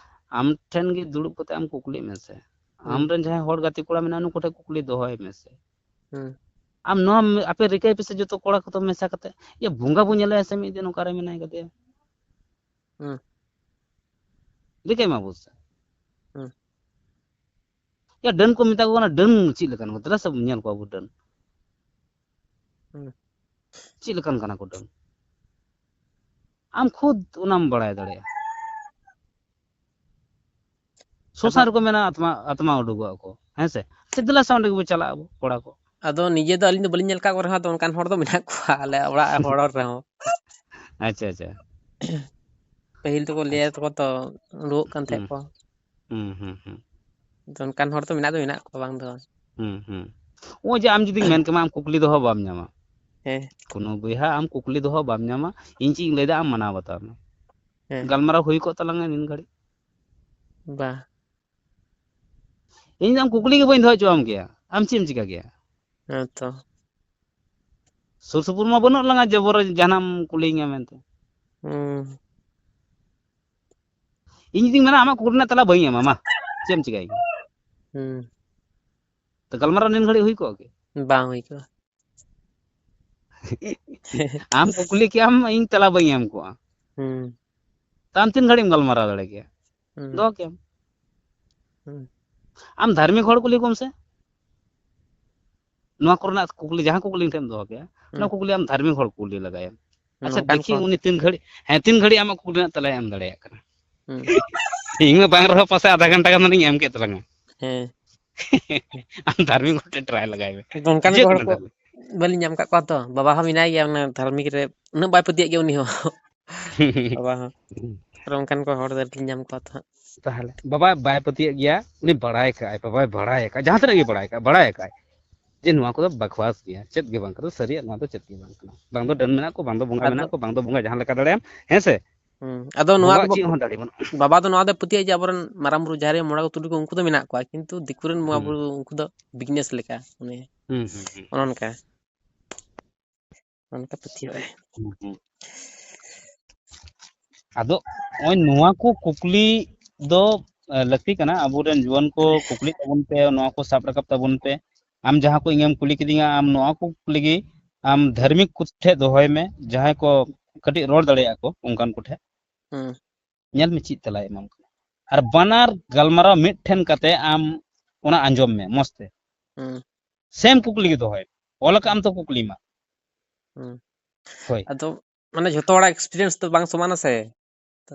ᱟᱢ ᱴᱷᱮᱱ ᱜᱮ ᱫᱩᱲᱩᱵ ᱠᱟᱛᱮ ᱟᱢ ᱠᱩᱠᱞᱤᱜ ᱢᱮᱥᱮ᱾ ᱦᱩᱸ᱾ ᱟᱢᱨᱮᱱ ᱡᱟᱦᱟᱸᱭ ᱦᱚᱲ ᱜᱟᱛᱮ ᱠᱚᱲᱟ ᱢᱮᱱᱟᱜᱼᱟ, ᱱᱩᱠᱩ ᱴᱷᱮᱱ ᱠᱩᱠᱞᱤ ᱫᱚᱦᱚᱭ ᱢᱮᱥᱮ᱾ ᱦᱩᱸ᱾ ᱟᱢ ᱱᱚᱣᱟ ᱢᱮ-, ᱟᱯᱮ ᱨᱤᱠᱟᱹᱭ ᱯᱮᱥᱮ ᱡᱚᱛᱚ ᱠᱚᱲᱟ ᱠᱚᱫᱚ ᱢᱮᱥᱟ ᱠᱟᱛᱮ, ᱭᱟ ᱵᱚᱸᱜᱟ ᱵᱚᱱ ᱧᱮᱞᱮᱭᱟ ᱥᱮ ᱢᱤᱫ ᱫᱤᱱ ᱚᱠᱟᱨᱮ ᱢᱮᱱᱟᱭ ᱠᱟᱫᱮᱭᱟ᱾ ᱦᱩᱸ᱾ ᱨᱤᱠᱟᱹᱭ ᱢᱟ ᱵᱚᱥ᱾ ᱦᱩᱸ᱾ ᱭᱟ ᱰᱟᱹᱱ ᱠᱚ ᱢᱮᱛᱟ ᱠᱚ ᱠᱟᱱᱟ, ᱰᱟᱹᱱ ᱪᱮᱫ ᱞᱮᱠᱟᱱ ᱠᱚ? ᱫᱮᱞᱟ ᱥᱮ ᱧᱮᱞ ᱠᱚᱣᱟ ᱵᱚ ᱰᱟᱹᱱ᱾ ᱦᱩᱸ᱾ ᱪᱮᱫ ᱞᱮᱠᱟᱱ ᱠᱟᱱᱟ ᱠᱚ ᱰᱟᱹᱱ? ᱟᱢ ᱠᱷᱩᱫ ᱚᱱᱟᱢ ᱵᱟᱲᱟᱭ ᱫᱟᱲᱮᱭᱟᱜᱼᱟ᱾ ᱥᱚᱥᱟᱱ ᱟᱫᱚ ᱨᱮᱠᱚ ᱢᱮᱱᱟ ᱟᱛᱢᱟ, ᱟᱛᱢᱟ ᱩᱰᱩᱠᱚᱜᱼᱟ ᱠᱚ, ᱦᱮᱸ ᱥᱮ? ᱥᱮ ᱫᱮᱞᱟ ᱥᱮ ᱚᱸᱰᱮ ᱜᱮᱵᱚ ᱪᱟᱞᱟᱜ ᱟᱵᱚ, ᱠᱚᱲᱟ ᱠᱚ᱾ ᱟᱫᱚ ᱱᱤᱡᱮ ᱫᱚ ᱟᱹᱞᱤᱧ ᱫᱚ ᱵᱟᱹᱞᱤᱧ ᱧᱮᱞ ᱟᱠᱟᱫ ᱠᱚ ᱨᱮᱦᱚᱸ, ᱟᱫᱚ ᱚᱱᱠᱟᱱ ᱦᱚᱲ ᱫᱚ ᱢᱮᱱᱟᱜ ᱠᱚᱣᱟ ᱟᱞᱮ ᱚᱲᱟᱜ ᱦᱚᱲ ᱨᱮᱦᱚᱸ᱾ ᱟᱪᱪᱷᱟ, ᱟᱪᱪᱷᱟ᱾ ᱯᱟᱹᱦᱤᱞ ᱫᱚᱠᱚ ᱞᱟᱹᱭᱟ ᱟᱪᱪᱷᱟ᱾ ᱛᱟᱠᱚ ᱛᱚ, ᱩᱰᱩᱠᱚᱜ ᱠᱟᱱ ᱛᱟᱦᱮᱸᱫ ᱦᱩᱸ᱾ ᱠᱚ᱾ ᱦᱩᱸ, ᱦᱩᱸ, ᱦᱩᱸ᱾ ᱟᱫᱚ ᱚᱱᱠᱟᱱ ᱦᱚᱲ ᱫᱚ ᱢᱮᱱᱟᱜ ᱫᱚ ᱢᱮᱱᱟᱜ ᱠᱚᱣᱟ, ᱵᱟᱝ ᱫᱚ ᱵᱟᱝ᱾ ᱦᱩᱸ, ᱦᱩᱸ᱾ ᱱᱚᱜᱼᱚᱭ ᱡᱮ ᱟᱢ ᱡᱩᱫᱤᱧ ᱢᱮᱱ ᱠᱮᱢᱟ, ᱟᱢ ᱠᱩᱠᱞᱤ ᱫᱚᱦᱚ ᱵᱟᱢ ᱧᱟᱢᱟ᱾ ᱦᱮᱸ᱾ ᱠᱳᱱᱳ ᱵᱚᱭᱦᱟ ᱟᱢ ᱠᱩᱠᱞᱤ ᱫᱚᱦᱚ ᱵᱟᱢ ᱧᱟᱢᱟ, ᱤᱧ ᱪᱮᱫ ᱤᱧ ᱞᱟᱹᱭᱫᱟ ᱟᱢ ᱢᱟᱱᱟᱣ ᱵᱟᱛᱟᱣ ᱢᱮ᱾ ᱦᱮᱸ᱾ ᱜᱟᱞᱢᱟᱨᱟᱣ ᱦᱩᱭ ᱠᱚᱜ ᱛᱟᱞᱟᱝᱟ ᱱᱤᱱ ᱜᱷᱟᱹᱲᱤᱡ᱾ ᱵᱟ᱾ ᱤᱧ ᱫᱚ ᱟᱢ ᱠᱩᱠᱞᱤ ᱜᱮ ᱵᱟᱹᱧ ᱫᱚᱦᱚ ᱦᱚᱪᱚᱣᱟᱢ ᱠᱮᱭᱟ, ᱟᱢ ᱪᱮᱫ ᱮᱢ ᱪᱤᱠᱟ ᱠᱮᱭᱟ? ᱦᱮᱸ ᱛᱚ᱾ ᱥᱩᱨ ᱥᱩᱯᱩᱨ ᱢᱟ ᱵᱟᱹᱱᱩᱜ ᱞᱟᱝᱟ ᱡᱮ ᱵᱚᱨᱚ ᱡᱟᱦᱟᱱᱟᱜ ᱮᱢ ᱠᱩᱞᱤᱧᱟ ᱢᱮᱱᱛᱮ᱾ ᱦᱩᱸ᱾ ᱤᱧ ᱡᱩᱫᱤᱧ ᱢᱮᱱᱟ ᱟᱢᱟᱜ ᱠᱩᱠᱞᱤ ᱨᱮᱱᱟᱜ ᱛᱮᱞᱟ ᱵᱟᱹᱧ ᱮᱢᱟ, ᱢᱟ ᱪᱮᱫ ᱮᱢ ᱪᱤᱠᱟᱹᱭᱟ? ᱦᱩᱸ᱾ ᱛᱚ ᱜᱟᱞᱢᱟᱨᱟᱣ ᱱᱤᱱ ᱜᱷᱟᱹᱲᱤᱡ ᱦᱩᱭ ᱠᱚᱜᱼᱟ ᱠᱤ? ᱵᱟᱝ ᱦᱩᱭ ᱠᱚᱜᱼᱟ᱾ ᱟᱢ ᱠᱩᱠᱞᱤ ᱠᱮᱭᱟᱢ, ᱤᱧ ᱛᱮᱞᱟ ᱵᱟᱹᱧ ᱮᱢ ᱠᱚᱜᱼᱟ᱾ ᱦᱩᱸ᱾ ᱛᱚ ᱟᱢ ᱛᱤᱱ ᱜᱷᱟᱹᱲᱤᱡ ᱮᱢ ᱜᱟᱞᱢᱟᱨᱟᱣ ᱫᱟᱲᱮ ᱠᱮᱭᱟ? ᱦᱩᱸ᱾ ᱫᱚᱦᱚ ᱠᱮᱭᱟᱢ᱾ ᱦᱩᱸ᱾ ᱟᱢ ᱫᱷᱟᱨᱢᱤᱠ ᱦᱚᱲ ᱠᱩᱞᱤ ᱠᱚᱢ ᱥᱮ᱾ ᱱᱚᱣᱟ ᱠᱚᱨᱮᱱᱟᱜ ᱠᱩᱠᱞᱤ, ᱡᱟᱦᱟᱸ ᱠᱩᱠᱞᱤ ᱤᱧ ᱴᱷᱮᱱ ᱮᱢ ᱫᱚᱦᱚ ᱠᱮᱜᱼᱟ, ᱚᱱᱟ ᱦᱩᱸ᱾ ᱠᱩᱠᱞᱤ ᱟᱢ ᱫᱷᱟᱨᱢᱤᱠ ᱦᱚᱲ ᱠᱩᱞᱤ ᱞᱟᱜᱟᱭᱟ᱾ ᱟᱪᱪᱷᱟ, ᱱᱚᱝᱠᱟᱱ ᱫᱮᱠᱷᱤ ᱠᱚ ᱩᱱᱤ ᱛᱤᱱ ᱜᱷᱟᱹᱲᱤᱡ, ᱦᱮᱸ, ᱛᱤᱱ ᱜᱷᱟᱹᱲᱤᱡ ᱟᱢᱟᱜ ᱠᱩᱠᱞᱤ ᱨᱮᱱᱟᱜ ᱛᱮᱞᱟᱭ ᱮᱢ ᱫᱟᱲᱮᱭᱟᱜ ᱠᱟᱱᱟ᱾ ᱦᱩᱸ᱾ ᱤᱧ ᱢᱟ ᱵᱟᱝ ᱨᱮᱦᱚᱸ ᱯᱟᱥᱮ ᱟᱫᱷᱟ ᱜᱷᱚᱱᱴᱟ ᱜᱟᱱ ᱫᱚᱧ ᱮᱢ ᱠᱮᱫ ᱛᱟᱞᱟᱝᱟ᱾ ᱦᱮᱸ᱾ ᱟᱢ ᱫᱷᱟᱨᱢᱤᱠ ᱦᱚᱲ ᱴᱷᱮᱱ ᱴᱨᱟᱭ ᱞᱟᱜᱟᱭ ᱢᱮ᱾ ᱚᱱᱠᱟᱱ ᱠᱚ ᱡᱮ ᱦᱚᱲ ᱠᱟᱱᱟ ᱠᱚ ᱫᱷᱟᱨᱢᱤᱠ᱾ ᱵᱟᱹᱞᱤᱧ ᱧᱟᱢ ᱟᱠᱟᱫ ᱠᱚᱣᱟ ᱛᱚ᱾ ᱵᱟᱵᱟ ᱦᱚᱸ ᱢᱮᱱᱟᱭ ᱜᱮᱭᱟ ᱚᱱᱟ ᱫᱷᱟᱨᱢᱤᱠ ᱨᱮ, ᱩᱱᱟᱹᱜ ᱵᱟᱭ ᱯᱟᱹᱛᱭᱟᱹᱜ ᱜᱮᱭᱟ ᱩᱱᱤ ᱦᱚᱸ᱾ ᱵᱟᱵᱟ ᱦᱚᱸ᱾ ᱟᱨ ᱚᱱᱠᱟᱱ ᱠᱚ ᱦᱚᱲ ᱫᱚ ᱞᱤᱧ ᱧᱟᱢ ᱠᱚᱣᱟ ᱛᱚ ᱦᱟᱸᱜ᱾ ᱛᱟᱦᱚᱞᱮ ᱵᱟᱵᱟ ᱵᱟᱭ ᱯᱟᱹᱛᱭᱟᱹᱜ ᱜᱮᱭᱟ, ᱩᱱᱤ ᱵᱟᱲᱟᱭ ᱠᱟᱜᱼᱟᱭ, ᱵᱟᱵᱟᱭ ᱵᱟᱲᱟᱭ ᱟᱠᱟᱫ, ᱡᱟᱦᱟᱸ ᱛᱤᱱᱟᱹᱜ ᱜᱮ ᱵᱟᱲᱟᱭ ᱠᱟᱜ, ᱵᱟᱲᱟᱭ ᱟᱠᱟᱫ ᱡᱮ ᱱᱚᱣᱟ ᱠᱚᱫᱚ ᱵᱟᱠᱣᱟᱥ ᱜᱮᱭᱟ, ᱪᱮᱫ ᱜᱮ ᱵᱟᱝ ᱠᱟᱱᱟ, ᱥᱟᱹᱨᱤᱭᱟᱜ ᱱᱚᱣᱟ ᱫᱚ ᱪᱮᱫ ᱜᱮ ᱵᱟᱝ ᱠᱟᱱᱟ᱾ ᱵᱟᱝ ᱫᱚ ᱰᱟᱹᱱ ᱢᱮᱱᱟᱜ ᱠᱚ, ᱵᱟᱝ ᱫᱚ ᱵᱚᱸᱜᱟ ᱟᱫᱚ ᱢᱮᱱᱟᱜ ᱠᱚ, ᱵᱟᱝ ᱫᱚ ᱵᱚᱸᱜᱟ ᱡᱟᱦᱟᱸ ᱞᱮᱠᱟ ᱫᱟᱲᱮᱭᱟᱢ, ᱦᱮᱸ ᱥᱮ? ᱦᱩᱸ᱾ ᱟᱫᱚ ᱱᱚᱣᱟ ᱵᱚᱸᱜᱟᱣᱟᱜ ᱫᱚ ᱪᱮᱫ ᱦᱚᱸ ᱫᱟᱲᱮ ᱵᱟᱹᱱᱩᱜᱼᱟ᱾ ᱵᱟᱵᱟ ᱫᱚ ᱱᱚᱣᱟ ᱫᱚᱭ ᱯᱟᱹᱛᱭᱟᱹᱜᱼᱟ ᱡᱮ ᱟᱵᱚᱨᱮᱱ ᱢᱟᱨᱟᱝ ᱵᱩᱨᱩ, ᱡᱟᱦᱮᱨ ᱟᱭᱳ, ᱢᱚᱬᱮ ᱠᱚ ᱛᱩᱨᱩᱭ ᱠᱚ ᱩᱱᱠᱩ ᱫᱚ ᱢᱮᱱᱟᱜ ᱠᱚᱣᱟ, ᱠᱤᱱᱛᱩ ᱫᱤᱠᱩ ᱨᱮᱱ ᱵᱚᱸᱜᱟ ᱦᱩᱸ᱾ ᱵᱩᱨᱩ ᱩᱱᱠᱩ ᱫᱚ ᱵᱤᱡᱽᱱᱮᱥ ᱞᱮᱠᱟ, ᱢᱟᱱᱮ ᱦᱩᱸ, ᱦᱩᱸ, ᱦᱩᱸ᱾ ᱚᱱᱮ ᱚᱱᱠᱟ᱾ ᱚᱱᱠᱟ ᱯᱟᱹᱛᱭᱟᱹᱣ ᱟᱭ᱾ ᱦᱩᱸ, ᱦᱩᱸ᱾ ᱟᱫᱚ ᱱᱚᱜᱼᱚᱭ ᱱᱚᱣᱟ ᱠᱚ ᱠᱩᱠᱞᱤ ᱫᱚ, ᱮ, ᱞᱟᱹᱠᱛᱤ ᱠᱟᱱᱟ᱾ ᱟᱵᱚᱨᱮᱱ ᱡᱩᱣᱟᱹᱱ ᱠᱚ ᱠᱩᱠᱞᱤ ᱛᱟᱵᱚᱱ ᱯᱮ, ᱱᱚᱣᱟ ᱠᱚ ᱥᱟᱵ ᱨᱟᱠᱟᱵ ᱛᱟᱵᱚᱱ ᱯᱮ᱾ ᱟᱢ ᱡᱟᱦᱟᱸ ᱠᱚ ᱤᱧᱮᱢ ᱠᱩᱞᱤ ᱠᱤᱫᱤᱧᱟ, ᱟᱢ ᱱᱚᱣᱟ ᱠᱚ ᱠᱩᱠᱞᱤ ᱜᱮ ᱟᱢ ᱫᱷᱟᱨᱢᱤᱠ ᱠᱚ ᱴᱷᱮᱡ ᱫᱚᱦᱚᱭ ᱢᱮ, ᱡᱟᱦᱟᱸᱭ ᱠᱚ ᱠᱟᱹᱴᱤᱡ ᱨᱚᱲ ᱫᱟᱲᱮᱭᱟᱜᱼᱟ ᱠᱚ ᱚᱱᱠᱟᱱ ᱠᱚ ᱴᱷᱮᱡ᱾ ᱦᱩᱸ᱾ ᱧᱮᱞ ᱢᱮ ᱪᱮᱫ ᱛᱮᱞᱟᱭ ᱮᱢᱟᱢ ᱠᱟᱱᱟ᱾ ᱟᱨ ᱵᱟᱱᱟᱨ ᱜᱟᱞᱢᱟᱨᱟᱣ ᱢᱤᱫ ᱴᱷᱮᱱ ᱠᱟᱛᱮ ᱟᱢ ᱚᱱᱟ ᱟᱸᱡᱚᱢ ᱢᱮ ᱢᱚᱸᱡᱽ ᱛᱮ᱾ ᱦᱩᱸ᱾ ᱥᱮᱢ ᱠᱩᱠᱞᱤ ᱜᱮ ᱫᱚᱦᱚᱭ ᱢᱮ᱾ ᱚᱞ ᱟᱠᱟᱫ ᱟᱢ ᱛᱚ ᱠᱩᱠᱞᱤ ᱢᱟ᱾ ᱦᱩᱸ᱾ ᱦᱳᱭ᱾ ᱟᱫᱚ ᱢᱟᱱᱮ ᱡᱷᱚᱛᱚ ᱦᱚᱲᱟᱜ ᱮᱠᱥᱯᱤᱨᱤᱭᱮᱱᱥ ᱫᱚ ᱵᱟᱝ ᱥᱚᱢᱟᱱᱟ ᱥᱮ᱾ ᱛᱚ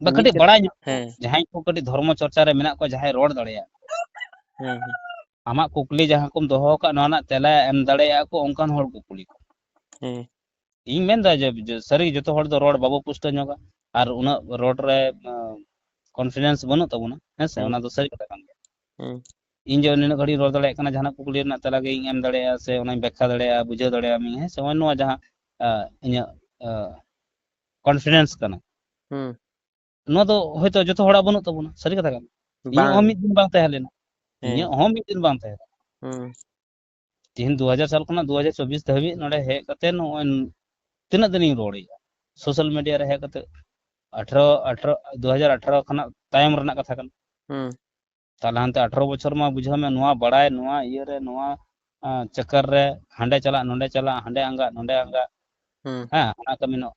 ᱵᱟ, ᱢᱤᱫ ᱠᱟᱹᱴᱤᱡ ᱠᱟᱛ-, ᱵᱟᱲᱟᱭ ᱧᱚᱜ ᱠᱚ, ᱦᱮᱸ᱾ ᱡᱟᱦᱟᱸᱭ ᱠᱚ ᱠᱟᱹᱴᱤᱡ ᱫᱷᱚᱨᱢᱚ ᱪᱚᱨᱪᱟ ᱨᱮ ᱢᱮᱱᱟᱜ ᱠᱚᱣᱟ, ᱡᱟᱦᱟᱸᱭ ᱨᱚᱲ ᱫᱟᱲᱮᱭᱟᱜ᱾ ᱦᱮᱸ, ᱦᱮᱸ᱾ ᱟᱢᱟᱜ ᱠᱩᱠᱞᱤ ᱡᱟᱦᱟᱸ ᱠᱚᱢ ᱫᱚᱦᱚ ᱟᱠᱟᱫ, ᱱᱚᱣᱟ ᱨᱮᱱᱟᱜ ᱛᱮᱞᱟ ᱮᱢ ᱫᱟᱲᱮᱭᱟᱜᱼᱟ ᱠᱚ, ᱚᱱᱠᱟᱱ ᱦᱚᱲ ᱠᱚ ᱠᱩᱞᱤ ᱠᱚᱢ᱾ ᱦᱮᱸ᱾ ᱤᱧ ᱢᱮᱱᱫᱟ ᱡᱮ, ᱡᱮ ᱥᱟᱹᱨᱤ ᱡᱚᱛᱚ ᱦᱚᱲ ᱫᱚ ᱨᱚᱲ ᱵᱟᱵᱚ ᱯᱩᱥᱴᱟᱹᱣ ᱧᱚᱜᱟ, ᱟᱨ ᱩᱱᱟᱹᱜ ᱨᱚᱲ ᱨᱮ, ᱟᱸ, confidence ᱵᱟᱹᱱᱩᱜ ᱛᱟᱵᱚᱱᱟ, ᱦᱮᱸ ᱥᱮ? ᱦᱮᱸ᱾ ᱚᱱᱟ ᱫᱚ ᱥᱟᱹᱨᱤ ᱠᱟᱛᱷᱟ ᱠᱟᱱ ᱜᱮᱭᱟ᱾ ᱦᱮᱸ᱾ ᱤᱧ ᱡᱮ ᱱᱤᱱᱟᱹᱜ ᱜᱷᱟᱹᱲᱤᱡ ᱤᱧ ᱨᱚᱲ ᱫᱟᱲᱮᱭᱟᱜ ᱠᱟᱱᱟ, ᱡᱟᱦᱟᱱᱟᱜ ᱠᱩᱠᱞᱤ ᱨᱮᱱᱟᱜ ᱛᱮᱞᱟ ᱜᱮ ᱤᱧ ᱮᱢ ᱫᱟᱲᱮᱭᱟᱜᱼᱟ, ᱥᱮ ᱚᱱᱟᱧ ᱵᱮᱠᱠᱷᱟ ᱫᱟᱲᱮᱭᱟᱜᱼᱟ, ᱵᱩᱡᱷᱟᱹᱣ ᱫᱟᱲᱮᱭᱟᱜᱼᱟ ᱢᱤᱧ, ᱦᱮᱸ ᱥᱮ? ᱱᱚᱜᱼᱚᱭ ᱱᱚᱣᱟ ᱡᱟᱦᱟᱸ, ᱟᱸ, ᱤᱧᱟᱹᱜ, ᱟᱸ, confidence ᱠᱟᱱᱟ᱾ ᱦᱮᱸ᱾ ᱱᱚᱣᱟ ᱫᱚ ᱦᱚᱭᱛᱳ ᱡᱚᱛᱚ ᱦᱚᱲᱟᱜ ᱵᱟᱹᱱᱩᱜ ᱛᱟᱵᱚᱱᱟ, ᱥᱟᱹᱨᱤ ᱠᱟᱛᱷᱟ ᱠᱟᱱᱟ᱾ ᱤᱧᱟᱹᱜ ᱵᱟᱝ᱾ ᱦᱚᱸ ᱢᱤᱫ ᱫᱤᱱ ᱵᱟᱝ ᱛᱟᱦᱮᱸ ᱞᱮᱱᱟ᱾ ᱦᱮᱸ᱾ ᱤᱧᱟᱹᱜ ᱦᱚᱸ ᱢᱤᱫ ᱫᱤᱱ ᱵᱟᱝ ᱛᱟᱦᱮᱸ ᱞᱮᱱᱟ᱾ ᱦᱮᱸ᱾ ᱛᱮᱦᱮᱧ ᱫᱩ ᱦᱟᱡᱟᱨ ᱥᱟᱞ ᱠᱷᱚᱱᱟᱜ ᱫᱩ ᱦᱟᱡᱟᱨ ᱪᱚᱵᱵᱤᱥ ᱫᱷᱟᱹᱵᱤᱡ ᱱᱚᱰᱮ ᱦᱮᱡ ᱠᱟᱛᱮ ᱱᱚᱜᱼᱚᱭ ᱛᱤᱱᱟᱹᱜ ᱫᱤᱱᱤᱧ ᱨᱚᱲᱮᱫᱼᱟ? ᱥᱳᱥᱟᱞ ᱢᱤᱰᱤᱭᱟ ᱨᱮ ᱦᱮᱡ ᱠᱟᱛᱮ ᱟᱴᱷᱨᱚ, ᱟᱴᱷᱨᱚ, ᱫᱩ ᱦᱟᱡᱟᱨ ᱟᱴᱷᱨᱚ ᱠᱷᱚᱱᱟᱜ ᱛᱟᱭᱚᱢ ᱨᱮᱱᱟᱜ ᱠᱟᱛᱷᱟ ᱠᱟᱱᱟ᱾ ᱦᱩᱸ᱾ ᱛᱟᱦᱞᱮ ᱦᱟᱱᱛᱮ ᱟᱴᱷᱨᱚ ᱵᱚᱪᱷᱚᱨ ᱢᱟ ᱵᱩᱡᱷᱟᱹᱣ ᱢᱮ, ᱱᱚᱣᱟ ᱵᱟᱲᱟᱭ, ᱱᱚᱣᱟ ᱤᱭᱟᱹ ᱨᱮ, ᱱᱚᱣᱟ, ᱟᱸ, ᱪᱟᱠᱠᱟᱨ ᱨᱮ ᱦᱟᱸᱰᱮ ᱪᱟᱞᱟᱜ, ᱱᱚᱸᱰᱮ ᱪᱟᱞᱟᱜ, ᱦᱟᱸᱰᱮ ᱟᱸᱜᱟᱜ, ᱱᱚᱸᱰᱮ ᱟᱸᱜᱟᱜ᱾ ᱦᱩᱸ᱾ ᱦᱮᱸ, ᱚᱱᱟ ᱠᱟᱹᱢᱤ ᱱᱚ-,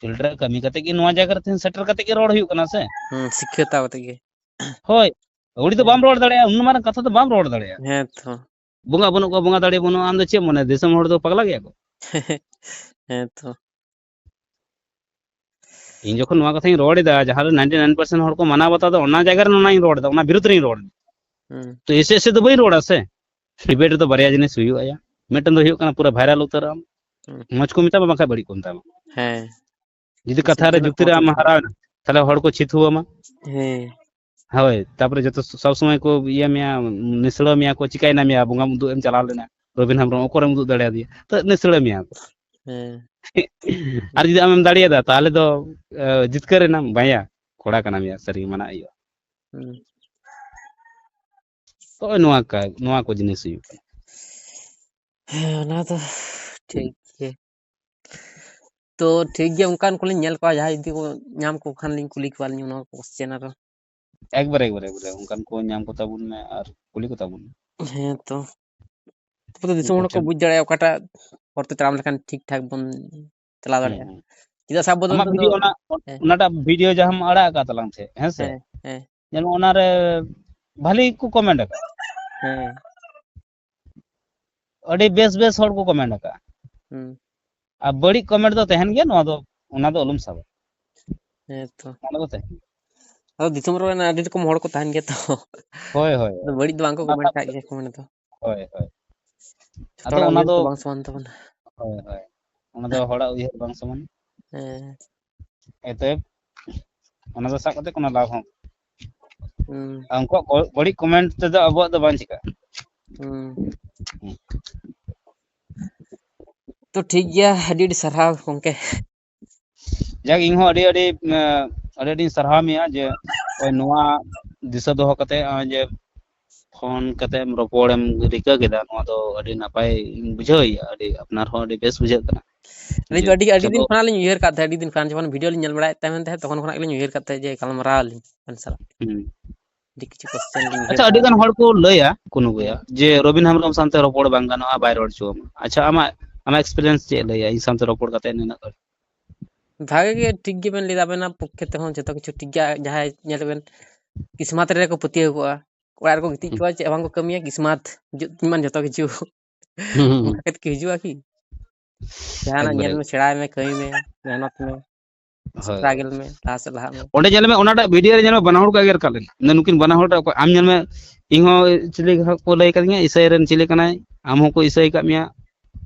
field ᱨᱮ ᱠᱟᱹᱢᱤ ᱠᱟᱛᱮ ᱜᱮ ᱱᱚᱣᱟ ᱡᱟᱭᱜᱟ ᱨᱮ ᱛᱮᱦᱮᱧ ᱥᱮᱴᱮᱨ ᱠᱟᱛᱮ ᱜᱮ ᱨᱚᱲ ᱦᱩᱭᱩᱜ ᱠᱟᱱᱟ ᱥᱮ᱾ ᱦᱩᱸ, ᱥᱤᱠᱠᱷᱟᱹ ᱦᱟᱛᱟᱣ ᱠᱟᱛᱮ ᱜᱮ᱾ ᱦᱳᱭ, ᱟᱹᱣᱲᱤ ᱫᱚ ᱦᱮᱸ᱾ ᱵᱟᱢ ᱨᱚᱲ ᱫᱟᱲᱮᱭᱟᱜᱼᱟ, ᱩᱱ ᱢᱟᱨᱟᱝ ᱠᱟᱛᱷᱟ ᱫᱚ ᱵᱟᱢ ᱨᱚᱲ ᱫᱟᱲᱮᱭᱟᱜᱼᱟ᱾ ᱦᱮᱸ ᱛᱚ᱾ ᱵᱚᱸᱜᱟ ᱵᱟᱹᱱᱩᱜ ᱠᱚᱣᱟ, ᱵᱚᱸᱜᱟ ᱫᱟᱲᱮ ᱵᱟᱹᱱᱩᱜᱼᱟ, ᱟᱢ ᱫᱚ ᱪᱮᱫ ᱮᱢ ᱢᱚᱱᱮᱭᱟ, ᱫᱤᱥᱚᱢ ᱦᱚᱲ ᱫᱚ ᱯᱟᱜᱽᱞᱟ ᱜᱮᱭᱟ ᱠᱚ? ᱦᱮᱸ ᱛᱚ᱾ ᱤᱧ ᱡᱚᱠᱷᱚᱱ ᱱᱚᱣᱟ ᱠᱟᱛᱷᱟᱧ ᱨᱚᱲ ᱮᱫᱟ, ᱡᱟᱦᱟᱸ ᱨᱮ ninety nine percent ᱦᱚᱲ ᱠᱚ ᱢᱟᱱᱟᱣ ᱵᱟᱛᱟᱣ ᱮᱫᱟ, ᱚᱱᱟ ᱡᱟᱭᱜᱟ ᱨᱮ ᱚᱱᱟᱧ ᱨᱚᱲ ᱮᱫᱟ, ᱚᱱᱟ ᱵᱤᱨᱩᱫᱽ ᱨᱤᱧ ᱨᱚᱲ ᱮᱫᱟ᱾ ᱦᱩᱸ᱾ ᱛᱚ ᱮᱥᱮ ᱮᱥᱮ ᱫᱚ ᱵᱟᱹᱧ ᱨᱚᱲᱟ ᱥᱮ᱾ ᱰᱤᱵᱮᱴ ᱨᱮᱫᱚ ᱵᱟᱨᱭᱟ ᱡᱤᱱᱤᱥ ᱦᱩᱭᱩᱜᱼᱟ ᱭᱟ᱾ ᱢᱤᱫᱴᱮᱱ ᱫᱚ ᱦᱩᱭᱩᱜ ᱠᱟᱱᱟ ᱯᱩᱨᱟᱹ ᱵᱷᱟᱭᱨᱟᱞ ᱩᱛᱟᱹᱨᱚᱜ ᱟᱢ, ᱦᱩᱸ᱾ ᱢᱚᱡᱽ ᱠᱚ ᱢᱮᱛᱟᱢᱟ, ᱵᱟᱝᱠᱷᱟᱱ ᱵᱟᱹᱲᱤᱡ ᱠᱚ ᱢᱮᱛᱟᱢᱟ᱾ ᱦᱮᱸ᱾ ᱡᱩᱫᱤ ᱠᱟᱛᱷᱟ ᱨᱮ ᱡᱩᱠᱛᱤ ᱨᱮ ᱟᱢ ᱦᱟᱨᱟᱣ ᱮᱱᱟ, ᱛᱟᱦᱞᱮ ᱦᱚᱲ ᱠᱚ ᱪᱷᱤᱛᱩᱣ ᱟᱢᱟ᱾ ᱦᱮᱸ᱾ ᱦᱳᱭ, ᱛᱟᱯᱚᱨᱮ ᱡᱚᱛᱚ ᱥᱚᱵ ᱥᱚᱢᱚᱭ ᱠᱚ ᱤᱭᱟᱹ ᱢᱮᱭᱟ, ᱱᱤᱥᱲᱟᱹ ᱢᱮᱭᱟ ᱠᱚ, "ᱪᱤᱠᱟᱭᱮᱱᱟ ᱢᱮᱭᱟ, ᱵᱚᱸᱜᱟᱢ ᱩᱫᱩᱜ ᱮᱢ ᱪᱟᱞᱟᱣ ᱞᱮᱱᱟ, ᱨᱚᱵᱤᱱ ᱦᱮᱢᱵᱨᱚᱢ ᱚᱠᱚᱨᱮᱢ ᱩᱫᱩᱜ ᱫᱟᱲᱮᱭᱟᱫᱮᱭᱟ?" ᱛᱚ ᱱᱤᱥᱲᱟᱹ ᱢᱮᱭᱟ ᱠᱚ᱾ ᱦᱮᱸ᱾ ᱟᱨ ᱡᱩᱫᱤ ᱟᱢᱮᱢ ᱫᱟᱲᱮᱭᱟᱫᱟ, ᱛᱟᱦᱞᱮ ᱫᱚ, ᱮ, ᱡᱤᱛᱠᱟᱹᱨ ᱮᱱᱟᱢ, ᱵᱟᱭᱟ, ᱠᱚᱲᱟ ᱠᱟᱱᱟᱢ ᱭᱟ, ᱥᱟᱹᱨᱤ ᱜᱮ ᱢᱟᱱᱟᱜ ᱦᱩᱭᱩᱜᱼᱟ᱾ ᱦᱩᱸ᱾ ᱛᱚ ᱱᱚᱣᱟ ᱠᱟ-, ᱱᱚᱣᱟ ᱠᱚ ᱡᱤᱱᱤᱥ ᱦᱩᱭᱩᱜ ᱠᱟᱱᱟ᱾ ᱦᱮᱸ, ᱚᱱᱟ ᱫᱚ ᱴᱷᱤᱠ ᱜᱮ᱾ ᱛᱚ ᱴᱷᱤᱠ ᱜᱮᱭᱟ, ᱚᱱᱠᱟᱱ ᱠᱚᱞᱤᱧ ᱧᱮᱞ ᱠᱚᱣᱟ, ᱡᱟᱦᱟᱸᱭ ᱡᱩᱫᱤ ᱠᱚ ᱧᱟᱢ ᱠᱚ ᱠᱷᱟᱱ ᱞᱤᱧ ᱠᱩᱞᱤ ᱠᱚᱣᱟ ᱞᱤᱧ ᱚᱱᱟ question ᱟᱨᱚ᱾ ᱮᱠᱵᱟᱨᱮ, ᱮᱠᱵᱟᱨᱮ, ᱮᱠᱵᱟᱨᱮ, ᱚᱱᱠᱟᱱ ᱠᱚ ᱧᱟᱢ ᱠᱚ ᱛᱟᱵᱚᱱ ᱢᱮ ᱟᱨ ᱠᱩᱞᱤ ᱠᱚ ᱛᱟᱵᱚᱱ ᱢᱮ᱾ ᱦᱮᱸ ᱛᱚ᱾ ᱛᱚᱵᱮ ᱛᱚ ᱫᱤᱥᱚᱢ ᱦᱚᱲ ᱠᱚ ᱟᱪᱪᱷᱟ᱾ ᱵᱩᱡᱽ ᱫᱟᱲᱮᱭᱟᱜᱼᱟ ᱚᱠᱟᱴᱟᱜ ᱦᱚᱨ ᱛᱮ ᱛᱟᱲᱟᱢ ᱞᱮᱠᱷᱟᱱ ᱴᱷᱤᱠ ᱴᱷᱟᱠ ᱵᱚᱱ ᱪᱟᱞᱟᱣ ᱦᱩᱸ, ᱫᱟᱲᱮᱭᱟᱜᱼᱟ᱾ ᱦᱩᱸ᱾ ᱪᱮᱫᱟᱜ ᱥᱮ ᱟᱵᱚ ᱫᱚ ᱟᱢᱟᱜ ᱱᱤᱛᱚᱜ ᱫᱚ ᱵᱷᱤᱰᱤᱭᱳ ᱚᱱᱟ, ᱦᱮᱸ᱾ ᱚᱱᱟᱴᱟᱜ ᱵᱷᱤᱰᱤᱭᱳ ᱡᱟᱦᱟᱸᱢ ᱟᱲᱟᱜ ᱟᱠᱟᱫ ᱛᱟᱞᱟᱝ ᱛᱟᱦᱮᱸᱫ, ᱦᱮᱸ ᱥᱮ? ᱦᱮᱸ, ᱦᱮᱸ᱾ ᱧᱮᱞ ᱢᱮ ᱚᱱᱟᱨᱮ ᱵᱷᱟᱞᱤ ᱠᱚ comment ᱟᱠᱟᱫ᱾ ᱦᱮᱸ᱾ ᱟᱹᱰᱤ ᱵᱮᱥ ᱵᱮᱥ ᱦᱚᱲ ᱠᱚ comment ᱟᱠᱟᱫ᱾ ᱦᱩᱸ᱾ ᱟᱨ ᱵᱟᱹᱲᱤᱡ comment ᱫᱚ ᱛᱟᱦᱮᱱ ᱜᱮᱭᱟ, ᱱᱚᱣᱟ ᱫᱚ, ᱚᱱᱟ ᱫᱚ ᱟᱞᱚᱢ ᱥᱟᱵᱟ᱾ ᱦᱮᱸ ᱛᱚ᱾ ᱚᱱᱟ ᱫᱚ ᱛᱟᱦᱮᱱ ᱜᱮᱭᱟ᱾ ᱟᱫᱚ ᱫᱤᱥᱚᱢ ᱨᱮ ᱟᱹᱰᱤ ᱨᱚᱠᱚᱢ ᱦᱚᱲ ᱠᱚ ᱛᱟᱦᱮᱱ ᱜᱮᱭᱟ ᱛᱚ᱾ ᱦᱳᱭ, ᱦᱳᱭ, ᱟᱫᱚ ᱦᱳᱭ᱾ ᱵᱟᱹᱲᱤᱡ ᱫᱚ ᱵᱟᱝ ᱠᱚ ᱚᱱᱟ comment ᱥᱟᱵ ᱠᱟᱜ ᱠᱟᱛᱮ, ᱜᱮᱭᱟ comment ᱫᱚ᱾ ᱦᱳᱭ, ᱦᱳᱭ᱾ ᱟᱫᱚ ᱦᱚᱲᱟᱜ ᱚᱱᱟ ᱩᱭᱦᱟᱹᱨ ᱫᱚ, ᱠᱚ ᱵᱟᱝ ᱥᱚᱢᱟᱱ ᱛᱟᱵᱚᱱᱟ᱾ ᱦᱳᱭ, ᱦᱳᱭ᱾ ᱚᱱᱟ ᱫᱚ ᱦᱚᱲᱟᱜ ᱩᱭᱦᱟᱹᱨ ᱵᱟᱝ ᱥᱚᱢᱟᱱ᱾ ᱦᱮᱸ᱾ ᱚᱛᱚᱮᱵ, ᱚᱱᱟ ᱫᱚ ᱥᱟᱵ ᱠᱟᱛᱮ ᱠᱳᱱᱳ ᱞᱟᱵᱷ ᱦᱚᱸ ᱦᱩᱸ᱾ ᱟᱨ ᱩᱱᱠᱩᱣᱟᱜ ᱵᱟᱹ-, ᱵᱟᱹᱲᱤᱡ comment ᱛᱮᱫᱚ ᱟᱵᱚᱣᱟᱜ ᱫᱚ ᱵᱟᱝ ᱪᱤᱠᱟᱹᱜᱼᱟ᱾ ᱦᱩᱸ᱾ ᱦᱩᱸ᱾ ᱛᱚ ᱴᱷᱤᱠ ᱜᱮᱭᱟ, ᱟᱹᱰᱤ ᱟᱹᱰᱤ ᱥᱟᱨᱦᱟᱣ ᱜᱚᱝᱠᱮ᱾ ᱡᱟᱠ, ᱤᱧ ᱦᱚᱸ ᱟᱹᱰᱤ ᱟᱹᱰᱤ, ᱮᱸ, ᱟᱹᱰᱤ ᱟᱹᱰᱤᱧ ᱥᱟᱨᱦᱟᱣ ᱢᱮᱭᱟ ᱡᱮ ᱱᱚᱜᱼᱚᱭ ᱱᱚᱣᱟ ᱫᱤᱥᱟᱹ ᱫᱚᱦᱚ ᱠᱟᱛᱮ, ᱱᱚᱜᱼᱚᱭ ᱡᱮ ᱯᱷᱳᱱ ᱠᱟᱛᱮ ᱮᱢ ᱨᱚᱯᱚᱲ ᱮᱢ ᱨᱤᱠᱟᱹ ᱠᱮᱫᱟ, ᱱᱚᱣᱟ ᱫᱚ ᱟᱹᱰᱤ ᱱᱟᱯᱟᱭ ᱤᱧ ᱵᱩᱡᱷᱟᱹᱣ ᱮᱫᱟ, ᱟᱹᱰᱤ ᱟᱯᱱᱟᱨ ᱦᱚᱸ ᱟᱹᱰᱤ ᱵᱮᱥ ᱵᱩᱡᱷᱟᱹᱜ ᱠᱟᱱᱟ᱾ ᱟᱹᱞᱤᱧ ᱡᱮ ᱫᱚ ᱟᱹᱰᱤ, ᱟᱹᱰᱤ ᱪᱚᱞᱚ᱾ ᱫᱤᱱ ᱠᱷᱚᱱᱟᱜ ᱞᱤᱧ ᱩᱭᱦᱟᱹᱨ ᱠᱟᱫ ᱛᱟᱦᱮᱸᱫ, ᱟᱹᱰᱤ ᱫᱤᱱ ᱠᱷᱚᱱ ᱡᱚᱠᱷᱚᱱ ᱵᱷᱤᱰᱤᱭᱳ ᱞᱤᱧ ᱧᱮᱞ ᱵᱟᱲᱟᱭᱮᱫ ᱛᱟᱦᱮᱸ ᱢᱮᱱ ᱛᱟᱦᱮᱸᱫ, ᱛᱚᱠᱷᱚᱱ ᱠᱷᱚᱱᱟᱜ ᱜᱮᱞᱤᱧ ᱩᱭᱦᱟᱹᱨ ᱠᱟᱫ ᱛᱟᱦᱮᱸᱫ ᱡᱮ ᱜᱟᱞᱢᱟᱨᱟᱣ ᱟᱹᱞᱤᱧ ᱟᱵᱮᱱ ᱥᱟᱞᱟᱜ᱾ ᱦᱩᱸ᱾ ᱟᱹᱰᱤ ᱠᱤᱪᱷᱩ question ᱞᱤᱧ ᱩᱭᱦᱟᱹᱨ ᱟᱪᱪᱷᱟ, ᱟᱹᱰᱤ ᱠᱟᱜᱼᱟ᱾ ᱜᱟᱱ ᱦᱚᱲ ᱠᱚ ᱞᱟᱹᱭᱟ ᱠᱚ ᱱᱩᱠᱩᱭᱟ ᱦᱮᱸ᱾ ᱡᱮ ᱨᱚᱵᱤᱱ ᱦᱮᱢᱵᱨᱚᱢ ᱥᱟᱶᱛᱮ ᱨᱚᱯᱚᱲ ᱵᱟᱝ ᱜᱟᱱᱚᱜᱼᱟ, ᱵᱟᱭ ᱨᱚᱲ ᱦᱚᱪᱚ ᱟᱢᱟ᱾ ᱟᱪᱪᱷᱟ, ᱟᱢᱟᱜ, ᱟᱢᱟᱜ experience ᱪᱮᱫ ᱞᱟᱹᱭᱟ ᱤᱧ ᱥᱟᱶᱛᱮ ᱨᱚᱯᱚᱲ ᱠᱟᱛᱮ ᱱᱤᱱᱟᱹᱜ ᱜᱷᱟᱹᱲᱤᱡ? ᱵᱷᱟᱜᱮ ᱜᱮ, ᱴᱷᱤᱠ ᱜᱮᱵᱮᱱ ᱞᱟᱹᱭᱫᱟ, ᱟᱵᱮᱱᱟᱜ ᱯᱚᱠᱠᱷᱮ ᱛᱮᱦᱚᱸ ᱡᱚᱛᱚ ᱠᱤᱪᱷᱩ ᱴᱷᱤᱠ ᱜᱮᱭᱟ᱾ ᱡᱟᱦᱟᱸᱭ ᱧᱮᱞ ᱵᱮᱱ ᱠᱤᱥᱢᱟᱛ ᱨᱮᱠᱚ ᱯᱟᱹᱛᱭᱟᱹᱣ ᱠᱚᱜᱼᱟ, ᱚᱲᱟᱜ ᱨᱮᱠᱚ ᱜᱤᱛᱤᱡ ᱠᱚᱜᱼᱟ, ᱪᱮᱫ ᱦᱚᱸ ᱵᱟᱝ ᱠᱚ ᱠᱟᱹᱢᱤᱭᱟ, ᱠᱤᱥᱢᱟᱛ ᱦᱤᱡᱩᱜ ᱛᱤᱧ ᱢᱟ ᱡᱚᱛᱚ ᱠᱤᱪᱷᱩ᱾ ᱦᱩᱸ, ᱦᱩᱸ, ᱚᱱᱠᱟ ᱠᱟᱛᱮ ᱠᱤ ᱦᱤᱡᱩᱜᱼᱟ ᱠᱤ? ᱡᱟᱦᱟᱱᱟᱜ ᱧᱮᱞ ᱮᱠᱵᱟᱨᱮ᱾ ᱢᱮ, ᱥᱮᱬᱟᱭ ᱢᱮ, ᱠᱟᱹᱢᱤ ᱢᱮ, ᱢᱮᱦᱱᱚᱛ ᱢᱮ, ᱦᱳᱭ᱾ struggle ᱢᱮ, ᱞᱟᱦᱟ ᱥᱮᱫ ᱞᱟᱦᱟᱜ ᱢᱮ᱾ ᱚᱸᱰᱮ ᱧᱮᱞ ᱢᱮ, ᱚᱱᱟᱴᱟᱜ ᱵᱷᱤᱰᱤᱭᱳ ᱨᱮ ᱧᱮᱞ ᱢᱮ, ᱵᱟᱱᱟ ᱦᱚᱲ ᱠᱚ ᱮᱜᱮᱨ ᱠᱟᱜ ᱞᱮᱱᱟ᱾ ᱢᱮᱱᱫᱟ, "ᱱᱩᱠᱤᱱ ᱵᱟᱱᱟ ᱦᱚᱲ ᱴᱟᱜ ᱚᱠᱚᱭ?" ᱟᱢ ᱧᱮᱞ ᱢᱮ, ᱤᱧ ᱦᱚᱸ ᱪᱤᱞᱤ ᱠᱚ ᱞᱟᱹᱭ ᱠᱟᱫᱤᱧᱟ, ᱤᱥᱟᱹᱭ ᱨᱮᱱ ᱪᱤᱞᱤ ᱠᱟᱱᱟᱭ, ᱟᱢ ᱦᱚᱸᱠᱚ ᱤᱥᱟᱹᱭ ᱠᱟᱜ ᱢᱮᱭᱟ,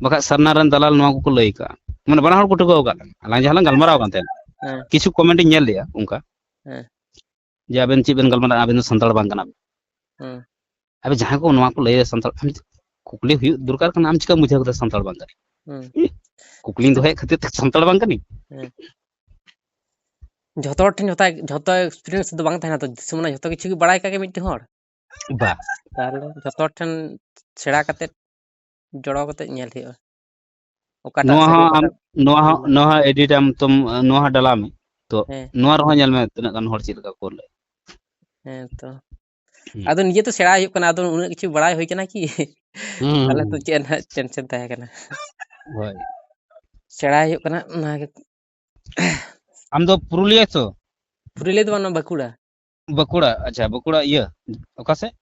ᱵᱟᱠᱷᱟᱡ ᱥᱟᱨᱱᱟ ᱨᱮᱱ ᱫᱟᱞᱟᱞ ᱱᱚᱣᱟ ᱠᱚᱠᱚ ᱞᱟᱹᱭ ᱠᱟᱜᱼᱟ᱾ ᱢᱟᱱᱮ ᱵᱟᱱᱟ ᱦᱚᱲ ᱠᱚ ᱴᱷᱤᱠᱟᱹᱣ ᱠᱟᱜ ᱞᱮᱱᱟ᱾ ᱟᱞᱟᱝ ᱡᱟᱦᱟᱸ ᱞᱟᱝ ᱜᱟᱞᱢᱟᱨᱟᱣ ᱠᱟᱱ ᱛᱟᱦᱮᱸᱱᱟ, ᱦᱮᱸ, ᱠᱤᱪᱷᱩ ᱠᱚᱢᱮᱱᱴ ᱤᱧ ᱧᱮᱞ ᱞᱮᱜᱼᱟ ᱚᱱᱠᱟ, ᱦᱮᱸ, ᱡᱮ ᱟᱵᱮᱱ ᱪᱮᱫ ᱵᱮᱱ ᱜᱟᱞᱢᱟᱨᱟᱜᱼᱟ, ᱟᱵᱮᱱ ᱫᱚ ᱥᱟᱱᱛᱟᱲ ᱵᱟᱝ ᱠᱟᱱᱟ ᱵᱮᱱ᱾ ᱦᱮᱸ, ᱟᱵᱮ ᱡᱟᱦᱟᱸᱭ ᱠᱚ ᱱᱚᱣᱟ ᱠᱚ ᱞᱟᱹᱭᱟ ᱥᱟᱱᱛᱟᱲ, ᱟᱢ ᱠᱩᱠᱞᱤ ᱦᱩᱭᱩᱜ ᱫᱚᱨᱠᱟᱨ ᱠᱟᱱᱟ, ᱟᱢ ᱪᱤᱠᱟᱢ ᱵᱩᱡᱷᱟᱹᱣ ᱠᱮᱫᱟ ᱥᱟᱱᱛᱟᱲ ᱵᱟᱝ ᱠᱟᱱᱟ? ᱦᱮᱸ᱾ ᱠᱩᱠᱞᱤᱧ ᱫᱚᱦᱚᱭᱮᱫ ᱠᱷᱟᱹᱛᱤᱨ ᱛᱮ ᱥᱟᱱᱛᱟᱲ ᱵᱟᱝ ᱠᱟᱹᱱᱟᱹᱧ? ᱦᱮᱸ᱾ ᱡᱷᱚᱛᱚ ᱦᱚᱲ ᱴᱷᱮᱱ ᱡᱷᱚᱛᱚ, ᱡᱷᱚᱛᱚ experience ᱫᱚ ᱵᱟᱝ ᱛᱟᱦᱮᱱᱟ ᱛᱚ, ᱡᱮᱥᱮ ᱢᱟᱱᱮ ᱡᱷᱚᱛᱚ ᱠᱤᱪᱷᱩ ᱜᱮ ᱵᱟᱲᱟᱭ ᱠᱟᱜ ᱜᱮ ᱢᱤᱫᱴᱮᱱ ᱦᱚᱲ᱾ ᱵᱟ᱾ ᱛᱟᱦᱚᱞᱮ ᱡᱷᱚᱛᱚ ᱦᱚᱲ ᱴᱷᱮᱱ ᱥᱮᱬᱟ ᱠᱟᱛᱮᱫ, ᱡᱚᱲᱟᱣ ᱠᱟᱛᱮᱫ ᱧᱮᱞ ᱦᱩᱭᱩᱜᱼᱟ᱾ ᱚᱠᱟᱴᱟᱜ ᱱᱚᱣᱟ ᱥᱟᱹᱨᱤ, ᱦᱚᱸ ᱟᱢ, ᱚᱠᱟᱴᱟᱜ ᱱᱚᱣᱟ ᱦᱚᱸ, ᱵᱷᱩᱞ᱾ ᱱᱚᱣᱟ ᱦᱚᱸ edit ᱟᱢ ᱛᱚᱢ, ᱱᱚᱣᱟ ᱦᱚᱸ ᱰᱟᱞᱟᱣ ᱢᱮ᱾ ᱛᱚ, ᱦᱮᱸ᱾ ᱱᱚᱣᱟ ᱨᱮᱦᱚᱸ ᱧᱮᱞ ᱢᱮ ᱛᱤᱱᱟᱹᱜ ᱜᱟᱱ ᱦᱚᱲ ᱪᱮᱫ ᱞᱮᱠᱟ ᱠᱚ ᱞᱟᱹᱭ᱾ ᱦᱮᱸ ᱛᱚ᱾ ᱦᱩᱸ᱾ ᱟᱫᱚ ᱱᱤᱡᱮ ᱛᱚ ᱥᱮᱬᱟ ᱦᱩᱭᱩᱜ ᱠᱟᱱᱟ, ᱟᱫᱚ ᱩᱱᱟᱹᱜ ᱠᱤᱪᱷᱩ ᱵᱟᱲᱟᱭ ᱦᱩᱭ ᱠᱟᱱᱟ ᱠᱤ? ᱦᱩᱸ, ᱛᱟᱦᱚᱞᱮ ᱦᱩᱸ, ᱛᱚ ᱦᱩᱸ᱾ ᱪᱮᱫ ᱱᱟᱦᱟᱜ tension ᱛᱟᱦᱮᱸ ᱠᱟᱱᱟ᱾ ᱦᱳᱭ᱾ ᱥᱮᱬᱟᱭ ᱦᱩᱭᱩᱜ ᱠᱟᱱᱟ, ᱚᱱᱟᱜᱮ᱾ ᱟᱢ ᱫᱚ ᱯᱩᱨᱩᱞᱤᱭᱟᱹ ᱛᱚ? ᱯᱩᱨᱩᱞᱤᱭᱟᱹ ᱫᱚ ᱵᱟᱝ, ᱱᱚᱣᱟ ᱵᱟᱸᱠᱩᱲᱟ᱾ ᱵᱟᱸᱠᱩᱲᱟ, ᱟᱪᱪᱷᱟ, ᱵᱟᱸᱠᱩᱲᱟ ᱤᱭᱟᱹ, ᱚᱠᱟ ᱥᱮᱫ?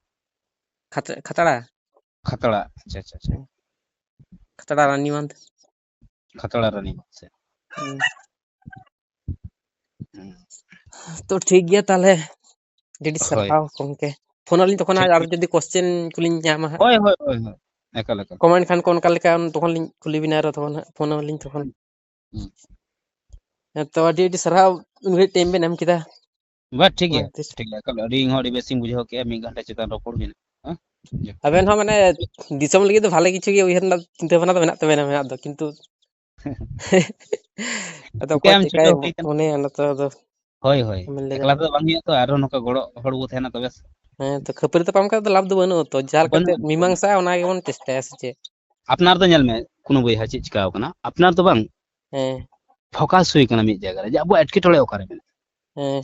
ᱠᱷᱟᱛ-, ᱠᱷᱟᱛᱲᱟ᱾ ᱠᱷᱟᱛᱲᱟ, ᱟᱪᱪᱷᱟ, ᱟᱪᱪᱷᱟ, ᱟᱪᱪᱷᱟ᱾ ᱠᱷᱟᱛᱲᱟ ᱨᱟᱱᱤᱵᱟᱸᱫᱷ᱾ ᱠᱷᱟᱛᱲᱟ ᱨᱟᱱᱤᱵᱟᱸᱫᱷ ᱥᱮᱫ᱾ ᱦᱩᱸ᱾ ᱦᱩᱸ᱾ ᱛᱚ ᱴᱷᱤᱠ ᱜᱮᱭᱟ ᱛᱟᱦᱞᱮ, ᱟᱹᱰᱤ ᱟᱹᱰᱤ ᱦᱳᱭ᱾ ᱥᱟᱨᱦᱟᱣ ᱜᱚᱢᱠᱮ᱾ ᱯᱷᱳᱱ ᱟᱹᱞᱤᱧ ᱛᱚᱠᱷᱚᱱ ᱴᱷᱤᱠ, ᱟᱨ ᱴᱷᱤᱠ᱾ ᱡᱩᱫᱤ question ᱠᱚᱞᱤᱧ ᱧᱟᱢᱟ ᱦᱟᱸᱜ᱾ ᱦᱳᱭ, ᱦᱳᱭ, ᱦᱳᱭ, ᱦᱳᱭ᱾ ᱮᱠᱟᱞ, ᱮᱠᱟᱞ᱾ Comment ᱠᱷᱟᱱ ᱠᱚ ᱚᱱᱠᱟ ᱞᱮᱠᱟ ᱩᱱ ᱛᱚᱠᱷᱚᱱ ᱞᱤᱧ ᱠᱩᱞᱤ ᱵᱤᱱᱟ ᱟᱨᱚ ᱛᱚᱠᱷᱚᱱ ᱦᱟᱸᱜ, ᱯᱷᱳᱱ ᱟᱹᱞᱤᱧ ᱛᱚᱠᱷᱚᱱ᱾ ᱦᱩᱸ᱾ ᱦᱮᱸ ᱛᱚ, ᱟᱹᱰᱤ ᱟᱹᱰᱤ ᱥᱟᱨᱦᱟᱣ, ᱩᱱ ᱜᱷᱟᱹᱲᱤᱡ time ᱵᱮᱱ ᱮᱢ ᱠᱮᱫᱟ᱾ ᱵᱟ, ᱴᱷᱤᱠ ᱜᱮᱭᱟ, ᱴᱷᱤᱠ ᱜᱮᱭᱟ, ᱮᱠᱟᱞ ᱟᱹᱰᱤ, ᱤᱧ ᱦᱚᱸ ᱟᱹᱰᱤ ᱵᱮᱥᱤᱧ ᱵᱩᱡᱷᱟᱹᱣ ᱠᱮᱜᱼᱟ, ᱢᱤᱫ ᱜᱷᱚᱱᱴᱟ ᱪᱮᱛᱟᱱ ᱨᱚᱯᱚᱲ ᱦᱩᱭᱱᱟ᱾ ᱦᱮᱸ? ᱡᱚᱦᱟᱨ᱾ ᱟᱵᱮᱱ ᱦᱚᱸ ᱢᱟᱱᱮ ᱫᱤᱥᱚᱢ ᱞᱟᱹᱜᱤᱫ ᱫᱚ ᱵᱷᱟᱞᱮ ᱠᱤᱪᱷᱩ ᱜᱮ ᱩᱭᱦᱟᱹᱨ ᱨᱮᱱᱟᱜ ᱪᱤᱱᱛᱟᱹ ᱵᱷᱟᱵᱽᱱᱟ ᱫᱚ ᱢᱮᱱᱟᱜ ᱛᱟᱵᱮᱱᱟ ᱢᱮᱱᱟᱜ ᱫᱚ, ᱠᱤᱱᱛᱩ ᱟᱫᱚ ᱚᱠᱚᱭ ᱪᱤᱠᱟᱹᱭᱟᱢ, ᱪᱮᱫ ᱞᱮᱠᱟᱭ ᱪᱷᱩᱴᱟᱹᱣ ᱦᱩᱭ ᱠᱟᱱᱟ᱾ ᱢᱚᱱᱮᱭᱟ ᱚᱱᱟ ᱛᱚ ᱟᱫᱚ ᱦᱳᱭ, ᱦᱳᱭ, ᱟᱢᱮᱢ ᱞᱟᱹᱭ ᱮᱠᱞᱟ ᱫᱟᱲᱮᱭᱟᱜᱼᱟ᱾ ᱛᱮᱫᱚ ᱵᱟᱝ ᱦᱩᱭᱩᱜᱼᱟ ᱛᱚ, ᱟᱨᱦᱚᱸ ᱱᱚᱝᱠᱟ ᱜᱚᱲᱚ ᱦᱚᱲ ᱵᱚ ᱛᱟᱦᱮᱱᱟ ᱛᱚᱵᱮ ᱥᱮ᱾ ᱦᱮᱸ ᱛᱚ, ᱠᱷᱟᱹᱯᱟᱹᱨᱤ ᱛᱟᱯᱟᱢ ᱠᱟᱛᱮ ᱫᱚ ᱞᱟᱵᱷ ᱫᱚ ᱵᱟᱹᱱᱩᱜᱼᱟ ᱛᱚ, ᱡᱟᱦᱟᱸ ᱞᱮᱠᱟᱛᱮ ᱵᱟᱹᱱᱩᱜᱼᱟ, ᱵᱟᱹᱱᱩᱜᱼᱟ᱾ ᱢᱤᱢᱟᱝᱥᱟ ᱚᱱᱟ ᱜᱮᱵᱚᱱ ᱪᱮᱥᱴᱟᱭᱟ ᱥᱮ ᱪᱮᱫ? ᱟᱯᱱᱟᱨ ᱫᱚ ᱧᱮᱞ ᱢᱮ, ᱠᱳᱱᱳ ᱵᱚᱭᱦᱟ ᱪᱮᱫ ᱪᱤᱠᱟᱹᱣ ᱠᱟᱱᱟ, ᱟᱯᱱᱟᱨ ᱫᱚ ᱵᱟᱝ, ᱦᱮᱸ᱾ focus ᱦᱩᱭ ᱠᱟᱱᱟ ᱢᱤᱫ ᱡᱟᱭᱜᱟ ᱨᱮ, ᱡᱮ ᱟᱵᱚᱣᱟᱜ ᱮᱴᱠᱮᱴᱚᱬᱮ ᱚᱠᱟᱨᱮ ᱢᱮᱱᱟᱜᱼᱟ, ᱦᱮᱸ᱾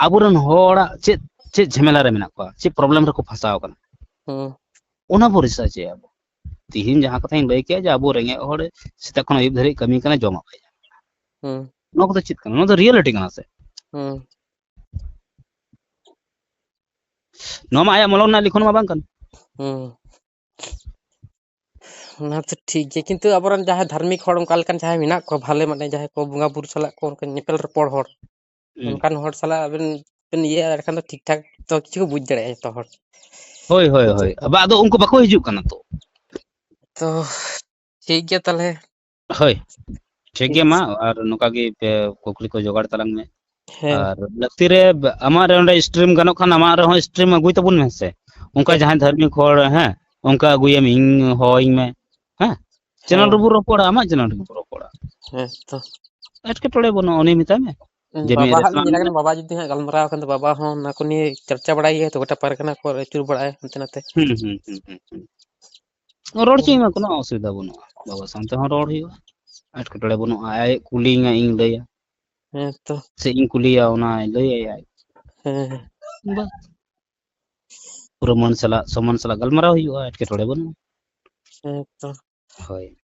ᱟᱵᱚᱨᱮᱱ ᱦᱚᱲᱟᱜ ᱪᱮᱫ, ᱪᱮᱫ ᱡᱷᱟᱢᱮᱞᱟ ᱨᱮ ᱢᱮᱱᱟᱜ ᱠᱚᱣᱟ, ᱪᱮᱫ problem ᱨᱮᱠᱚ ᱯᱷᱟᱸᱥᱟᱣ ᱠᱟᱱᱟ, ᱦᱩᱸ᱾ ᱚᱱᱟ ᱵᱚ research ᱮᱭᱟ ᱟᱵᱚ᱾ ᱛᱤᱦᱤᱧ ᱡᱟᱦᱟᱸ ᱠᱟᱛᱷᱟᱧ ᱞᱟᱹᱭ ᱠᱮᱜᱼᱟ ᱡᱮ ᱟᱵᱚ ᱨᱮᱸᱜᱮᱡ ᱦᱚᱲ ᱥᱮᱛᱟᱜ ᱠᱷᱚᱱ ᱟᱹᱭᱩᱵ ᱫᱷᱟᱹᱨᱤᱡ ᱠᱟᱹᱢᱤ ᱠᱟᱱᱟ, ᱡᱚᱢᱟᱜ ᱵᱟᱭ ᱧᱟᱢ ᱠᱟᱱᱟ᱾ ᱦᱩᱸ᱾ ᱱᱚᱣᱟ ᱠᱚᱫᱚ ᱪᱮᱫ ᱠᱟᱱᱟ? ᱱᱚᱣᱟ ᱫᱚ reality ᱠᱟᱱᱟ ᱥᱮ? ᱦᱩᱸ᱾ ᱱᱚᱣᱟ ᱢᱟ ᱟᱭᱟᱜ ᱢᱚᱞᱚᱝ ᱨᱮᱱᱟᱜ ᱞᱤᱠᱷᱚᱱ ᱢᱟ ᱵᱟᱝ ᱠᱟᱱᱟ᱾ ᱦᱩᱸ᱾ ᱚᱱᱟ ᱛᱚ ᱴᱷᱤᱠ ᱜᱮᱭᱟ, ᱠᱤᱱᱛᱩ ᱟᱵᱚᱨᱮᱱ ᱡᱟᱦᱟᱸᱭ ᱫᱷᱟᱨᱢᱤᱠ ᱦᱚᱲ ᱚᱱᱠᱟ ᱞᱮᱠᱟᱱ ᱡᱟᱦᱟᱸᱭ ᱢᱮᱱᱟᱜ ᱠᱚᱣᱟ, ᱵᱷᱟᱞᱮ ᱢᱟᱱᱮ ᱡᱟᱦᱟᱸᱭ ᱠᱚ ᱵᱚᱸᱜᱟ ᱵᱩᱨᱩ ᱥᱟᱞᱟᱜ ᱠᱚ ᱚᱱᱠᱟ ᱧᱮᱯᱮᱞ ᱨᱚᱯᱚᱲ ᱦᱚᱲ, ᱦᱩᱸ᱾ ᱚᱱᱠᱟᱱ ᱦᱚᱲ ᱥᱟᱞᱟᱜ ᱟᱵᱮᱱ ᱵᱮᱱ ᱤᱭᱟᱹᱭᱟ, ᱮᱸᱰᱮᱠᱷᱟᱱ ᱫᱚ ᱴᱷᱤᱠ ᱴᱷᱟᱠ ᱛᱚ ᱠᱤᱪᱷᱩ ᱠᱚ ᱵᱩᱡᱽ ᱫᱟᱲᱮᱭᱟᱜᱼᱟ ᱡᱚᱛᱚ ᱦᱚᱲ᱾ ᱦᱳᱭ, ᱦᱳᱭ, ᱦᱳᱭ᱾ ᱵᱟ, ᱟᱫᱚ ᱩᱱᱠᱩ ᱵᱟᱠᱚ ᱦᱤᱡᱩᱜ ᱠᱟᱱᱟ ᱛᱚ᱾ ᱛᱚ ᱴᱷᱤᱠ ᱜᱮᱭᱟ ᱛᱟᱦᱚᱞᱮ᱾ ᱦᱳᱭ, ᱴᱷᱤᱠ ᱴᱷᱤᱠ ᱜᱮᱭᱟ ᱢᱟ, ᱟᱪᱷᱮ᱾ ᱟᱨ ᱱᱚᱝᱠᱟ ᱜᱮ ᱯᱮ ᱠᱩᱠᱞᱤ ᱠᱚ ᱡᱚᱜᱟᱲ ᱛᱟᱞᱟᱝ ᱢᱮ᱾ ᱦᱮᱸ᱾ ᱟᱨ ᱞᱟᱹᱠᱛᱤ ᱨᱮ ᱟᱢᱟᱜ ᱨᱮ ᱚᱸᱰᱮ stream ᱜᱟᱱᱚᱜ ᱠᱷᱟᱱ ᱟᱢᱟᱜ ᱨᱮᱦᱚᱸ stream ᱟᱹᱜᱩᱭ ᱛᱟᱵᱚᱱ ᱢᱮ ᱥᱮ᱾ ᱚᱱᱠᱟ ᱦᱮᱸ᱾ ᱡᱟᱦᱟᱸᱭ ᱫᱷᱟᱨᱢᱤᱠ ᱦᱚᱲ, ᱦᱮᱸ, ᱚᱱᱠᱟ ᱟᱹᱜᱩᱭᱮᱢ, ᱤᱧ ᱦᱚᱦᱚᱣᱟᱹᱧ ᱢᱮ᱾ ᱦᱮᱸ, channel ᱦᱮᱸ᱾ ᱨᱮᱵᱚᱱ ᱨᱚᱯᱚᱲᱟ, ᱟᱢᱟᱜ channel ᱨᱮᱵᱚᱱ ᱨᱚᱯᱚᱲᱟ᱾ ᱦᱮᱸ ᱛᱚ᱾ ᱮᱴᱠᱮᱴᱚᱬᱮ ᱵᱟᱹᱱᱩᱜᱼᱟ, ᱩᱱᱤ ᱢᱮᱛᱟᱭ ᱢᱮ ᱡᱮ ᱱᱩᱭ ᱵᱟᱵᱟ ᱦᱟᱸᱜ ᱞᱤᱧ restaurant ᱧᱮᱞ ᱠᱟᱱᱟ, ᱨᱮ ᱵᱟᱵᱟ ᱡᱩᱫᱤ ᱦᱟᱸᱜ ᱜᱟᱞᱢᱟᱨᱟᱣ ᱠᱷᱟᱱ ᱫᱚ ᱵᱟᱵᱟ ᱦᱚᱸ ᱚᱱᱟ ᱠᱚ ᱱᱤᱭᱮ ᱪᱚᱨᱪᱟ ᱵᱟᱲᱟᱭ ᱜᱮᱭᱟ ᱛᱚ, ᱜᱚᱴᱟ ᱯᱟᱨᱜᱟᱱᱟ ᱠᱚ ᱟᱹᱪᱩᱨ ᱵᱟᱲᱟᱜᱼᱟᱭ ᱦᱟᱱᱛᱮ ᱱᱟᱛᱮ᱾ ᱦᱩᱸ, ᱦᱩᱸ, ᱦᱩᱸ, ᱦᱩᱸ᱾ ᱨᱚᱲ ᱦᱚᱪᱚᱭ ᱢᱮ, ᱠᱳᱱᱳ ᱚᱥᱩᱵᱤᱫᱷᱟ ᱵᱟᱹᱱᱩᱜᱼᱟ, ᱵᱟᱵᱟ ᱥᱟᱶᱛᱮ ᱦᱚᱸ ᱨᱚᱲ ᱦᱩᱭᱩᱜᱼᱟ, ᱮᱴᱠᱮᱴᱚᱬᱮ ᱵᱟᱹᱱᱩᱜᱼᱟ᱾ ᱟᱡ ᱠᱩᱞᱤᱧᱟ, ᱤᱧ ᱞᱟᱹᱭᱟ, ᱦᱮᱸ ᱛᱚ᱾ ᱥᱮ ᱤᱧ ᱠᱩᱞᱤᱭᱟ, ᱚᱱᱟ ᱞᱟᱹᱭ ᱟᱭᱟᱭ᱾ ᱦᱮᱸ, ᱦᱮᱸ᱾ ᱵᱟᱥ, ᱯᱩᱨᱟᱹ ᱢᱟᱹᱱ ᱥᱟᱞᱟᱜ ᱥᱚᱢᱢᱟᱱ ᱥᱟᱞᱟᱜ ᱜᱟᱞᱢᱟᱨᱟᱣ ᱦᱩᱭᱩᱜᱼᱟ, ᱮᱴᱠᱮᱴᱚᱬᱮ ᱵᱟᱹᱱᱩᱜᱼᱟ᱾ ᱦᱮᱸ ᱛᱚ᱾ ᱦᱳᱭ᱾